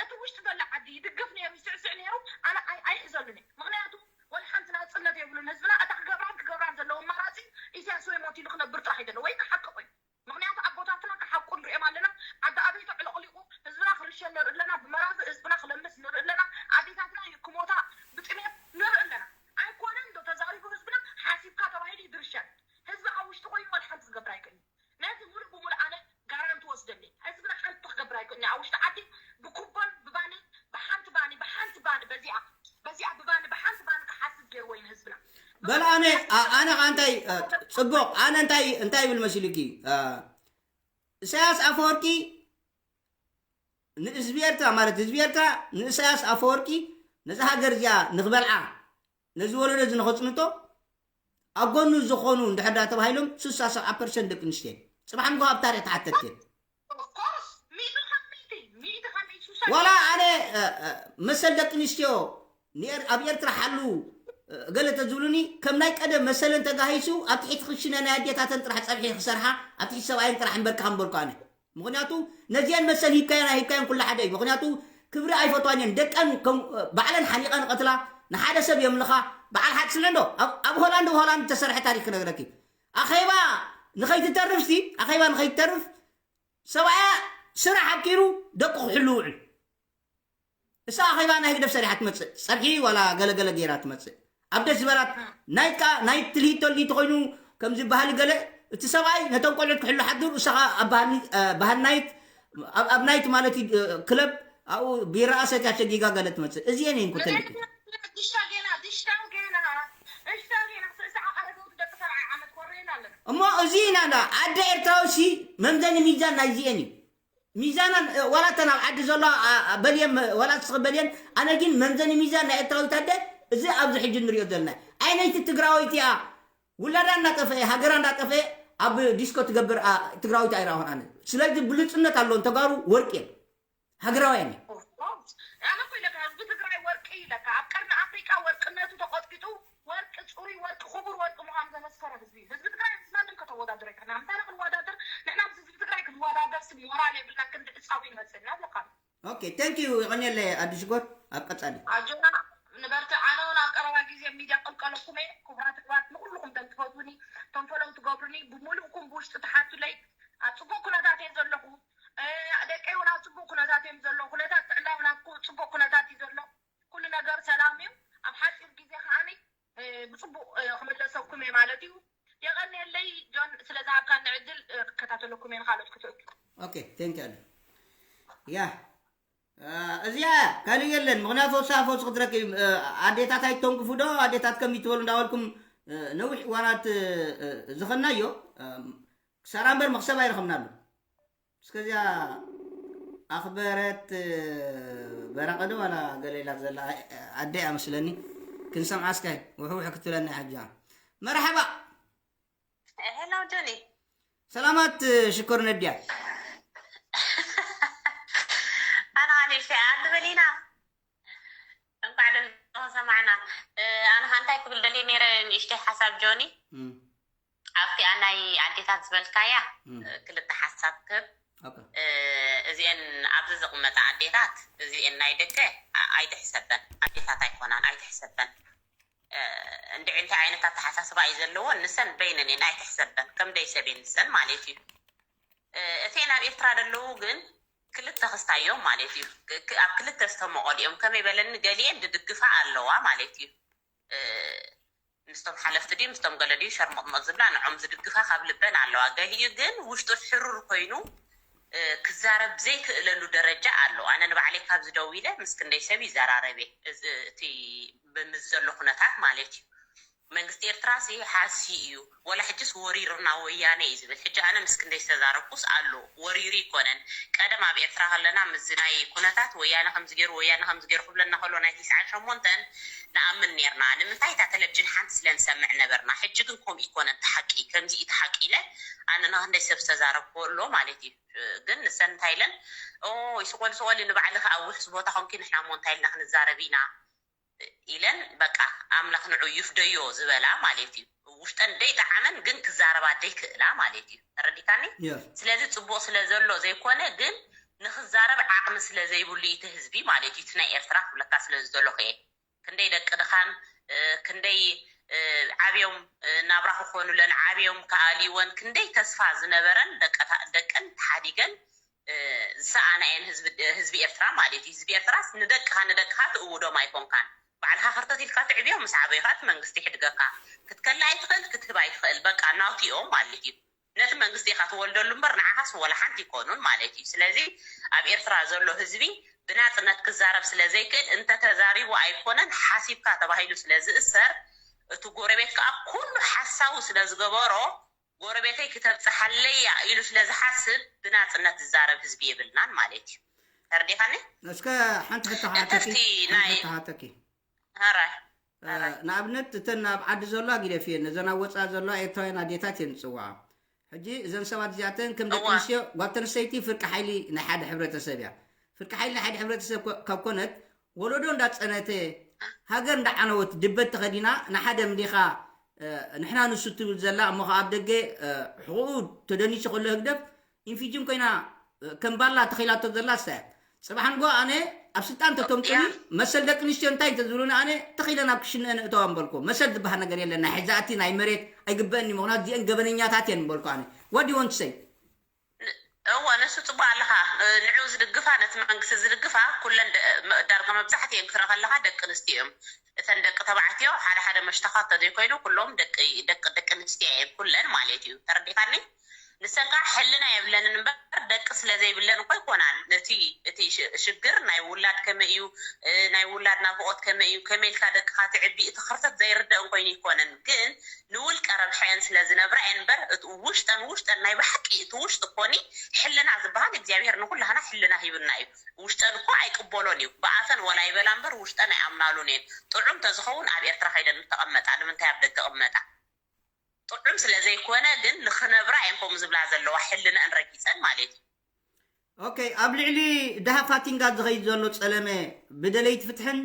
እቲ ውሽጢ ዘሎ ዓዲ ይድግፍ ነይሩ ይስዕስዕ ነይሩ ኣነ ኣይ- ኣይሕዘሉን እየ። ምክንያቱ ወላ ሓንቲ ናፅነት የብሉን ህዝብና። እታ ክገብራን ክገብራን ዘለዎ ኣማራፂ ኢሳያስ ወይ ሞት ኢሉ ክነብር ጥራሕ ይደለ ወይ ክሓቅቕ እዩ። ምክንያቱ ኣቦታትና ክሓቁ ንሪኦም ኣለና። ዓዲ ኣበይ ተዕለቕሊቑ ህዝብና ክርሸን ንርኢ ኣለና። ብመራዚ ህዝብና ክለምስ ንርኢ ኣለና። ኣዴታትና ክሞታ ብጥሜት ንርኢ ኣለና። ኣይኮነን ዶ ተዛሪቡ ህዝብና ሓሲብካ ተባሂሉ ይድርሸን። ህዝቢ ኣብ ውሽጢ ኮይኑ ወላ ሓንቲ ክገብር ኣይክእልን። ነዚ ሙሉእ ብሙሉእ ኣነ ጋራንቲ ወስደለይ። ህዝብና ሓንቲ ክገብር ኣይክእልን ኣብ ውሽጢ ዓዲ ብኩቦን ብባኒ ብሓንቲ ባኒ ብሓንቲ ባኒ በዚኣ በዚኣ ብባኒ ብሓንቲ ባኒ ክሓስብ ገይርዎ እዩ ንህዝብና። በል ኣነ ኣ- ኣነ ኸዓ እንታይ እ፣ ጽቡቕ ኣነ እንታይ እንታይ ይብል መሲሉኪ እ፣ ኢሳያስ ኣፈወርቂ ንህዝቢ ኤርትራ ማለት ህዝቢ ኤርትራ ንኢሳያስ ኣፈወርቂ ነዛ ሃገር እዚኣ ንኽበልዓ ነዚ ወለዶ እዚ ንኸጽንቶ ኣብ ጎኑ ዝኾኑ እንድሕር ዳ ተባሂሎም ስሳ ሰብዓ ፐርሰንት ደቂ ኣንስትዮ እየን። ጽባሕ ንግሆ ኣብ ታሪኽ ተሓተትቲ እየን። Of course፣ ሚእቲ ካብ ሚእቲ፣ ሚእቲ ካብ ሚእቲ፣ ሱሳ ዋላ ኣነ እ፣ እ፣ መሰል ደቂ ኣንስትዮ ንኤር- ኣብ ኤርትራ ሓሉ እ፣ ገለ ተዝብሉኒ ከም ናይ ቀደም መሰለን ተጋሂሱ ኣብ ትሕቲ ክሽነ ናይ ኣዴታተን ጥራሕ ጸብሒ ክሰርሓ ኣብ ትሕቲ ሰብኣየን ጥራሕ እምበር ክሃምበልኩ ኣነ። ምኽንያቱ ነዚአን መሰል ሂብካየን ኣይሂብካየን ኩሉ ሓደ እዩ። ምኽንያቱ ክብሪ ኣይፈትዋን እየን። ደቀን ከም ባዕለን ሓኒቐን ይቐትላ፣ ንሓደ ሰብ የምልኻ። በዓል ሓቂ ስምዕ እንዶ ኣብ ኣብ ሆላንድ ሆላንድ ተሰርሐ ታሪክ ክነግረኪ። ኣኼባ ንኸይትተርፍ ሲ ኣኼባ ንኸይትተርፍ ሰብኣያ ስራሕ ኣኪሩ ደቁ ክሕሉ ውዕል። እሳ ኣኼባ ናይ ህግደፍ ሰሪሓ ትመጽእ፣ ጸብሒ ዋላ ገለገለ ገይራ ትመጽእ። ኣብ ደስ ዝበላት ናይት ከኣ ናይት ትልሂት ተልሂት ተኾይኑ ከም ዝበሃል ገለ እቲ ሰብኣይ ነቶም ቆልዑት ክሕሉ ሓዱር እሳ ከኣ ኣብ ባህኒ- እ፣ ባህል ናይት ኣብ ኣብ ናይት ማለት እዩ እ፣ ክለብ ኣብኡ ቢራ ሰትያ ሸጊጋ ገለ ትመጽእ። እዚኤን እየን ኩተን ደቂ ድሽታ ጌና ድሽታ ጌና ድሽታ ጌና ስዕስዓ ኣረገውት ደቂ ሰብዓ ዓመት ኮረየና ኣለና። እሞ እዚ ኢና እንዳ ዓዲ ኤርትራዊ ሲ መምዘኒ ሚዛን ናይዚኤን እዩ። ሚዛናን እ፣ ዋላ እተን ኣብ ዓዲ ዘሎ ኣ- ኣ- በልየን እ፣ ዋላ ንስኺ በልየን ኣነ ግን መምዘኒ ሚዛን ናይ ኤርትራዊት ኣደ እዚ ኣብዚ ሕጂ ንሪኦ ዘለና ኣይነይቲ ትግራወይቲ እያ ውላዳ እንዳጠፈኤ ሃገራ እንዳጠፈኤ ኣብ ዲስኮ ትገብር ኣ- ትግራዊት ኣይረኣኹን ኣነ ስለዚ ብሉፅነት ኣለዎም ተጋሩ ወርቂ እዮም ሃገራውያን እዮም ኣነ እኮ ኢለካ ህዝቢ ትግራይ ወርቂ ኢለካ ኣብ ቀርኒ ኣፍሪቃ ወርቅነቱ ተቆጥቂጡ ወርቂ ፅሩይ ወርቂ ክቡር ወርቂ ምዃኑ ዘመስከረ ህዝቢ እዩ። ህዝቢ ትግራይ ምስ ማንም ከተወዳድሮ ይከና ምሳና ክንወዳደር ንሕና ምስ ህዝቢ ትግራይ ክንወዳደር ስ ሞራል የብልና ክንዲ ዕፃዊ ይመፅልና ኣለካ። ኦኬ thank you ይቐንየለ ኣዲሽጎር ኣብ ቀጻሊ ኣጆና ንበርትዕ ኣነ እውን ኣብ ቀረባ ግዜ ሚድያ ቅልቀለኩም እየ ክቡራት ኣሕዋት ንኩልኩም ደም ትፈትውኒ ቶም ፈለው ትገብሩኒ ብምሉእኩም ብውሽጢ ትሓቱለይ ኣብ ፅቡቅ ኩነታት እየ ዘለኹ ደቀይ እውን ኣብ ፅቡቅ ኩነታት እዮም ዘለዉ ኩነታት ጥዕና እውን ኣብ ጽቡቅ ኩነታት እዩ ዘሎ ኩሉ ነገር ሰላም እዩ ኣብ ሓፂር ግዜ ከዓኒ ብፅቡቅ ክምለሰኩም እየ ማለት እዩ የቀንየለይ ጆን ስለዝሃብካኒ ዕድል ክከታተለኩም እየ ንካልኦት ክትእቱ okay thank you ያ እዚኣ ካልእ የለን ምክንያቱ ወሳ ፈሱ ክትረክብ ኣዴታት ኣይተንክፉ ዶ ኣዴታት ከም ይትበሉ እንዳበልኩም ነዊሕ እዋናት ዝኸናዮ ክሳራ እምበር መክሰብ ኣይረኸብናሉ እስከዚኣ ኣኽበረት በራቐ ዶ ዋላ ገለ ኢላ ዘላ ኣደ እያ መስለኒ። ክንሰምዓ እስከ ውሕውሕ ክትብለና እያ ሕጂ። መርሓባ። ሄሎ ጆኒ። ሰላማት ሽኮር ነድያ። ኣና ኣሊሽ ኣንድ በሊና እንኳዕ ደህና ሰማዕና። ኣነ እንታይ ክብል ደልየ ነይረ ንእሽተይ ሓሳብ ጆኒ። ኣብቲኣ ናይ ኣዴታት ዝበልካያ ክልተ ሓሳብ ክብ እዚኤን ኣብዚ ዝቕመጣ ኣዴታት እዚኤን ናይ ደገ ኣይትሕሰበን፣ ኣዴታት ኣይኮናን፣ ኣይትሕሰበን። እንድዒ እንታይ ዓይነት ኣተሓሳስባ እዩ ዘለወን ንሰን በይነን እየን ኣይትሕሰበን፣ ከም ደይ ሰብ እየን ንሰን ማለት እዩ። እተን ኣብ ኤርትራ ዘለዉ ግን ክልተ ክስታይ እዮም ማለት እዩ። ኣብ ክልተ ዝተመቐሉ እዮም። ከመይ በለኒ፣ ገሊኤን ዝድግፋ ኣለዋ ማለት እዩ። ምስቶም ሓለፍቲ ድዩ ምስቶም ገለ ድዩ ሸርሞጥሞጥ ዝብላ ንዖም ዝድግፋ ካብ ልበን ኣለዋ። ገሊኡ ግን ውሽጡ ሕሩር ኮይኑ ክዛረብ ዘይክእለሉ ደረጃ ኣሎ። ኣነ ንባዕለይ ካብዚ ደው ኢለ ምስ ክንደይ ሰብ ይዘራረብ እየ፣ እቲ ምስ ዘሎ ኩነታት ማለት እዩ። መንግስቲ ኤርትራ ሲ ሓሲ እዩ፣ ወላ ሕጅስ ወሪርና ወያነ እዩ ዝብል። ሕጂ ኣነ ምስ ክንደይ ዝተዛረብኩስ ኣሎ፣ ወሪሩ ይኮነን። ቀደም ኣብ ኤርትራ ከለና ምስዚ ናይ ኩነታት ወያነ ከምዚ ገይሩ ወያነ ከምዚ ገይሩ ክብለና ከሎ ናይ ተስዓን ሸሞንተን ንኣምን ነርና። ንምንታይ እታ ቴሌቪዥን ሓንቲ ስለ ንሰምዕ ነበርና። ሕጂ ግን ከምኡ ይኮነን፣ እቲ ሓቂ ከምዚ እዩ እቲ ሓቂ ኢለ ኣነ ንክንደይ ሰብ ዝተዛረብኩ ኣሎ ማለት እዩ። ግን ንሰን እንታይ ኢለን ኦይ ስቆል ስቆል ንባዕልኺ ኣብ ውሕስ ቦታ ኮንኪ ንሕና እሞ እንታይ ኢልና ክንዛረብ ኢና ኢለን በቃ ኣምላኽ ንዑ ይፍደዮ ዝበላ ማለት እዩ። ውሽጠን ደይ ጠዓመን ግን ክዛረባ ደይ ክእላ ማለት እዩ። ተረዲካኒ? ስለዚ ጽቡቕ ስለ ዘሎ ዘይኮነ ግን ንክዛረብ ዓቕሚ ስለ ዘይብሉ እቲ ህዝቢ ማለት እዩ። እቲ ናይ ኤርትራ ክብለካ ስለ ዝደለኹ እየ። ክንደይ ደቂ ድኻን ክንደይ ዓብዮም ናብራ ክኾኑለን ዓብዮም ክኣልይወን ክንደይ ተስፋ ዝነበረን ደቀን ተሓዲገን ዝሰኣና እየን ህዝቢ ኤርትራ ማለት እዩ። ህዝቢ ኤርትራስ ንደቅኻ ንደቅኻ ትእውዶም ኣይኮንካን። ባዕልኻ ከርተት ኢልካ ትዕብዮም ምስ ዓበዩ ከዓ እቲ መንግስቲ ይሕድገካ። ክትከልእ ኣይትኽእል ክትህብ ኣይትኽእል በቃ ናቱ እዮም ማለት እዩ። ነቲ መንግስቲ ኢኻ ትወልደሉ እምበር ንዓኻስ ወላ ሓንቲ ይኮኑን ማለት እዩ። ስለዚ ኣብ ኤርትራ ዘሎ ህዝቢ ብናጽነት ክዛረብ ስለ ዘይክእል እንተተዛሪቡ ኣይኮነን ሓሲብካ ተባሂሉ ስለ ዝእሰር እቲ ጎረቤት ከዓ ኩሉ ሓሳዊ ስለ ዝገበሮ ጎረቤተይ ክተብፅሓለይ እያ ኢሉ ስለ ዝሓስብ ብናፅነት ዝዛረብ ህዝቢ የብልናን ማለት እዩ። ተረዲኻኒ? እስከ ሓንቲ ሕቶ ክሓተኪ፣ እንተፍቲ ናይ- ሓንቲ ሕቶ ክሓተኪ። ኧረ፣ እ፣ ንኣብነት እተን ኣብ ዓዲ ዘለዋ ግደፍየን፣ ነዘን ኣብ ወፃኢ ዘለዋ ኤርትራውያን ኣዴታት እየን ዝፅውዓ። ሕጂ እዘን ሰባት እዚኣተን ከም ደቂ እዋ። ኣንስትዮ ጓል ተንስተይቲ ፍርቂ ሓይሊ ናይ ሓደ ሕብረተሰብ እያ። ፍርቂ ሓይሊ ናይ ሓደ ሕብረተሰብ ኮ- ካብ ኮነት ወለዶ እንዳፀነተ ሃገር እንዳዓነወት ድበት ተኸዲና ንሓደ ምሊኻ ንሕና ንሱ ትብል ዘላ እሞ ከኣ ኣብ ደገ ሕቑኡ ተደኒሱ ከሎ ህግደፍ ኢንፊጅን ኮይና ከም ባላ ተኺላቶ ዘላ እሳ እያ። ጽባሕ ንጎ ኣነ ኣብ ስልጣን ተተምጥሉ መሰል ደቂ ኣንስትዮ እንታይ እንተዝብሉኒ ኣነ ተኺለ ናብ ክሽነአን እእተዋ ምበልኩ። መሰል ዝበሃል ነገር የለን። ናይ ሕዛእቲ ናይ መሬት ኣይግበእን እዩ። ምኽንያቱ እዚአን ገበነኛታት እየን ምበልኩ ኣነ። What do you want to say? እወ ንሱ ጽቡቅ ኣለኻ። ንዑ ዝድግፋ ነቲ መንግስቲ ዝድግፋ ኩለን ዳርጋ መብዛሕትኤን ክትርኢ ከለኻ ደቂ ኣንስትዮ እዮም። እተን ደቂ ተባዕትዮ ሓደ ሓደ መሽተኻ እንተዘይኮይኑ ኩሎም ደቂ ደቂ ደቂ ኣንስትዮ እየን ኩለን ማለት እዩ። ተረዲኻኒ? ንሰን ከዓ ሕልና የብለንን እምበር ደቂ ስለ ዘይብለን እኮ ኣይኮናን። ነቲ እቲ ሽግር ናይ ውላድ ከመይ እዩ፣ ናይ ውላድ ናፍቆት ከመይ እዩ፣ ከመይ ኢልካ ደቅኻ ትዕቢ እቲ ክርተት ዘይርደእን ኮይኑ ኣይኮነን። ግን ንውልቀ ረብሐኤን ስለ ዝነብራ እየን እምበር እቲ ውሽጠን ውሽጠን ናይ ብሓቂ እቲ ውሽጢ ኮኒ ሕልና ዝበሃል እግዚኣብሔር ንኩላህና ሕልና ሂብና እዩ። ውሽጠን እኮ ኣይቅበሎን እዩ። ብኣፈን ወላ ይበላ እምበር ውሽጠን ኣይኣምናሉን እየን። ጥዑም ተዝኸውን ኣብ ኤርትራ ከይደን ምተቐመጣ ንምንታይ ኣብ ደገ ቅመጣ? ጥዑም ስለ ዘይኮነ ግን ንክነብራ እየን ከምኡ ዝብላ ዘለዋ ሕልነአን ረጊፀን ማለት እዩ። ኦኬ ኣብ ልዕሊ ደሃ ፋቲንጋ ዝኸይድ ዘሎ ጸለመ ብደለይቲ ፍትሕን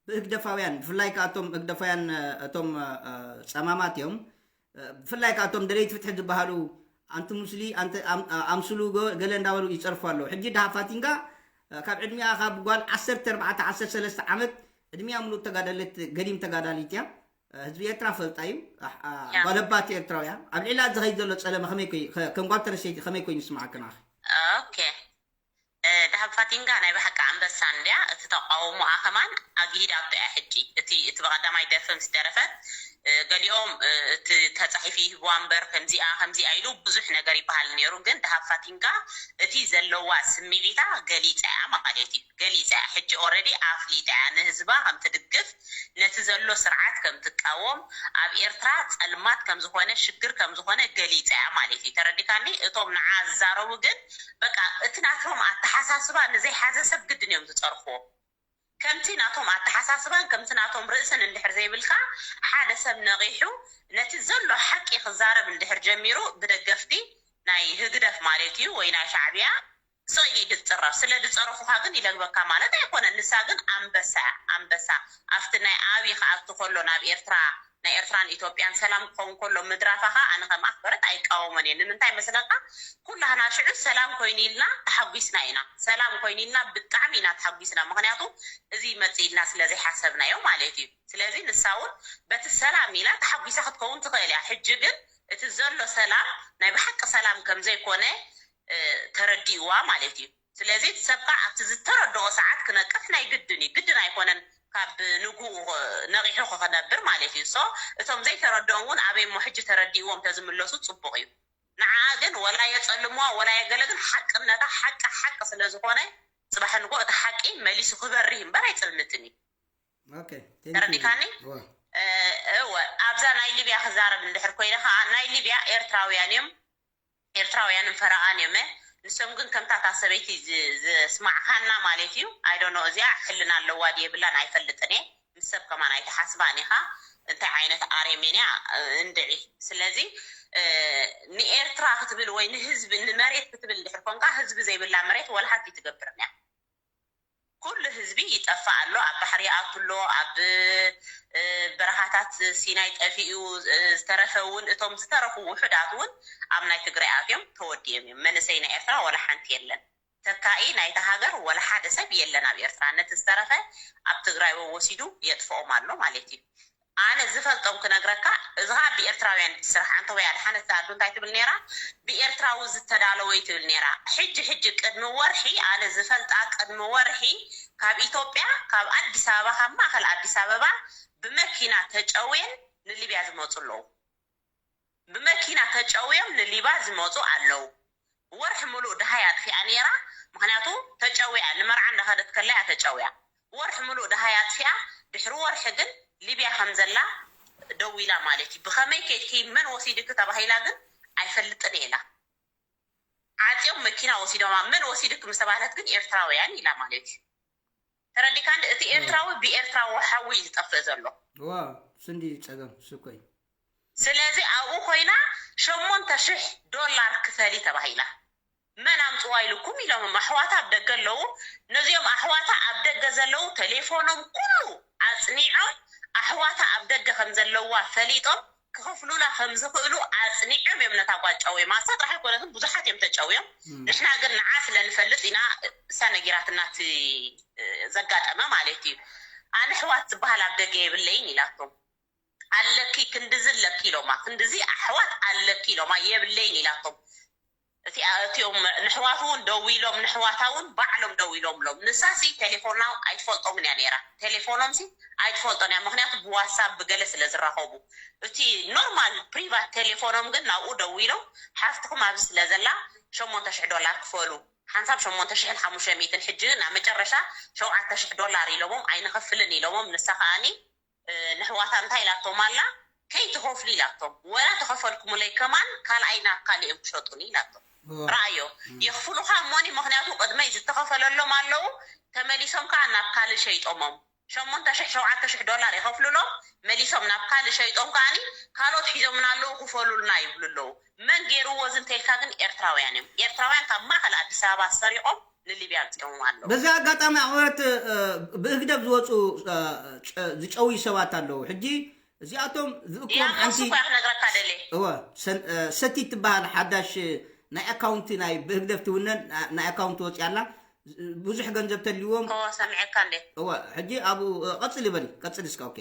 ብህግደፋውያን ብፍላይ ከዓ እቶም ህግደፋውያን እቶም ጸማማት እዮም ብፍላይ ከዓ እቶም ደለይቲ ፍትሒ ዝበሃሉ ኣንቲ ሙስሊ ኣምስሉ ገለ እንዳበሉ ይፀርፉ ኣለዉ ሕጂ ደሃ ፋቲንጋ ካብ ዕድሚኣ ካብ ጓል ዓሰርተ ኣርባዕተ ዓሰርተ ሰለስተ ዓመት ዕድሚኣ ምሉእ ተጋደለት ገዲም ተጋዳሊት እያ ህዝቢ ኤርትራ ፈልጣ እዩ ባለባት ኤርትራውያ ኣብ ልዕላ ዝኸይድ ዘሎ ፀለመ ከም ጓል ተነስተይቲ ከመይ ኮይኑ ይስማዓክን ኣኺ ኦኬ ደሃብ ፋቲንጋ ናይ ብሓቂ ኣንበሳ እንድያ እቲ ተቃውሞኣ ከማን ኣግሂዳቶ እያ ሕጂ እቲ እቲ ብቀዳማይ ደርፊ ምስ ደረፈት ገሊኦም እቲ ተፃሒፊ ይህብዋ እምበር ከምዚኣ ከምዚኣ ኢሉ ብዙሕ ነገር ይበሃል ነይሩ። ግን ደሃብ ፋቲንጋ እቲ ዘለዋ ስምዒታ ገሊፃ እያ ማለት እዩ። ገሊፃ እያ። ሕጂ ኦረዲ ኣፍሊጣ እያ ንህዝባ ከም ትድግፍ፣ ነቲ ዘሎ ስርዓት ከም ትቃወም፣ ኣብ ኤርትራ ፀልማት ከም ዝኾነ፣ ሽግር ከም ዝኾነ ገሊፃ እያ ማለት እዩ። ተረዲካኒ? እቶም ንዓ ዝዛረቡ ግን በቃ እቲ ናቶም ኣተሓሳስባ ንዘይሓዘ ሰብ ግድን እዮም ዝፀርፍዎ። ከምቲ ናቶም ኣተሓሳስባን ከምቲ ናቶም ርእስን እንድሕር ዘይብልካ፣ ሓደ ሰብ ነቒሑ ነቲ ዘሎ ሓቂ ክዛረብ እንድሕር ጀሚሩ፣ ብደገፍቲ ናይ ህግደፍ ማለት እዩ ወይ ናይ ሻዕብያ ስቕ ኢሉ እዩ ዝፅረፍ። ስለ ዝፀረፉኻ ግን ይለግበካ ማለት ኣይኮነን። ንሳ ግን ኣንበሳ እያ፣ ኣንበሳ። ኣብቲ ናይ ኣብይ ክኣቱ ከሎ ናብ ኤርትራ፣ ናይ ኤርትራን ኢትዮጵያን ሰላም ክኸውን ከሎ ምድራፋኻ ኣነ ከም ኣኽበረት ኣይቃወሞን እየ። ንምንታይ መስለካ? ኩላህና ሽዑ ሰላም ኮይኑ ኢልና ተሓጒስና ኢና። ሰላም ኮይኑ ኢልና ብጣዕሚ ኢና ተሓጒስና። ምኽንያቱ እዚ ይመጽእ ኢልና ስለ ዘይሓሰብናዮ ማለት እዩ። ስለዚ ንሳ እውን በቲ ሰላም ኢላ ተሓጒሳ ክትከውን ትኽእል እያ። ሕጂ ግን እቲ ዘሎ ሰላም ናይ ብሓቂ ሰላም ከም ዘይኮነ፣ እ፣ ተረዲእዋ ማለት እዩ። ስለዚ እቲ ሰብ ከዓ ኣብቲ ዝተረድኦ ሰዓት ክነቅሕ ናይ ግድን እዩ። ግድን ኣይኮነን ካብ ንግኡ ነቒሑ ክነብር ማለት እዩ። ሶ እቶም ዘይተረድኦም እውን ኣበይ እሞ ሕጂ ተረዲእዎም ተዝምለሱ ጽቡቕ እዩ። ንዓኣ ግን ወላ የጸልምዋ ወላ የገለ ግን ሓቅነታ ሓቂ ሓቂ ስለ ዝኾነ ጽባሕ ንግሆ እቲ ሓቂ መሊሱ ክበርህ እምበር ኣይጽልምትን እዩ። Okay, thank you. ተረዲካኒ? እወ። እ፣ እወ፣ ኣብዛ ናይ ሊብያ ክዛረብ እንድሕር ኮይነ ከዓ ናይ ሊብያ ኤርትራውያን እዮም፣ ኤርትራውያንን ፈረቓን እዮም። ንሶም ግን ከምታ እታ ሰበይቲ ዝ- ዘስማዕካና ማለት እዩ። I don't know እዚኣ ሕልና ኣለዋ ድየብላን ኣይፈልጥን እየ። ምስ ሰብ ከማን ኣይትሓስባን ኢኻ። እንታይ ዓይነት ኣሬሜንያ፣ እ፣ እንድዒ። ስለዚ፣ እ፣ ንኤርትራ ክትብል ወይ ንህዝቢ ንመሬት ክትብል እንድሕር ኮንካ ህዝቢ ዘይብላ መሬት ወላ ሓንቲ ትገብርን እያ። ኩሉ ህዝቢ ይጠፍእ ኣሎ፣ ኣብ ባሕሪ ይኣቱ ኣሎ፣ ኣብ፣ እ፣ በረኻታት ሲናይ ጠፊኡ፣ እ፣ ዝተረፈ እውን እቶም ዝተረፉ ውሑዳት እውን ኣብ ናይ ትግራይ ኣትዮም ተወዲኦም እዮም። መንእሰይ ናይ ኤርትራ ወላ ሓንቲ የለን። ተካኢ ናይታ ሃገር ወላ ሓደ ሰብ የለን ኣብ ኤርትራ። ነቲ ዝተረፈ ኣብ ትግራይ ወሲዱ የጥፍኦም ኣሎ ማለት እዩ። ኣነ ዝፈልጦም ክነግረካ፣ እዚ ኸዓ ብኤርትራውያን ዝስራሕ። ኣንተ ወይ ኣድሓነት ኣዱ እንታይ ትብል ነይራ? ብኤርትራዊ ዝተዳለወ እዩ ትብል ነይራ። ሕጂ ሕጂ ቅድሚ ወርሒ፣ ኣነ ዝፈልጣ ቅድሚ ወርሒ ካብ ኢትዮጵያ፣ ካብ ኣዲስ ኣበባ፣ ካብ ማእኸል ኣዲስ ኣበባ ብመኪና ተጨውየን ንሊብያ ዝመፁ ኣለዉ። ብመኪና ተጨውዮም ንሊባ ዝመፁ ኣለዉ። ወርሒ ሙሉእ ደሃይ ኣጥፊኣ ነይራ። ምኽንያቱ ተጨውያ፣ ንመርዓ እንዳኸደት ከላ እያ ተጨውያ። ወርሒ ሙሉእ ደሃይ ኣጥፊኣ፣ ድሕሪ ወርሒ ግን ሊብያ ከም ዘላ ደዊላ ማለት እዩ። ብኸመይ ከድኪ፣ መን ወሲድኪ ተባሂላ ግን ኣይፈልጥን እየ ኢላ። ዓፅዮም መኪና ወሲዶማ፣ መን ወሲድኪ ምስ ተባህለት ግን ኤርትራውያን ኢላ ማለት እዩ። ተረዲካ እንዲ? እቲ ኤርትራዊ ብኤርትራዊ ሓዊ እዩ ዝጠፍእ ዘሎ። ዋ ስንዲ ፀገም ስኮይ። ስለዚ ኣብኡ ኮይና ሸሞንተ ሽሕ ዶላር ክፈሊ ተባሂላ። መን ኣምፅዋ ኢልኩም ኢሎሞም። ኣሕዋታ ኣብ ደገ ኣለዉ። ነዚኦም ኣሕዋታ ኣብ ደገ ዘለዉ ቴሌፎኖም ኩሉ ኣፅኒዖም፣ ኣሕዋታ ኣብ ደገ ከም ዘለዋ ፈሊጦም ክኸፍሉላ ከም ዝኽእሉ ኣፅኒዖም እዮም ነታ ጓል ጨውዮም። ኣሳ ጥራሕ ኣይኮነትን፣ ብዙሓት እዮም ተጨውዮም። ንሕና ግን ንዓ ስለ ንፈልጥ ኢና፣ እሳ ነጊራትና እቲ ዘጋጠመ ማለት እዩ። ኣነ ኣሕዋት ዝበሃል ኣብ ደገ የብለይን ኢላቶም። ኣለኪ ክንድዚ ኣለኪ ኢሎማ፣ ክንድዚ ኣሕዋት ኣለኪ ኢሎማ፣ የብለይን ኢላቶም። እቲ እቲኦም ንሕዋቱ እውን ደው ኢሎም፣ ንሕዋታ እውን ባዕሎም ደው ኢሎም ሎም። ንሳሲ ቴሌፎና ኣይትፈልጦምን እያ ነይራ። ቴሌፎኖምሲ ኣይትፈልጦን እያ፣ ምኽንያቱ ብዋትሳፕ ብገለ ስለ ዝራኸቡ። እቲ ኖርማል ፕሪቫት ቴሌፎኖም ግን ናብኡ ደው ኢሎም፣ ሓፍትኹም ኣብዚ ስለ ዘላ ሸሞንተ ሽሕ ዶላር ክፈሉ፣ ሓንሳብ ሸሞንተ ሽሕን ሓሙሽተ ሚእትን፣ ሕጂ ግን ኣብ መጨረሻ ሸውዓተ ሽሕ ዶላር ኢሎሞም፣ ኣይንኸፍልን ኢሎሞም። ንሳ ከኣኒ ንሕዋታ እንታይ ኢላቶም ኣላ? ከይትኸፍሉ ኢላቶም፣ ወላ ተኸፈልኩምለይ ከማን ካልኣይ ናብ ካልእ እዮም ክሸጡኒ ኢላቶም። ረኣዮ፣ የኽፍሉኻ እሞኒ፣ ምኽንያቱ ቅድመይ ዝተኸፈለሎም ኣለዉ፣ ተመሊሶም ከዓ ናብ ካልእ ሸይጦሞም። ሸሞንተ ሽሕ ሸውዓተ ሽሕ ዶላር ይኸፍሉሎም፣ መሊሶም ናብ ካልእ ሸይጦም ከዓኒ ካልኦት ሒዞምና ኣለዉ፣ ክፈሉልና ይብሉ ኣለዉ። መን ገይርዎ እዚ እንተልካ ግን ኤርትራውያን እዮም። ኤርትራውያን ካብ ማእኸል ኣዲስ ኣበባ ሰሪቖም ንሊብያ ኣምፂኦምዋ ኣለዉ። በዚ ኣጋጣሚ ኣኽበረት፣ እ፣ ብህግደፍ ዝወፁ፣ እ፣ ጨ- ዝጨውዩ ሰባት ኣለዉ። ሕጂ እዚኣቶም ዝእክቦም ያው ሓንቲ እሱ እኮ ክነግረካ ደልየ። እወ ሰን- እ፣ ሰቲት ትበሃል ሓዳሽ ናይ ኣካውንቲ ናይ ብህግደፍ ትውነን ና- ናይ ኣካውንቲ ወፂኣ ኣላ። ብዙሕ ገንዘብ ተልዎም። እኮ ሰሚዐካ እንዴ? እወ ሕጂ ኣብኡ፣ እ፣ ቀፅሊ በሊ፣ ቀፅሊ እስካ። ኦኬ።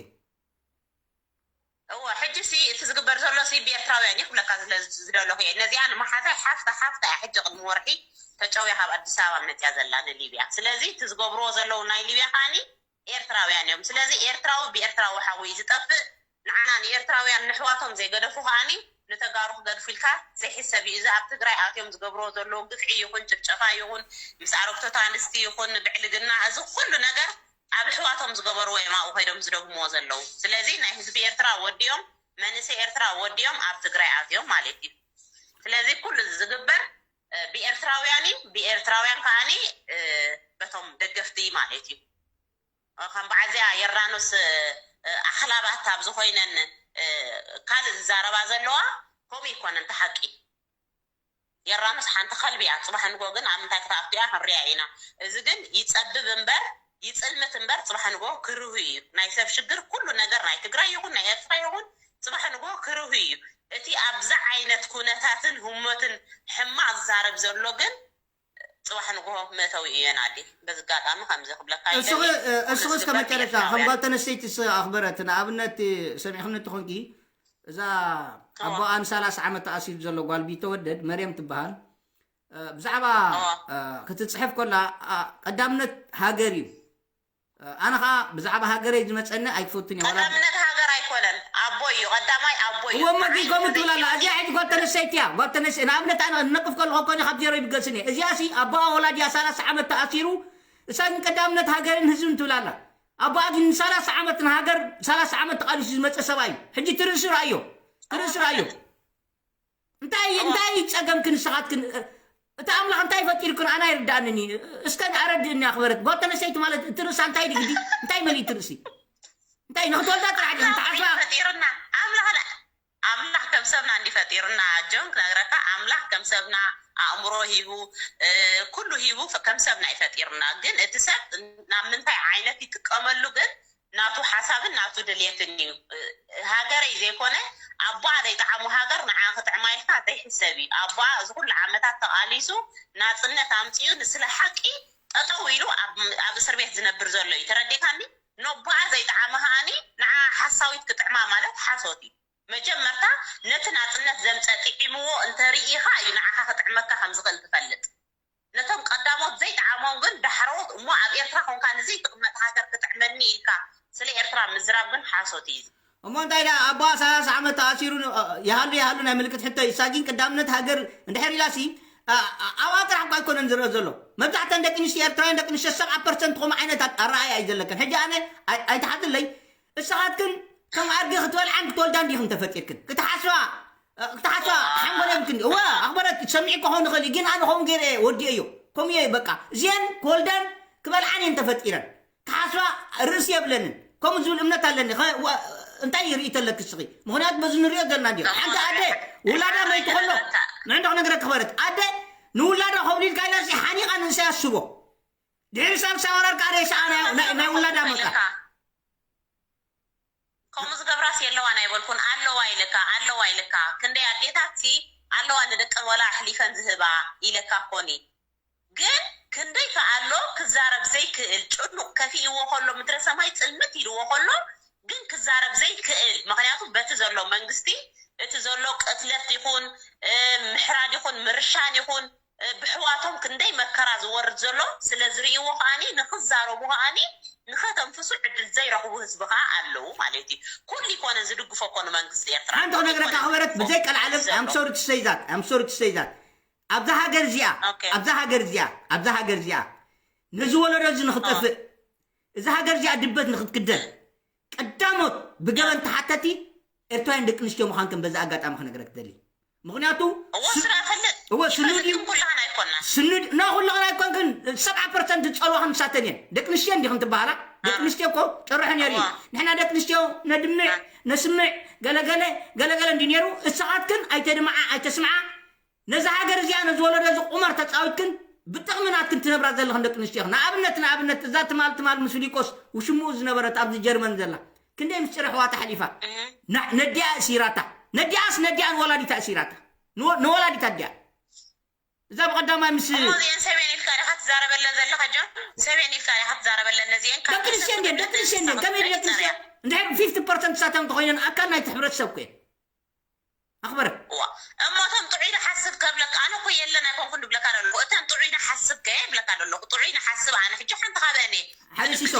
እወ ሕጂ ሲ እቲ ዝግበር ዘሎ ሲ ብኤርትራውያን እዩ ክብለካ ዝለ- ዝደለኹ እየ። ነዚኣ ንምሓዛይ ሓፍታ ሓፍታ እያ። ሕጂ ቅድሚ ወርሒ ተጨውያ ካብ ኣዲስ ኣበባ መፅያ ዘላ ንሊብያ። ስለዚ እቲ ዝገብርዎ ዘለዉ ናይ ሊብያ ከዓኒ ኤርትራውያን እዮም። ስለዚ ኤርትራዊ ብኤርትራዊ ሓዊ እዩ ዝጠፍእ። ንዓና ንኤርትራውያን ንሕዋቶም ዘይገደፉ ከዓኒ ንተጋሩ ክገድፉ ኢልካ ዘይሕሰብ እዩ። እዚ ኣብ ትግራይ ኣትዮም ዝገብርዎ ዘለዉ ግፍዒ ይኹን ጭፍጨፋ ይኹን ምስ ኣረግቶት ኣንስቲ ይኹን ብዕልግና እዚ ኩሉ ነገር ኣብ ኣሕዋቶም ዝገበርዎ እዮም ኣብኡ ከይዶም ዝደግምዎ ዘለዉ። ስለዚ ናይ ህዝቢ ኤርትራ ወዲኦም መንእሰይ ኤርትራ ወዲኦም ኣብ ትግራይ ኣትዮም ማለት እዩ። ስለዚ ኩሉ እዚ ዝግበር ብኤርትራውያን እዩ። ብኤርትራውያን ከዓኒ በቶም ደገፍቲ ማለት እዩ። ከም በዓዚኣ የራኖስ ኣኽላባት ኣብ ዝኾይነን ካልእ ዝዛረባ ዘለዋ ከምኡ ይኮነን ተሓቂ። የራኖስ ሓንቲ ከልቢ እያ። ፅባሕ ንጎ ግን ኣብ ምንታይ ክትኣቱ እያ ክንሪያ ኢና። እዚ ግን ይፀብብ እምበር ይፅልምት እምበር ፅባሕ ንጎ ክርሁ እዩ። ናይ ሰብ ሽግር ኩሉ ነገር ናይ ትግራይ ይኹን ናይ ኤርትራ ይኹን ፅባሕ ንጎ ክርሁ እዩ። እቲ ኣብዚ ዓይነት ኩነታትን ህሞትን ሕማቕ ዝዛረብ ዘሎ ግን ፅባሕ ንግሆ መእተዊ እየን ኣዲ። በዚ ኣጋጣሚ ከምዚ ክብለካ እሱ ይደሊ። እሱ ኩሉ እስከ ዝግበር መጨረሻ ከም ብኤርትራውያን ጓል ተነስተይቲ ስ ኣኽበረት ንኣብነት ሰሚዕኽኒ ትኾንኪ እዛ ኣቦኣ ን30 ዓመት ተኣሲሩ ዘሎ ጓል ቢተወደድ መርየም ትበሃል። ብዛዕባ ክትፅሕፍ ኮላ ቀዳምነት ሃገር እዩ። ኣነ ከዓ ብዛዕባ ሃገረይ ዝመፀኒ ኣይክፈቱን እየ። ዋላ ቀዳምነት ሃገር ኣይኮነን፣ ኣቦ እዩ ቀዳማይ፣ ኣቦ እዩ። እወ፣ እሞ ግን ከምኡ ትብል ኣላ። እዚኣ ሕጂ ጓል ተነስተይቲ እያ፣ ጓል ተነስተይቲ። ንኣብነት ኣነ ክነቅፍ ከለኹ እኮ እኔ ካብ ዜሮ ይብገስን እየ። እዚኣ ሲ ኣቦኣ ወላዲኣ ሰላሳ ዓመት ተኣሲሩ፣ እሳ ግን ቀዳምነት ሃገርን ህዝብን ትብል ኣላ። ኣቦኣ ግን ሰላሳ ዓመት ንሃገር፣ ሰላሳ ዓመት ተቓሊሱ ዝመፀ ሰብኣይ እዩ። ሕጂ ትርእሲ ረኣዮ፣ ትርእሲ ረኣዮ። እንታይ እንታይ ጸገምክን ንስኻትክን? እቲ ኣምላኽ እንታይ ፈጢርክን ኣነ ኣይርድኣንን እዩ። እስከ ኣረድእኒ ኣኽበረት። ጓል ተነስተይቲ ማለት እቲ ርእሳ እንታይ ድዩ ግዲ? እንታይ መሊእ እቲ ርእሲ? እንታይ ንኽትወልዳ ጥራሕ ድዩ ኣምላኽ ትሓስባ? ፈጢርና ኣምላኽ ለ- ኣምላኽ ከም ሰብና እንዲ ፈጢርና ጆን ክነግረካ ኣምላኽ ከም ሰብና ኣእምሮ ሂቡ እ፣ ኩሉ ሂቡ ፈ- ከም ሰብና ይፈጢርና ግን እቲ ሰብ ናብ ምንታይ ዓይነት ይጥቀመሉ ግን ናቱ ሓሳብን ናቱ ድልየትን እዩ። ሃገረይ ዘይኮነ ኣቦኣ ዘይጠዓሙ ሃገር ንዓ ክጥዕማ ኢልካ ዘይሕሰብ እዩ። ኣቦኣ እዚ ኩሉ ዓመታት ተቓሊሱ ናፅነት ኣምፅኡ ንስለ ሓቂ ጠጠው ኢሉ ኣብ ኣብ እስር ቤት ዝነብር ዘሎ እዩ። ተረዲእካኒ? ነቦኣ ዘይጠዓመ ከዓኒ ንዓ ሓሳዊት ክጥዕማ ማለት ሓሶት እዩ። መጀመርታ ነቲ ናፅነት ዘምፀ ጥዒምዎ እንተርኢኻ እዩ ንዓኻ ክጥዕመካ ከምዝኽእል ትፈልጥ። ነቶም ቀዳሞት ዘይጠዓሞም ግን ዳሕረዎት እሞ ኣብ ኤርትራ ኮንካ ንዘይትቕመጥ ሃገር ክጥዕመኒ ኢልካ ስለ ኤርትራ ምዝራብ ግን ሓሶት እዩ። እሞ እንታይ ደኣ ኣቦኣ ሰላሳ ዓመት ተኣሲሩ ን- ይሃሉ ይሃሉ ናይ ምልክት ሕቶ እዩ። እሳ ግን ቀዳምነት ሃገር እንድሕር ኢላሲ ኣ- ኣብኣ ጥራሕ እኳ ኣይኮነን ዝረአ ዘሎ። መብዛሕተን ደቂ ኣንስትዮ ኤርትራውያን ደቂ ኣንስትዮ ሰብዓ ፐርሰንት ከምኡ ዓይነት ኣረኣእያ እዩ ዘለከን። ሕጂ ኣነ ኣይ- ኣይትሓትለይ። እሳኻትክን ከም ኣድጊ ክትበልዓን ክትወልዳን ዲኽን ተፈጢርክን ክትሓስባ ክትሓስባ ሓንጎል የብልክን። እወ ኣኽበረት ሰሚዒ ክኸውን ይኽእል እዩ፣ ግን ኣነ ከምኡ ገይረ ወዲኤዮ። ከምኡ እየ በቃ። እዚአን ክወልዳን ክበልዓን እየን ተፈጢረን። ክሓስባ ርእሲ የብለንን። ከምኡ ዝብል እምነት ኣለኒ። ኸ- ወ- እንታይ ይርኢ ተለክ እስኺ? ምኽንያቱ በዚ ንሪኦ ዘለና እንዲዮ። ሓንቲ ኣደ ውላዳ መይቱ ከሎ ንዕንዶ ክነግረክ ክበረት ኣደ ንውላዳ ከብሊልካ ኢላ ሲ ሓኒቓ ንእሰያ ስቦ ድሕሪ ሳልሳ ወራር ከዓ ሬሳኣ ናይ- ናይ- ናይ ውላዳ መቃ ከምኡ ዝገብራስ የለዋን ኣይበልኩን። ኣለዋ ኢልካ ኣለዋ ኢልካ ክንደይ ኣዴታት ሲ ኣለዋ ንደቀን ወላ ኣሕሊፈን ዝህባ ኢለካ ኮኒ ግን ክንደይ ከኣሎ ክዛረብ ዘይክእል ጭኑቕ ከፊእዎ ከሎ ምድረ ሰማይ ፅልምት ኢልዎ ከሎ ግን ክዛረብ ዘይክእል ምክንያቱ በቲ ዘሎ መንግስቲ እቲ ዘሎ ቅትለት ይኹን ምሕራድ ይኹን ምርሻን ይኹን ብሕዋቶም ክንደይ መከራ ዝወርድ ዘሎ ስለ ዝርእይዎ ከዓኒ ንኽዛረቡ ከዓኒ ንኸተንፍሱ ዕድል ዘይረኽቡ ህዝቢ ከዓ ኣለዉ ማለት እዩ። ኩሉ ይኮነ ዝድግፎ ኮኑ መንግስቲ ኤርትራ ሓንቲ ክነግረካ ክበረት ብዘይ ቀልዓለም I'm sorry to say that I'm sorry to say that ኣብዛ ሃገር እዚኣ ኣብዛ ሃገር እዚኣ ኣብዛ ሃገር እዚኣ ነዚ ወለዶ እዚ ንኽጠፍእ እዛ ሃገር እዚኣ ድበት ንኽትክደን ቀዳሞት ብገበን ተሓተቲ ኤርትራውያን ደቂ ኣንስትዮ ምዃንክን በዚ ኣጋጣሚ ክነግረክ ደሊ። ምኽንያቱ እወ ስራ ፈልጥ እወ ስኑድ እዩ። ኩላህና ኣይኮናን። ስኑድ ና ኩላህና ኣይኮንክን ሰብዓ ፐርሰንት ዝጸልዋኽን ንሳተን እየን። ደቂ ኣንስትዮ እንዲኽን ትበሃላ ደቂ ኣንስትዮ እኮ ጨርሖ ነይሩ እዩ። ንሕና ደቂ ኣንስትዮ ነድምዕ ነስምዕ ገለገለ ገለገለ እንዲ ነይሩ እሳኻትክን ኣይተድምዓ ኣይተስምዓ ነዛ ሃገር እዚኣ ነዚ ወለዶ እዚ ቁማር ተፃዊትክን ብጥቕሚ ናትክን ትነብራ ዘለኽን ደቂ ኣንስትዮ ኢኽን። ንኣብነት ንኣብነት እዛ ትማል ትማል ምስ ፊሊቆስ ውሽምኡ ዝነበረት ኣብዚ ጀርመን ዘላ ክንደይ ምስጢር ኣሕዋታ ኣሕሊፋ ነዲኣ እሲራታ። ነዲኣስ ነዲኣ ንወላዲታ እሲራታ ንወላዲታ ኣዲኣ እዛ ብቐዳማይ ምስ እሞ እዚአን ሰበን ኢልካ ዲኻ ትዛረበለን ዘለኻ ጆን? ሰበን ኢልካ ዲኻ ትዛረበለን ነዚአን? ደቂ ኣንስትዮ እንድየን ደቂ ኣንስትዮ እንድየን ከመይ ደቂ ኣንስትዮ እንድሕር ፊፍቲ ፐርሰንት ሳተን እንተኾይነን ኣካል ናይቲ ሕብረተሰብ እኮ እየን። ኣኽበረ እዋ እሞ እቶም ጥዑይ ዝሓስብ ከብለካ ኣነ እኮ የለን ኣይኮንኩን ዝብለካ ዘለኹ እተን ጥዑይ ዝሓስብ ከ ይብለካ ዘለኹ ጥዑይ ዝሓስብ ኣነ ሕጂ ሓንቲ ካበአን እየ ሓደ ሲሶ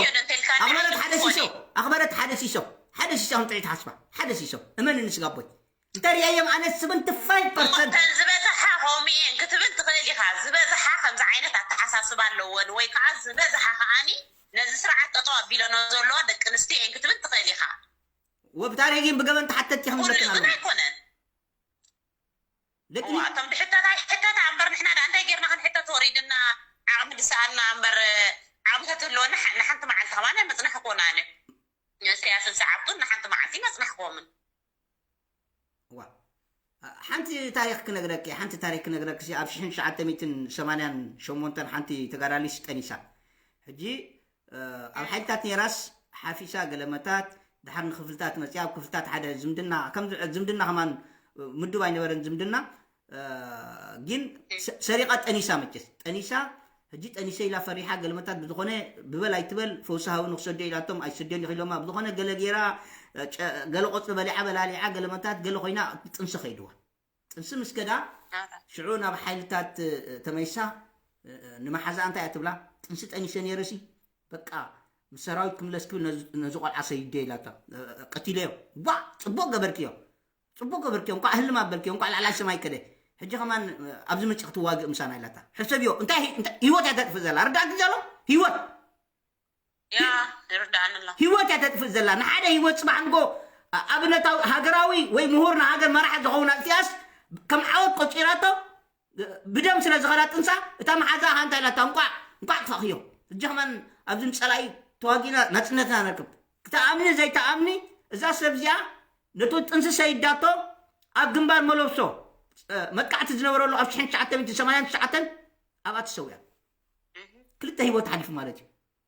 ኣኽበረት ሓደ ሲሶ ኣኽበረት ሓደ ሲሶ ሓደ ሲሶ ከም ጥሪት ሓስባ ሓደ ሲሶ እመን ንስጋቦይ እንተ ሪኣዮም ኣነ ሰቨንቲ ፋይቭ ፐርሰንት እተን ዝበዝሓ ከምኡ እየን ክትብል ትኽእል ኢኻ። ዝበዝሓ ከምዚ ዓይነት ኣተሓሳስባ ኣለወን ወይ ከዓ ዝበዝሓ ከዓኒ ነዚ ስርዓት ጠጠው ኣቢለኖ ዘለዋ ደቂ ኣንስትዮ እየን ክትብል ትኽእል ኢኻ። ወብታሪክ ግን ብገበን ተሓተት ኢኻ ኩሉ ምለክና ግን ኣይኮነን። ደቂ እዋ፣ እቶም ድሕተት ኣይሕተታ እምበር ንሕና ዳ እንታይ ጌርና ክንሕተት ወሪድና ዓቕሚ ዝሰኣና እምበር ዓቕሚ ተትህልወና ሓ- ንሓንቲ መዓልቲ ከማን ኣይመፅናሕኩን ኣነ ንእሰያስን ሰዓብቱን ንሓንቲ መዓልቲ መፅናሕኮምን። ዋ ሓንቲ ታሪክ ክነግረኪ ሓንቲ ታሪክ ክነግረኪ ኣብ ሽሕን ትሽዓተ ሚእትን ሰማንያን ሸሞንተን ሓንቲ ተጋዳሊት ጠኒሳ ሕጂ ኣብ ሓይልታት ኔራስ ሓፊሳ ገለመታት ድሓር ንክፍልታት መፅያ ኣብ ክፍልታት ሓደ ዝምድና ከም ዝምድና ከማን ምዱብ ኣይነበረን ዝምድና ግን ሰሪቃ ጠኒሳ መቸስ ጠኒሳ ሕጂ ጠኒሰ ኢላ ፈሪሓ ገለመታት ብዝኾነ ብበል ኣይትበል ፈውሲ ሃዊ ንክሰዶ ኢላቶም ኣይሰድዮን ኢኺሎማ ብዝኾነ ገለ ጌራ ገለ ቆፅሊ በሊዓ በላሊዓ ገለመታት ገለ ኮይና ጥንሲ ከይድዋ ጥንሲ ምስ ከዳ ሽዑ ናብ ሓይልታት ተመይሳ ንመሓዛ እንታይ እያ ትብላ ጥንሲ ጠኒሰ ነይረሲ በቃ ምስ ሰራዊት ክምለስ ክብል ነዚ ቆልዓ ሰይደ ኢላታ ቀቲለዮ ዋ ፅቡቅ ገበርክዮ ፅቡቅ ገበርክዮ እንኳዕ ህልም ኣበልክዮ እንኳዕ ላዕላይ ሰማይ ከደ ሕጂ ከማን ኣብዚ መፅእ ክትዋግእ ምሳና ኢላታ ሕሰብዮ እንታይ ህይወት እያ ተጥፍእ ዘላ ርዳእኪ ዘሎ ህይወት ያ ይርዳእኒ ኣሎ ህይወት እያ ተጥፍእ ዘላ ንሓደ ህይወት ፅባሕ ንጎ ኣብነታዊ ሃገራዊ ወይ ምሁር ንሃገር መራሒ ዝኸውን ኣጥፊኣስ ከም ዓወት ቆፂራቶ ብደም ስለ ዝኸዳ ጥንሳ እታ መሓዛ ሃ እንታይ ኢላታ እንቋዕ እንቋዕ ጥፋእክዮ ሕጂ ከማን ኣብዚ ምፀላኢ ተዋጊና ናፅነትና ነርክብ ክትኣምኒ ዘይተኣምኒ እዛ ሰብ እዚኣ ነቶ ጥንሲ ሰይዳቶ ኣብ ግንባር መለብሶ መጥቃዕቲ ዝነበረሉ ኣብ ሽሕን ትሽዓተ ሚእትን ሰማንያን ትሽዓተን ኣብኣ ተሰዊኣ ክልተ ህይወት ሓሊፉ ማለት እዩ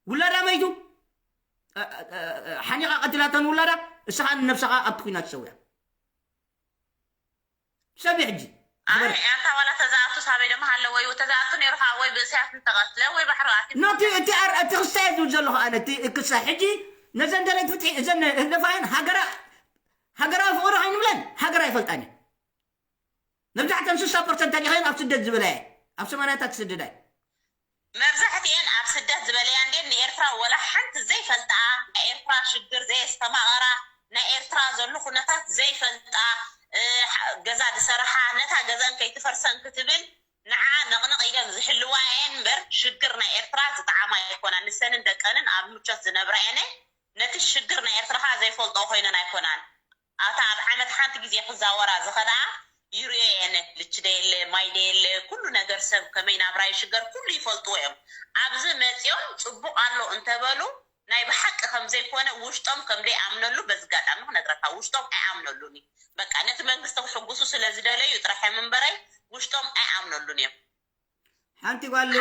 ውላዳ መይቱ ሓኒቓ ቀትላተን ውላዳ እሳ ከዓ ንነብሳ ከዓ ኣብቲ ኩናት ተሰዊኣ ሰሚ ሕጂ ኣይ ኣታ ዋላ ተዛኣቱ ሳበይ ደማ ሃለ ወይ ተዛኣቱ ነይሩ ከዓ ወይ ብእስያስ እንተቐትለ ወይ ባሕሪ ኣትዩ ኖቲ እቲ ኣር- እቲ ክሳየ ዝብል ዘለኹ ኣነ እቲ ክሳ ሕጂ ነዘን ደለይቲ ፍትሒ እዘን ህግደፋውያን ሃገራ ሃገራዊ ፍቕሪ ከይንብለን ሃገራ ይፈልጣን እየን መብዛሕተን ስሳ ፐርሰንት ተሊኸን ኣብ ስደት ዝበላ እየን ኣብ ሰማንያታት ዝስደዳ እየን መብዛሕትኤን ኣብ ስደት ዝበለያ እንዴ ንኤርትራ ወላ ሓንቲ ዘይፈልጣ ናይ ኤርትራ ሽግር ዘየስተማቐራ ናይ ኤርትራ ዘሎ ኩነታት ዘይፈልጣ እ፣ ሓ- ገዛ ዝሰረሓ ነታ ገዛን ከይትፈርሰን ክትብል ንዓ ነቕነቕ ኢለን ዝሕልዋ እየን እምበር ሽግር ናይ ኤርትራ ዝጠዓማ ኣይኮና ንሰንን ደቀንን ኣብ ምቾት ዝነብራ እየን ነቲ ሽግር ናይ ኤርትራ ከዓ ዘይፈልጦ ኮይነን ኣይኮናን ኣብታ ኣብ ዓመት ሓንቲ ግዜ ክዛወራ ዝኸዳ ይርእዮ የነ ልች ደየለ ማይ ደየለ ኩሉ ነገር ሰብ ከመይ ናብራ ይሽገር ኩሉ ይፈልጥዎ እዮም ኣብዚ መፂኦም ፅቡቅ ኣሎ እንተበሉ ናይ ብሓቂ ከምዘይኮነ ውሽጦም ከምዘይኣምነሉ በዚ ጋጣሚ ክነግረካ ውሽጦም ኣይኣምነሉን እዩ በቃ ነቲ መንግስቲ ክሕጉሱ ስለዝደለዩ ጥራሕ እዮም እምበረይ ውሽጦም ኣይኣምነሉን እዮም ሓንቲ ጓል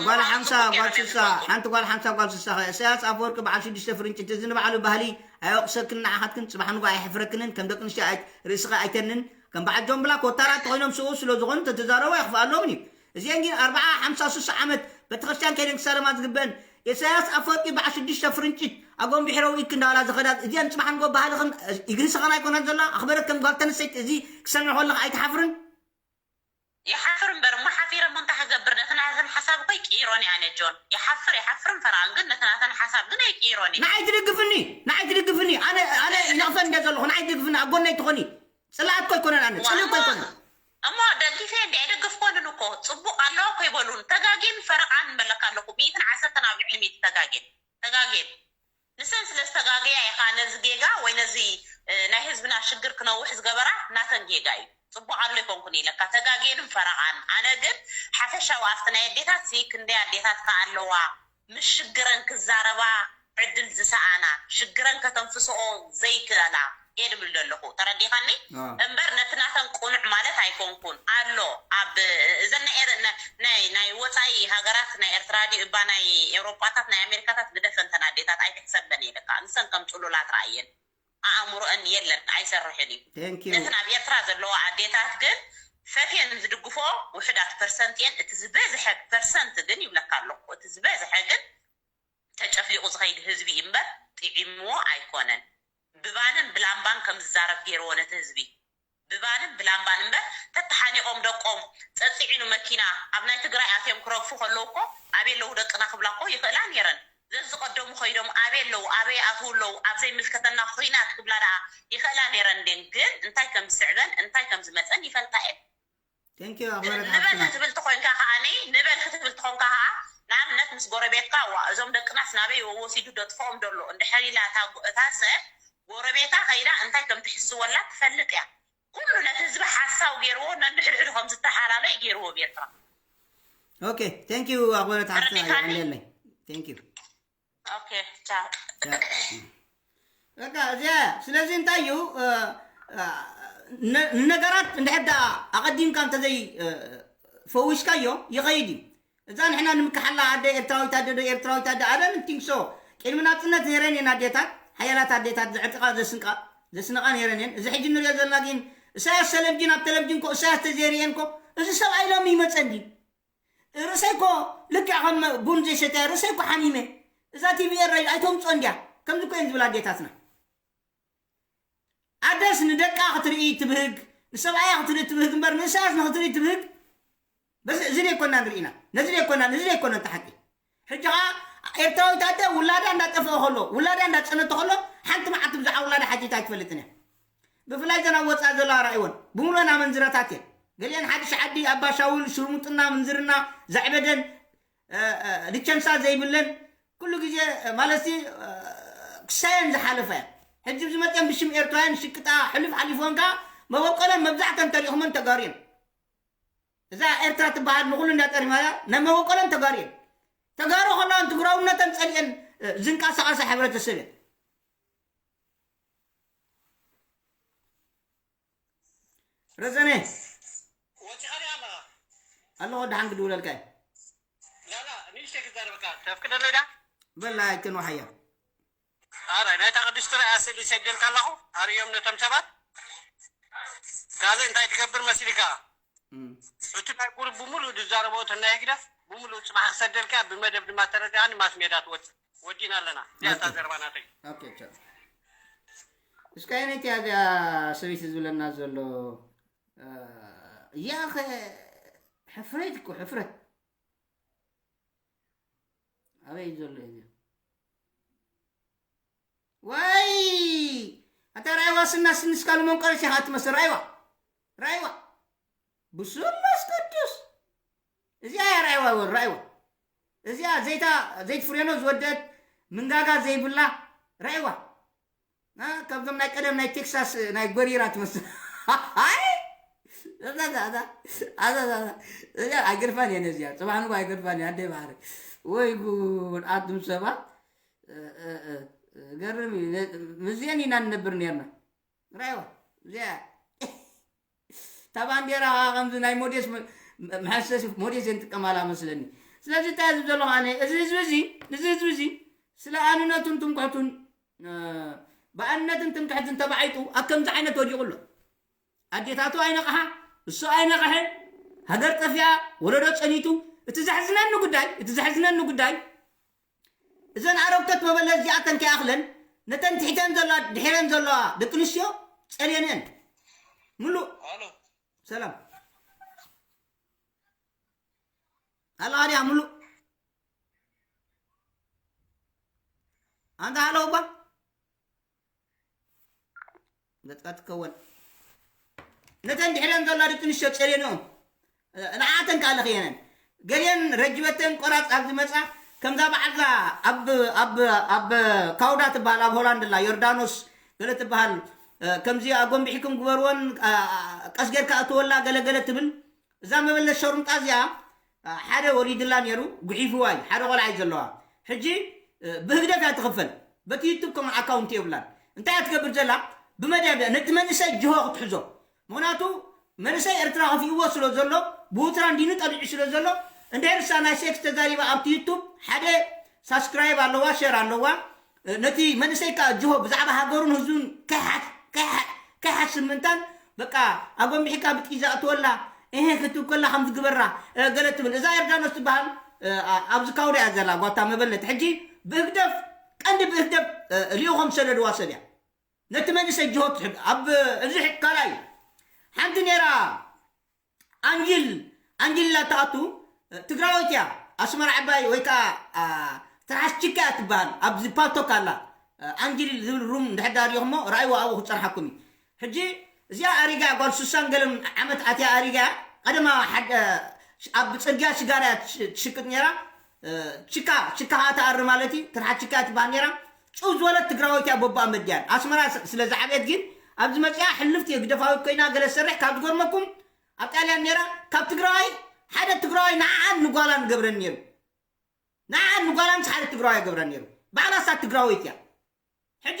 ጓል ሓምሳ ጓል ስሳ ሓንቲ ጓል ሓምሳ ጓል ስሳ ኢሳያስ ኣፈወርቂ በዓል ሽዱሽተ ፍርንጭቲ እዚ ንባዕሉ ባህሊ ኣየቕሰክን ንዓኻትክን ፅባሕ ንጎ ኣይሕፍረክንን ከም ደቂ ኣንስትዮ ርእስኻ ኣይተንን ከም በዓል ጆምብላ ኮታራት ተኮይኖም ስኡ ስለ ዝኾኑ ተተዛረቡ ኣይኽፍኣሎምን እዩ እዚአን ግን ኣርባዓ ሓምሳ ስሳ ዓመት ቤተክርስትያን ከይደን ክሳለማ ዝግበአን ኢሳያስ ኣፈወርቂ በዓል ሽዱሽተ ፍርንጭት ኣጎንቢሕረው ኢክ እንዳበላ ዝኸዳ እዚአን ፅባሕ ንጎ ባህልኽን ይግንስኸን ኣይኮነን ዘሎ ኣኽበረት ከም ጓል ተንሰይቲ እዚ ክሰምዕ ከለኻ ኣይትሓፍርን ይሓፍር እምበር እሞ ሓፊረ እሞ እንታይ ክገብር ነቲ ናተን ሓሳብ እኮ ይቅይሮን እየ ኣነ ጆን ይሓፍር ይሓፍርን ፈራን ግን ነቲ ናተን ሓሳብ ግን ኣይቅይሮን እየ ንዓይ ትድግፍኒ ንዓይ ትድግፍኒ ኣነ ኣነ ይነቕፈን እንደ ዘለኹ ንዓይ ትድግፍኒ ኣብ ጎነይ ትኾኒ ፅላኣት ኮ ይኮነን ኣነ ፅልእ ኮ ይኮነን እሞ ደግፌ እንዲ ኣይደግፍኮንን እኮ ፅቡቅ ኣለዋ እኮ ይበሉን ተጋጌን ፈረቃን ንበለካ ኣለኩ ሚእትን ዓሰርተን ኣብ ልዕሊ ሚእቲ ተጋጌን ተጋጌን ንሰን ስለ ዝተጋገያ ኢኻ ነዚ ጌጋ ወይ ነዚ ናይ ህዝብና ሽግር ክነውሕ ዝገበራ ናተን ጌጋ እዩ። ፅቡቅ ኣሎ ይኮንኩን ኢለካ ተጋግየንም ፈረቃን ኣነ ግን ሓፈሻዊ ኣብቲ ናይ ኣዴታት ሲ ክንደይ ኣዴታት ከ ኣለዋ ምስ ሽግረን ክዛረባ ዕድል ዝሰኣና ሽግረን ከተንፍስኦ ዘይክእላ እየ ድብል ዘለኹ ተረዲኻኒ እምበር ነቲ ናተን ቁኑዕ ማለት ኣይኮንኩን ኣሎ ኣብ እዘን ናይ ኤረ- ናይ ናይ ናይ ወፃኢ ሃገራት ናይ ኤርትራ ድዩ እባ ናይ ኤውሮጳታት ናይ ኣሜሪካታት ግደፈን ተን ኣዴታት ኣይትሕሰበን እየ ደካ ንሰን ከም ፅሉላት ረኣየን ኣእምሮአን የለን ኣይሰርሕን እዩ Thank you. ነተን ኣብ ኤርትራ ዘለዋ ኣዴታት ግን ፈትየን ዝድግፎ ውሕዳት ፐርሰንት እየን እቲ ዝበዝሐ ፐርሰንት ግን ይብለካ ኣለኩ እቲ ዝበዝሐ ግን ተጨፍሊቁ ዝኸይድ ህዝቢ እዩ እምበር ጥዒምዎ ኣይኮነን ብባንን ብላምባን ከም ዝዛረብ ገይርዎ ነቲ ህዝቢ ብባንን ብላምባን እምበር ተተሓኒቆም ደቆም ፀፂዒኑ መኪና ኣብ ናይ ትግራይ ኣትዮም ክረግፉ ከለዉ እኮ ኣበይ ኣለዉ ደቅና ክብላ እኮ ይኽእላ ነይረን ዘዝቐደሙ ኸይዶም ኣበይ ኣለዉ ኣበይ ኣትዉ ኣለዉ ኣብ ዘይምልከተና ኹናት ክብላ ደኣ ይኽእላ ነይረን ድን ግን እንታይ ከም ዝስዕበን እንታይ ከም ዝመፀን ይፈልጣ እየን። Thank you ኣኽበረት ንበል ሓፍትና። ክትብል ተኾይንካ ከዓኒ ንበል ክትብል ተኾንካ ከዓ ንኣብነት ምስ ጎረቤትካ ዋ እዞም ደቅናስ ናበይ ወሲዱ ደጥፍኦም ደሎ እንድሕር ኢላ እታ ጎ- እታ ሰብ ጎረቤታ ከይዳ እንታይ ከም ትሕስወላ ትፈልጥ እያ። ኩሉ ነቲ ህዝቢ ሓሳው ገይርዎ ነንድሕድሕዱ ከም ዝተሓላለዩ ገይርዎ ቤርትራ። Okay, thank you ኣኽበረት ሓፍትና። ተረዲእካኒ? የቐንየለይ። Thank you። Okay, ቻው። በቃ እዚኣ ስለዚ እንታይ እዩ እ፣ እ፣ ነ- ንነገራት እንድሕር ደኣ ኣቐዲምካ እንተዘይ እ፣ ፈዊስካዮ ይኸይድ እዩ። እዛ ንሕና ንምክሓላ ኣደ ኤርትራዊት ኣደ ዶ ኤርትራዊት ኣደ ኣደን ቲንክሶ ቅድሚ ናፅነት ነይረን እየን ኣዴታት ሓያላት ኣዴታት ዘዕጥቃ ዘስንቃ ዘስንቃ ነይረን እየን። እዚ ሕጂ ንሪኦ ዘለና ግን እሳያስ ሰለብጅን ኣብ ተለብጅን ኮ እሳያስ ተዘይርእየን ኮ እዚ ሰብኣይ ሎሚ ይመፀ እንዲ ርእሰይ ኮ ልክዕ ከም ቡን ዘይሰተ ርእሰይ ኮ ሓሚመ እዛ ቲቪ ኤረይ ኣይተምፅኦ እንዲያ ከምዚ ኮ እየን ዝብል ኣዴታትና ኣደስ ንደቃ ክትርኢ ትብህግ ንሰብኣያ ክትርኢ ትብህግ እምበር ንእሳያስ ንክትርኢ ትብህግ በዚ እዚ ዘይኮና ንርኢና ነዚ ዘይኮና እዚ ዘይኮነ ተሓቂ ሕጂ ከዓ ኤርትራዊት ኣደ ውላዳ እንዳጠፍአ ከሎ ውላዳ እንዳፀነተ ከሎ ሓንቲ መዓልቲ ብዛዕባ ውላዳ ሓቲታ ኣይትፈልጥን እያ ብፍላይ ዘን ኣብ ወፃኢ ዘለዋ ራእይወን ብምሉእን ኣመንዝረታት እየን ገሊአን ሓድሽ ዓዲ ኣባሻውል ሽርሙጥና ምንዝርና ዘዕበደን ልቸንሳ ዘይብለን ኩሉ ግዜ ማለት ክሳየን ዝሓለፈ እያ ሕጂ ዝመፅአን ብሽም ኤርትራውያን ሽቅጣ ሕሉፍ ሓሊፎን ከዓ መበቆለን መብዛሕተን ተሪእኹመን ተጋሩ እየን እዛ ኤርትራ ትበሃል ንኩሉ እንዳጠሪማያ ናይ መበቆለን ተጋሩ እየን ተጋሩ ከለዋን ትግራውነተን ፀሊአን ዝንቀሳቀሳ ሕብረተሰብ እየን ረዘነ ወፂኻ ዲኻ ኣለኻ? ኣለኹ ደሓን ክድውለልካ እየ ላላ ንእሽተይ ክዛረበካ ተፍቅደለይ ዳ በላ ኣይተንዋሓያ ኣረ ናይታ ቅድስቲ ርኣያ ስእሊ ሰደልካ ኣለኹ ኣርእዮም ነቶም ሰባት ካልእ እንታይ ትገብር መሲልካ እም። እቲ ናይ ጉሩብ ብምሉእ ዝዛረበ ተናይ ግደፍ ብምሉእ ፅባሕ ክሰደልካ ብመደብ ድማ ተረዲኣኒ ማስ ሜዳ ትወፅእ ወዲና ኣለና እዚኣታ ኦኬ። ዘረባ ናተይ ኦኬ ቻው እስካይ ነቲ ኣብዚኣ ሰበይቲ ዝብለና ዘሎ እ፣ ያኸ ሕፍረት እኮ ሕፍረት ኣበይ ዘሎ እዩ እዚ? ዋይ ኣታ ራይዋ ስና ስንስካ ልመንቆረስ ኢኻ ትመስል ራይዋ ራይዋ ብስሉስ ቅዱስ እዚኣ እያ ራይዋ ወር ራይዋ እዚኣ ዘይታ ዘይትፍሬኖ ዝወደት ምንጋጋ ዘይብላ ራይዋ እ፣ ካብዞም ናይ ቀደም ናይ ቴክሳስ ናይ ጎሪራ ትመስል ኣይ፣ እዛ፣ እዛ፣ እዛ፣ እዛ፣ እዛ፣ እዛ፣ እዚኣ ኣይገድፋን እየ ነዚኣ ጽባሕ ንጎ ኣይገድፋን እየ ኣደይ ባሕሪ ወይ ጉድ ኣቱም ሰባት እ፣ እ፣ እ፣ ገርም እዩ ነ- ምስዚአን ኢና ንነብር ነርና ራይዋ እዚኣ እታ ባንዴራ ከምዚ ናይ ሞዴስ መ- መሐሰሲ ሞዴስ እየ ንጥቀማላ መስለኒ ስለዚ እንታይ ዝብ ዘለኹ ኣነ እዚ ህዝቢ እዚ እዚ ህዝቢ እዚ ስለ ኣንነቱን ትምክሕቱን እ፣ ብኣንነትን ትምክሕትን ተባዒጡ ኣብ ከምዚ ዓይነት ወዲቑ ኣሎ ኣዴታቱ ኣይነቕሓ እሱ ኣይነቕሐ ሃገር ጠፊኣ ወለዶ ፀኒቱ እቲ ዘሕዝነኒ ጉዳይ እቲ ዘሕዝነኒ ጉዳይ እዘን ኣረግቶት መበለት እዚኣተን ከይኣኽለን ነተን ትሕተን ዘለዋ ድሒረን ዘለዋ ደቂ ኣንስትዮ ፀልየንአን ምሉእ ኣሎ ሰላም ኣለኻ ድያ ምሉእ ኣንታ ሃሎ እባ ገጽካ ትከወል ነተን ድሕረን ዘሎ ደቂ ኣንስትዮ ጸልየንኦም ንዓተን ከኣ ለኽየነን ገሊአን ረጅበተን ቆራጽ ኣብ ዝመጻ ከምዛ በዓልዛ ኣብ ኣብ ኣብ ካውዳ ትበሃል ኣብ ሆላንድ ኣላ ዮርዳኖስ ገለ ትበሃል ከምዚ ኣጎንቢሕኩም ግበርወን ቀስ ጌርካ እትወላ ገለ ገለ ትብል እዛ መበለት ሸሩምጣ እዚኣ ሓደ ወሊድላ ነይሩ ጉሒፍዋ እዩ ሓደ ቆልዓ እዩ ዘለዋ ሕጂ ብህግደፍ እያ ትኽፈል በቲ ዩቱብ ከምኡ ኣካውንት የብላን እንታይ እያ ትገብር ዘላ ብመድያ ነቲ መንእሰይ ጅሆ ክትሕዞ ምኽንያቱ መንእሰይ ኤርትራ ከፊእዎ ስለ ዘሎ ብውትራ እንዲኑ ጠሊዑ ስለ ዘሎ እንድሕር እሳ ናይ ሴክስ ተዛሪባ ኣብቲ ዩቱብ ሓደ ሳብስክራይብ ኣለዋ ሸር ኣለዋ ነቲ መንእሰይ ከዓ ጅሆ ብዛዕባ ሃገሩን ህዝቡን ከይሓስብ ምእንታን በቃ ኣጎንቢሕካ ብጥይዛ እትወላ እህ ክትብ ከላ ከም ትግበራ ገለ ትብል እዛ ኤርዳኖስ ትበሃል ኣብዚ ካውዳ እያ ዘላ ጓታ መበለት ሕጂ ብህግደፍ ቀንዲ ብህግደፍ ልኢኾም ዝሰደድዋ ሰብ እያ ነቲ መንእሰይ ጅሆ ትሕብ ኣብ እዚ ካልኣይ ሓንቲ ነይራ ኣንጅል ኣንጅል ላተኣቱ ትግራወይት እያ ኣስመራ ዕባይ ወይ ከዓ ትራስ ችካ እያ ትበሃል። ኣብዚ ፓልቶክ ኣላ፣ ኣንጅሊል ዝብል ሩም እንድሕር ዳኣ ሪኢኹሞ፣ ርኣይዎ፣ ኣብኡ ክጸንሓኩም እዩ። ሕጂ እዚኣ ኣሪጋ፣ ጓል ሱሳን ገለን ዓመት ኣትያ ኣሪጋ፣ ቀደማ ሓደ ኣብ ጽርግያ ሽጋራ እያ ትሽ-፣ ትሽቅጥ ነይራ። እ፣ ችካ፣ ችካ ኸኣ ትኣሪ ማለት እዩ። ትራስ ችካ እያ ትበሃል ነይራ። ጭው ዝበለት ትግራወይቲ እያ፣ በቦኣ መድያን። ኣስመራ ስ-፣ ስለ ዝዓበየት ግን ኣብዚ መጽያ ሕልፍቲ ግደፋዊት ኮይና ገለ ትሰርሕ። ካብ ዝገርመኩም ኣብ ጣልያን ነይራ፣ ካብ ትግራዋይ ሓደ ትግራዋይ ንዓኣን ንጓላን ገብረን ነይሩ። ንዓን ንጓላን ሓደ ትግራዋይ ገብረን ነይሩ። ባዕላ እሳ ትግራወይቲ እያ። ሕጂ፣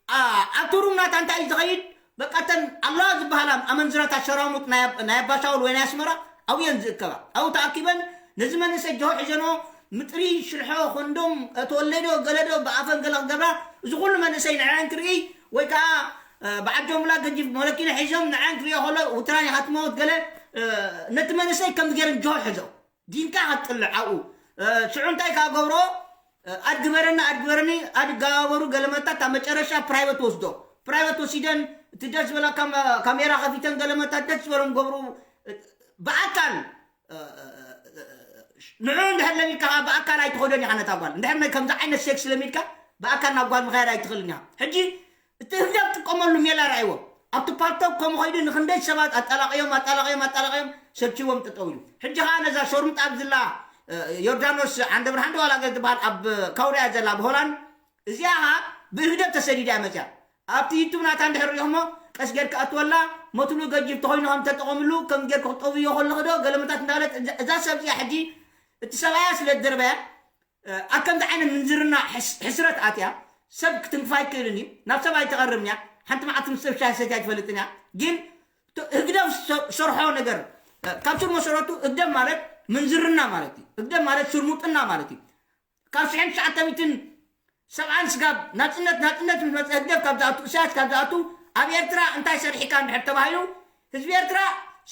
ኣ-፣ ኣብቲ ሩም ናታ እንታይ እዩ ዝኸይድ? በቃ እተን ኣለዋ ዝበሃላ ኣመንዝራታት ሸራሙጥ ናይ ኣብ-፣ ናይ ኣባሻውል ወይ ናይ ኣስመራ ኣብኡ እየን ዝእከባ። ኣብኡ ተኣኪበን ነዚ መንእሰይ ጀሆ ሒዘንኦ ምጥሪ ሽርሖ ኮንዶም ተወለዶ ገለዶ ብኣፈን ገለ ክገብራ፣ እዚ ኩሉ መንእሰይ ንዕን ክርኢ ወይ ከዓ፣ እ፣ በዓል ጆምላ ገጂፍ መለኪና ሒዞም ንዕን ክርእዮ ከሎ ውትራን ኢኻ ትመውት ገለ፣ እ፣ ነቲ መንእሰይ ከምዚ ገይረን ጀሆ ሒዘኦ። ዲንካ ክትጥልዕ ኣብኡ። እ፣ ሽዑ እንታይ ከኣ ገብሮ? እ፣ ኣድ ግበረኒ፣ ኣድ ግበረኒ፣ ኣድ ጋባበሩ ገለመታት ኣብ መጨረሻ ፕራይቨት ወስዶ። ፕራይቨት ወሲደን እቲ ደስ ዝበላ ካም-፣ ካሜራ ከፊተን ገለመታት ደስ ዝበሎም ገብሩ። እ፣ ብኣካል፣ እ፣ እ፣ እ፣ እ፣ ንዑ እንድሕር ለሚድካ ከኣ ብኣካል ኣይትኸዶን ኢኻ ነታ ጓል። እንድሕር ናይ ከምዚ ዓይነት ሴክስ ለሚድካ ብኣካል ናብ ጓል ምኻያድ ኣይትኽእልን ኢኻ። ሕጂ እቲ ህግደፍ ጥቀመሉ ሜላ ርኣይዎ። ኣብቲ ፓልቶክ ከምኡ ኸይዱ ንኽንደይ ሰባት ኣጣላቕዮም፣ ኣጣላቕዮም፣ ኣጣላቕዮም፣ ሰልችዎም ጠጠው ኢሉ። ሕጂ ኸኣ ነዛ ሸርሙጣ ኣብዝላ፣ እ፣ ዮርዳኖስ ዓንደ ብርሃን ዶ ዋላ ገለ ትበሃል ኣብ ካውርያ ዘላ ኣብ ሆላንድ፣ እዚኣ ኸኣ ብህግደፍ ተሰዲዳ እያ መጽያ። ኣብቲ ዩቱብ ናታ እንድሕር ሪኢኹሞ ቀስ ጌርካ ኣትወላ፣ መትሉ ገጂፍ ተኾይኑ ከም ተጠቐምሉ ከም ጌርኩ ክጠውዮ ከለኹ ዶ ገለመታት እንዳበለት እዛ፣ እዛ ሰብ እዚኣ ሕጂ እቲ ሰብኣያ ስለ ዝደርበያ እ፣ ኣብ ከምዚ ዓይነት ምንዝርና ሕስ-፣ ሕስረት ኣትያ ሰብ ክትንክፋ ኣይክእልን እዩ። ናብ ሰብ ኣይትቐርብን እያ። ሓንቲ መዓልቲ ምስ ሰብ ሻሂ ሰትያ ኣይትፈልጥን እያ። ግን ቶ-፣ ህግደፍ ዝሰ-፣ ዝሰርሖ ነገር፣ እ፣ ካብ ስር መሰረቱ ህግደፍ ማለት ምንዝርና ማለት እዩ። ህግደፍ ማለት ሽርሙጥና ማለት እዩ። ካብ ሽሕን ትሽዓተ ሚእትን ሰብዓን ስጋብ ናጽነት፣ ናጽነት ምስ መጸ ህግደፍ ካብ ዝኣቱ፣ ኢሳያስ ካብ ዝኣቱ ኣብ ኤርትራ እንታይ ሰሪሕካ እንድሕር ተባሂሉ ህዝቢ ኤርትራ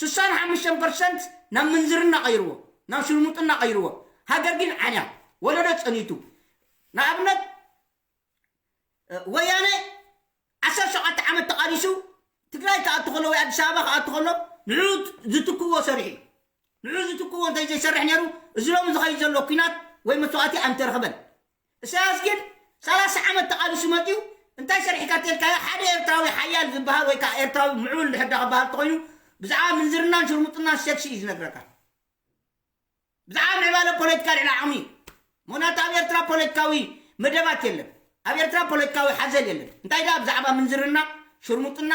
ስሳን ሓሙሽተን ፐርሰንት ናብ ምንዝርና ቀይርዎ፣ ናብ ሽርሙጥና ቀይርዎ። ሃገር ግን ዓንያ፣ ወለዶ ጸኒቱ። ንኣብነት፣ እ፣ ወያነ ዓሰርተ ሸውዓተ ዓመት ተቓሊሱ ትግራይ ክኣቱ ከሎ ወይ ኣዲስ ኣበባ ክኣቱ ከሎ ንዑ ዝትክዎ ሰሪሑ እዩ። ንዑ ዝትክዎ እንታይ ዘይሰርሕ ነይሩ? እዚ ሎሚ ዝኸይድ ዘሎ ኲናት ወይ መስዋእቲ ኣይምተረኸበን። ኢሳያስ ግን ሰላሳ ዓመት ተቓሊሱ መጺኡ እንታይ ሰሪሕካ ተልካዮ? ሓደ ኤርትራዊ ሓያል ዝበሃል ወይ ከዓ ኤርትራዊ ምዕቡል እንድሕር ዳ ክበሃል ተኾይኑ ብዛዕባ ምንዝርናን ሽርሙጥናን ሴክሲ እዩ ዝነግረካ። ብዛዕባ ምዕባለ ፖለቲካ ልዕሊ ዓቕሚ እዩ። ምኽንያቱ ኣብ ኤርትራ ፖለቲካዊ መደባት የለን። ኣብ ኤርትራ ፖለቲካዊ ሓዘል የለን። እንታይ ደኣ ብዛዕባ ምንዝርና፣ ሽርሙጥና፣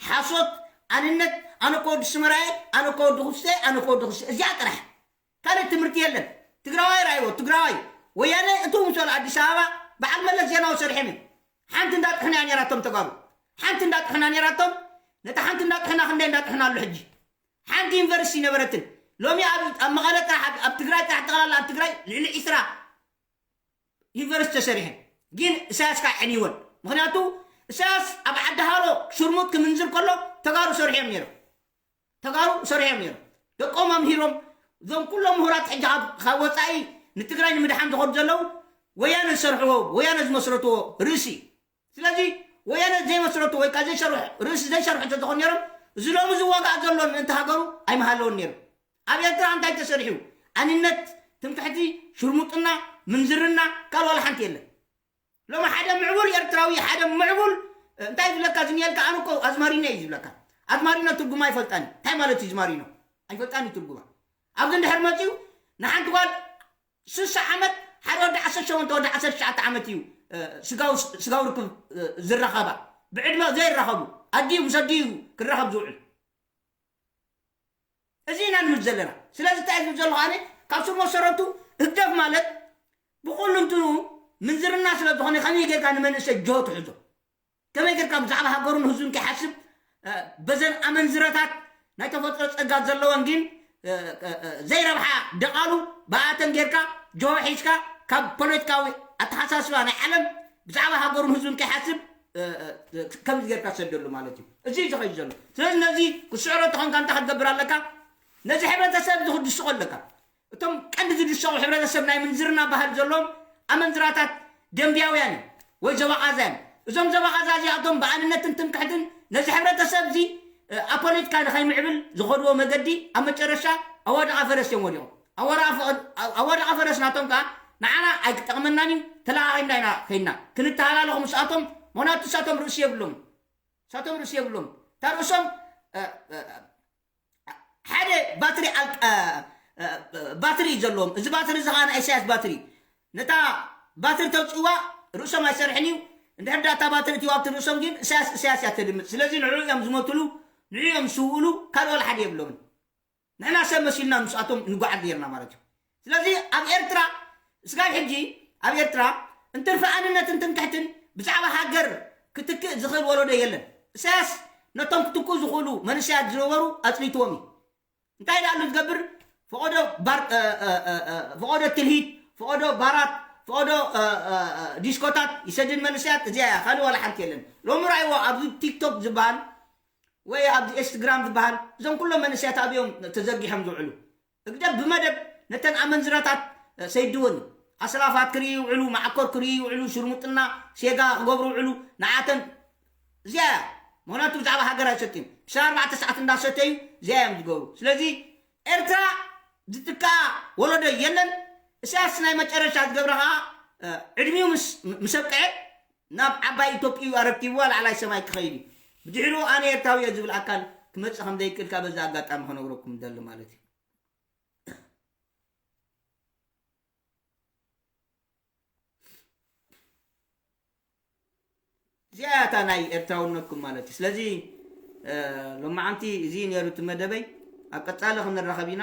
ሓሶት፣ ኣንነት፣ ኣነ እኮ ወዲ ስመራየ፣ ኣነ እኮ ወዲ ኩስተ፣ ኣነ እኮ ወዲ ኩስተ። እዚኣ ጥራሕ። ካልእ ትምህርቲ የለን። ትግራዋይ ርኣይዎ፣ ትግራዋይ። ወያነ እቱ ምስ በሉ ኣዲስ ኣበባ በዓል መለስ ዜናዊ ሰሪሖም እዮም። ሓንቲ እንዳጥሕና እያ ነይራቶም ተጋሩ። ሓንቲ እንዳጥሕና ነይራቶም። ነታ ሓንቲ እንዳጥሕና ክንደይ እንዳጥሕና ኣሎ ሕጂ። ሓንቲ ዩኒቨርሲቲ ነበረትን። ሎሚ ኣብ፣ ኣብ መቐለ ጥራሕ፣ ኣብ፣ ኣብ ትግራይ ጥራሕ፣ ጠቕላላ ኣብ ትግራይ ልዕሊ ዒስራ ዩኒቨርሲቲ ተሰሪሐን። ግን ኢሳያስ ከዓ ዕንይወን። ምኽንያቱ ኢሳያስ ኣብ ዓዲ ሃሎ ሽርሙጥ ክምንዝር ከሎ ተጋሩ ሰሪሖም ነይሮም። ተጋሩ ሰሪሖም ነይሮም። ደቆም ኣምሂሮም፣ እዞም ኩሎም ምሁራት ሕጂ ካብ፣ ካብ ወፃኢ ንትግራይ ንምድሓን ዝኸዱ ዘለዉ ወያነ ዝሰርሕዎ፣ ወያነ ዝመስረትዎ ርእሲ። ስለዚ ወያነ ዘይመስረቱ ወይ ከዓ ዘይሰርሑ፣ ርእሲ ዘይሰርሑ እንተዝኾኑ ነይሮም፣ እዚ ሎሚ ዝዋጋእ ዘሎ ምእንቲ ሃገሩ ኣይምሃለወን ነይሩ። ኣብ ኤርትራ እንታይ ተሰሪሑ? ኣንነት፣ ትምክሕቲ፣ ሽርሙጥና፣ ምንዝርና፣ ካልእ ዋላ ሓንቲ የለን። ሎሚ ሓደ ምዕቡል ኤርትራዊ፣ ሓደ ምዕቡል፣ እንታይ ዝብለካ ዝኒኤልካ፣ ኣነ እኮ ኣዝማሪኖ እዩ ዝብለካ። ኣዝማሪኖ ትርጉማ ኣይፈልጣን እዩ። እንታይ ማለት እዩ ዝማሪኖ? ኣይፈልጣን እዩ ትርጉማ። ኣብዚ እንድሕር መፂኡ ንሓንቲ ጓል ስሳ ዓመት ሓደ ወዲ ዓሰርተ ሸሞንተ ወዲ ዓሰርተ ትሽዓተ ዓመት እዩ፣ እ፣ ስጋዊ፣ ስጋዊ ርክብ፣ እ፣ ዝራኸባ። ብዕድመ ዘይራኸቡ። ኣዲኡ ምስ ኣዲኡ ክራኸብ ዝውዕል። እዚ ኢና ንብል ዘለና። ስለዚ እንታይ ዝብል ዘለኹ ኣነ፣ ካብ ስር መሰረቱ ህግደፍ ማለት ብኹሉ እንትኑ ምንዝርና ስለ ዝኾነ ከመይ ጌርካ ንመንእሰይ ጆ ትሕዞ? ከመይ ጌርካ ብዛዕባ ሃገሩን ህዝቡን ከይሓስብ፣ እ፣ በዘን ኣመንዝረታት ናይ ተፈጥሮ ጸጋ ዘለወን ግን፣ እ፣ እ፣ እ፣ ዘይረብሓ ደቓሉ ብኣተን ጌርካ ጆሆ ሒዝካ ካብ ፖለቲካዊ ኣተሓሳስባ ናይ ዓለም ብዛዕባ ሃገሩን ህዝቡን ከይሓስብ፣ እ፣ እ፣ እ፣ ከምዚ ጌርካ ትሰደሉ ማለት እዩ። እዚ እዩ ዝኸይድ ዘሎ። ስለዚ ነዚ ክትስዕሮ ተኾንካ እንታይ ክትገብር ኣለካ? ነዚ ሕብረተሰብ እዚ ክትድስቆ ኣለካ። እቶም ቀንዲ ዝድሰቑ ሕብረተሰብ ናይ ምንዝርና ባህል ዘለዎም ኣመንዝራታት ደንብያውያን እዮም ወይ ዘባቓዛ እዮም። እዞም ዘባቓዛ እዚኣቶም ብኣንነትን ትምክሕትን ነዚ ሕብረተሰብ እዚ፣ እ፣ ኣብ ፖለቲካ ንኸይምዕብል ዝኸድዎ መገዲ ኣብ መጨረሻ ኣዋድቓ ፈረስ እዮም ወዲቖም። ኣዋድቓ ፈ-፣ ኣዋድቓ ፈረስ ናቶም ከዓ ንዓና ኣይክጠቕም መናኒ ተለኣኺምና ኢና ከይና ክንተሃላለኹ ምስኣቶም። ምክንያቱ ንሳቶም ርእሲ የብሎም፣ ንሳቶም ርእሲ የብሎም። እታ ርእሶም ሓደ ባትሪ ባትሪ እዩ ዘለዎም። እዚ ባትሪ እዚ ከዓ ናይ ኢሳያስ ባትሪ። ነታ ባትሪ ተውፅእዋ ርእሶም ኣይሰርሕን እዩ። እንድሕር ዳታ ባትሪ እትዋብቲ ርእሶም ግን እሳያስ እሳያስ እያ ተድምፅ። ስለዚ ንዕኡ እዮም ዝሞትሉ፣ ንዕኡ እዮም ዝስውእሉ። ካልእ ወላ ሓደ የብሎምን። ንሕና ሰብ መሲልና ምስኣቶም ንጓዓዝ ነርና ማለት እዩ። ስለዚ ኣብ ኤርትራ እስካብ ሕጂ ኣብ ኤርትራ እንትርፊ ኣንነትን ትምክሕትን ብዛዕባ ሃገር ክትክእ ዝኽእል ወለዶ የለን። እሳያስ ነቶም ክትክኡ ዝኽእሉ መንእሰያት ዝነበሩ ኣፅሊትዎም እዩ። እንታይ ደኣ ዝገብር? ፈቐዶ ባር ፈቐዶ ትልሂት፣ ፈቐዶ ባራት፣ ፈቐዶ ዲስኮታት ይሰድድ መንእሰያት። እዚኣ እያ፣ ካልእ ዋላ ሓንቲ የለን። ሎሚ ራእይዎ ኣብዚ ቲክቶክ ዝበሃል ወይ ኣብዚ ኢንስትግራም ዝበሃል እዞም ኩሎም መንእሰያት ኣብዮም ተዘርጊሖም ዝውዕሉ። እግደብ ብመደብ ነተን ኣመንዝራታት ሰይድወን ኣስላፋት ክርኢ ይውዕሉ፣ ማዕኮር ክርኢ ይውዕሉ፣ ሽርሙጥና ሴጋ ክገብሩ ይውዕሉ። ንዓተን እዚኣ እያ። ምክንያቱ ብዛዕባ ሃገር ኣይሰትዩን። ዕስራን ኣርባዕተ ሰዓት እንዳሰተዩ እዚኣ እዮም ዝገብሩ። ስለዚ ኤርትራ ዝትካ ወለዶ የለን። እሳያስ ናይ መጨረሻ ዝገብረ ከዓ ዕድሚኡ ምስ ኣብቅዐ ናብ ዓባይ ኢትዮጵዩ ኣረኪብዋ ላዕላይ ሰማይ ክኸይድ እዩ። ብድሕሪኡ ኣነ ኤርትራዊ እየ ዝብል ኣካል ክመፅእ ከም ዘይክእል ካብ በዛ ኣጋጣሚ ክነግረኩም ደሊ ማለት እዩ። እዚኣ እያ እታ ናይ ኤርትራውነትኩም ማለት እዩ። ስለዚ ሎማዓንቲ እዚ ነይሩ እቲ መደበይ። ኣብ ቀፃሊ ክንራኸብ ኢና።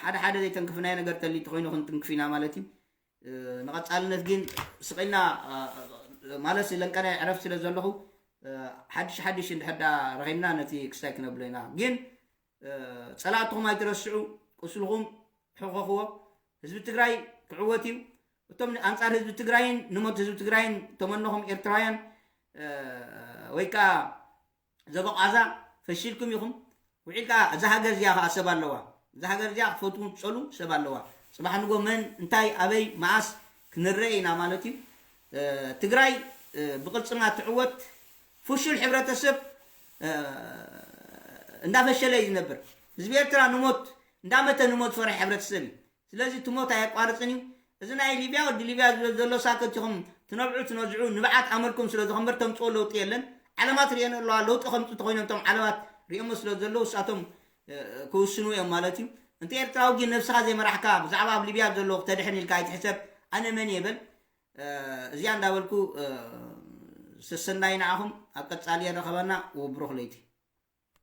ሓደ ሓደ ዘይተንክፍናዮ ነገር ተሊቲ ኮይኑ ክንትንክፍ ኢና ማለት እዩ። ንቐፃልነት ግን ስቕ ኢልና ማለት ለንቀናይ ዕረፍቲ ስለ ዘለኹ ሓድሽ ሓድሽ እንድሕር ዳ ረኺብና ነቲ ክስታይ ክነብሎ ኢና። ግን ፀላእትኹም ኣይትረስዑ፣ ቁስልኹም ሕኸኽዎ። ህዝቢ ትግራይ ክዕወት እዩ። እቶም ኣንፃር ህዝቢ ትግራይን ንሞት ህዝቢ ትግራይን ተመነኹም ኤርትራውያን ወይ ከዓ ዘበቋዛ ፈሺልኩም ኢኹም። ውዒልካ እዛ ሃገር እዚኣ ከዓ ሰብ ኣለዋ። እዛ ሃገር እዚኣ ክትፈትዉ ትፀሉ ሰብ ኣለዋ። ፅባሕ ንጎ መን እንታይ ኣበይ መዓስ ክንረአ ኢና ማለት እዩ። ትግራይ ብቅልፅማ ትዕወት። ፍሹል ሕብረተሰብ እንዳፈሸለ እዩ ዝነብር። ህዝቢ ኤርትራ ንሞት እንዳመተ ንሞት ፈራሕ ሕብረተሰብ እዩ። ስለዚ እቲ ሞት ኣየቋርፅን እዩ። እዚ ናይ ሊብያ ወዲ ሊብያ ዝብል ዘሎ ሳክት ኢኹም ትነብዑ ትነዝዑ ንብዓት ኣመልኩም ስለ ዝኸምበር ተምፅኦ ለውጢ የለን። ዓለማት ሪኤን ኣለዋ። ለውጢ ከምፁ ተኮይኖም እቶም ዓለማት ሪኦሞ ስለ ዘለዉ ንሳቶም ክውስኑ እዮም ማለት እዩ። እንተ ኤርትራዊ ግን ነብስኻ ዘይመራሕካ ብዛዕባ ኣብ ሊብያ ዘሎ ክተድሕን ኢልካ ኣይትሕሰብ። ኣነ መን እየ በል። እዚኣ እንዳበልኩ ሰሰናይ ንዓኹም። ኣብ ቀፃሊ የረኸበና። ወብሩኽ ለይቲ።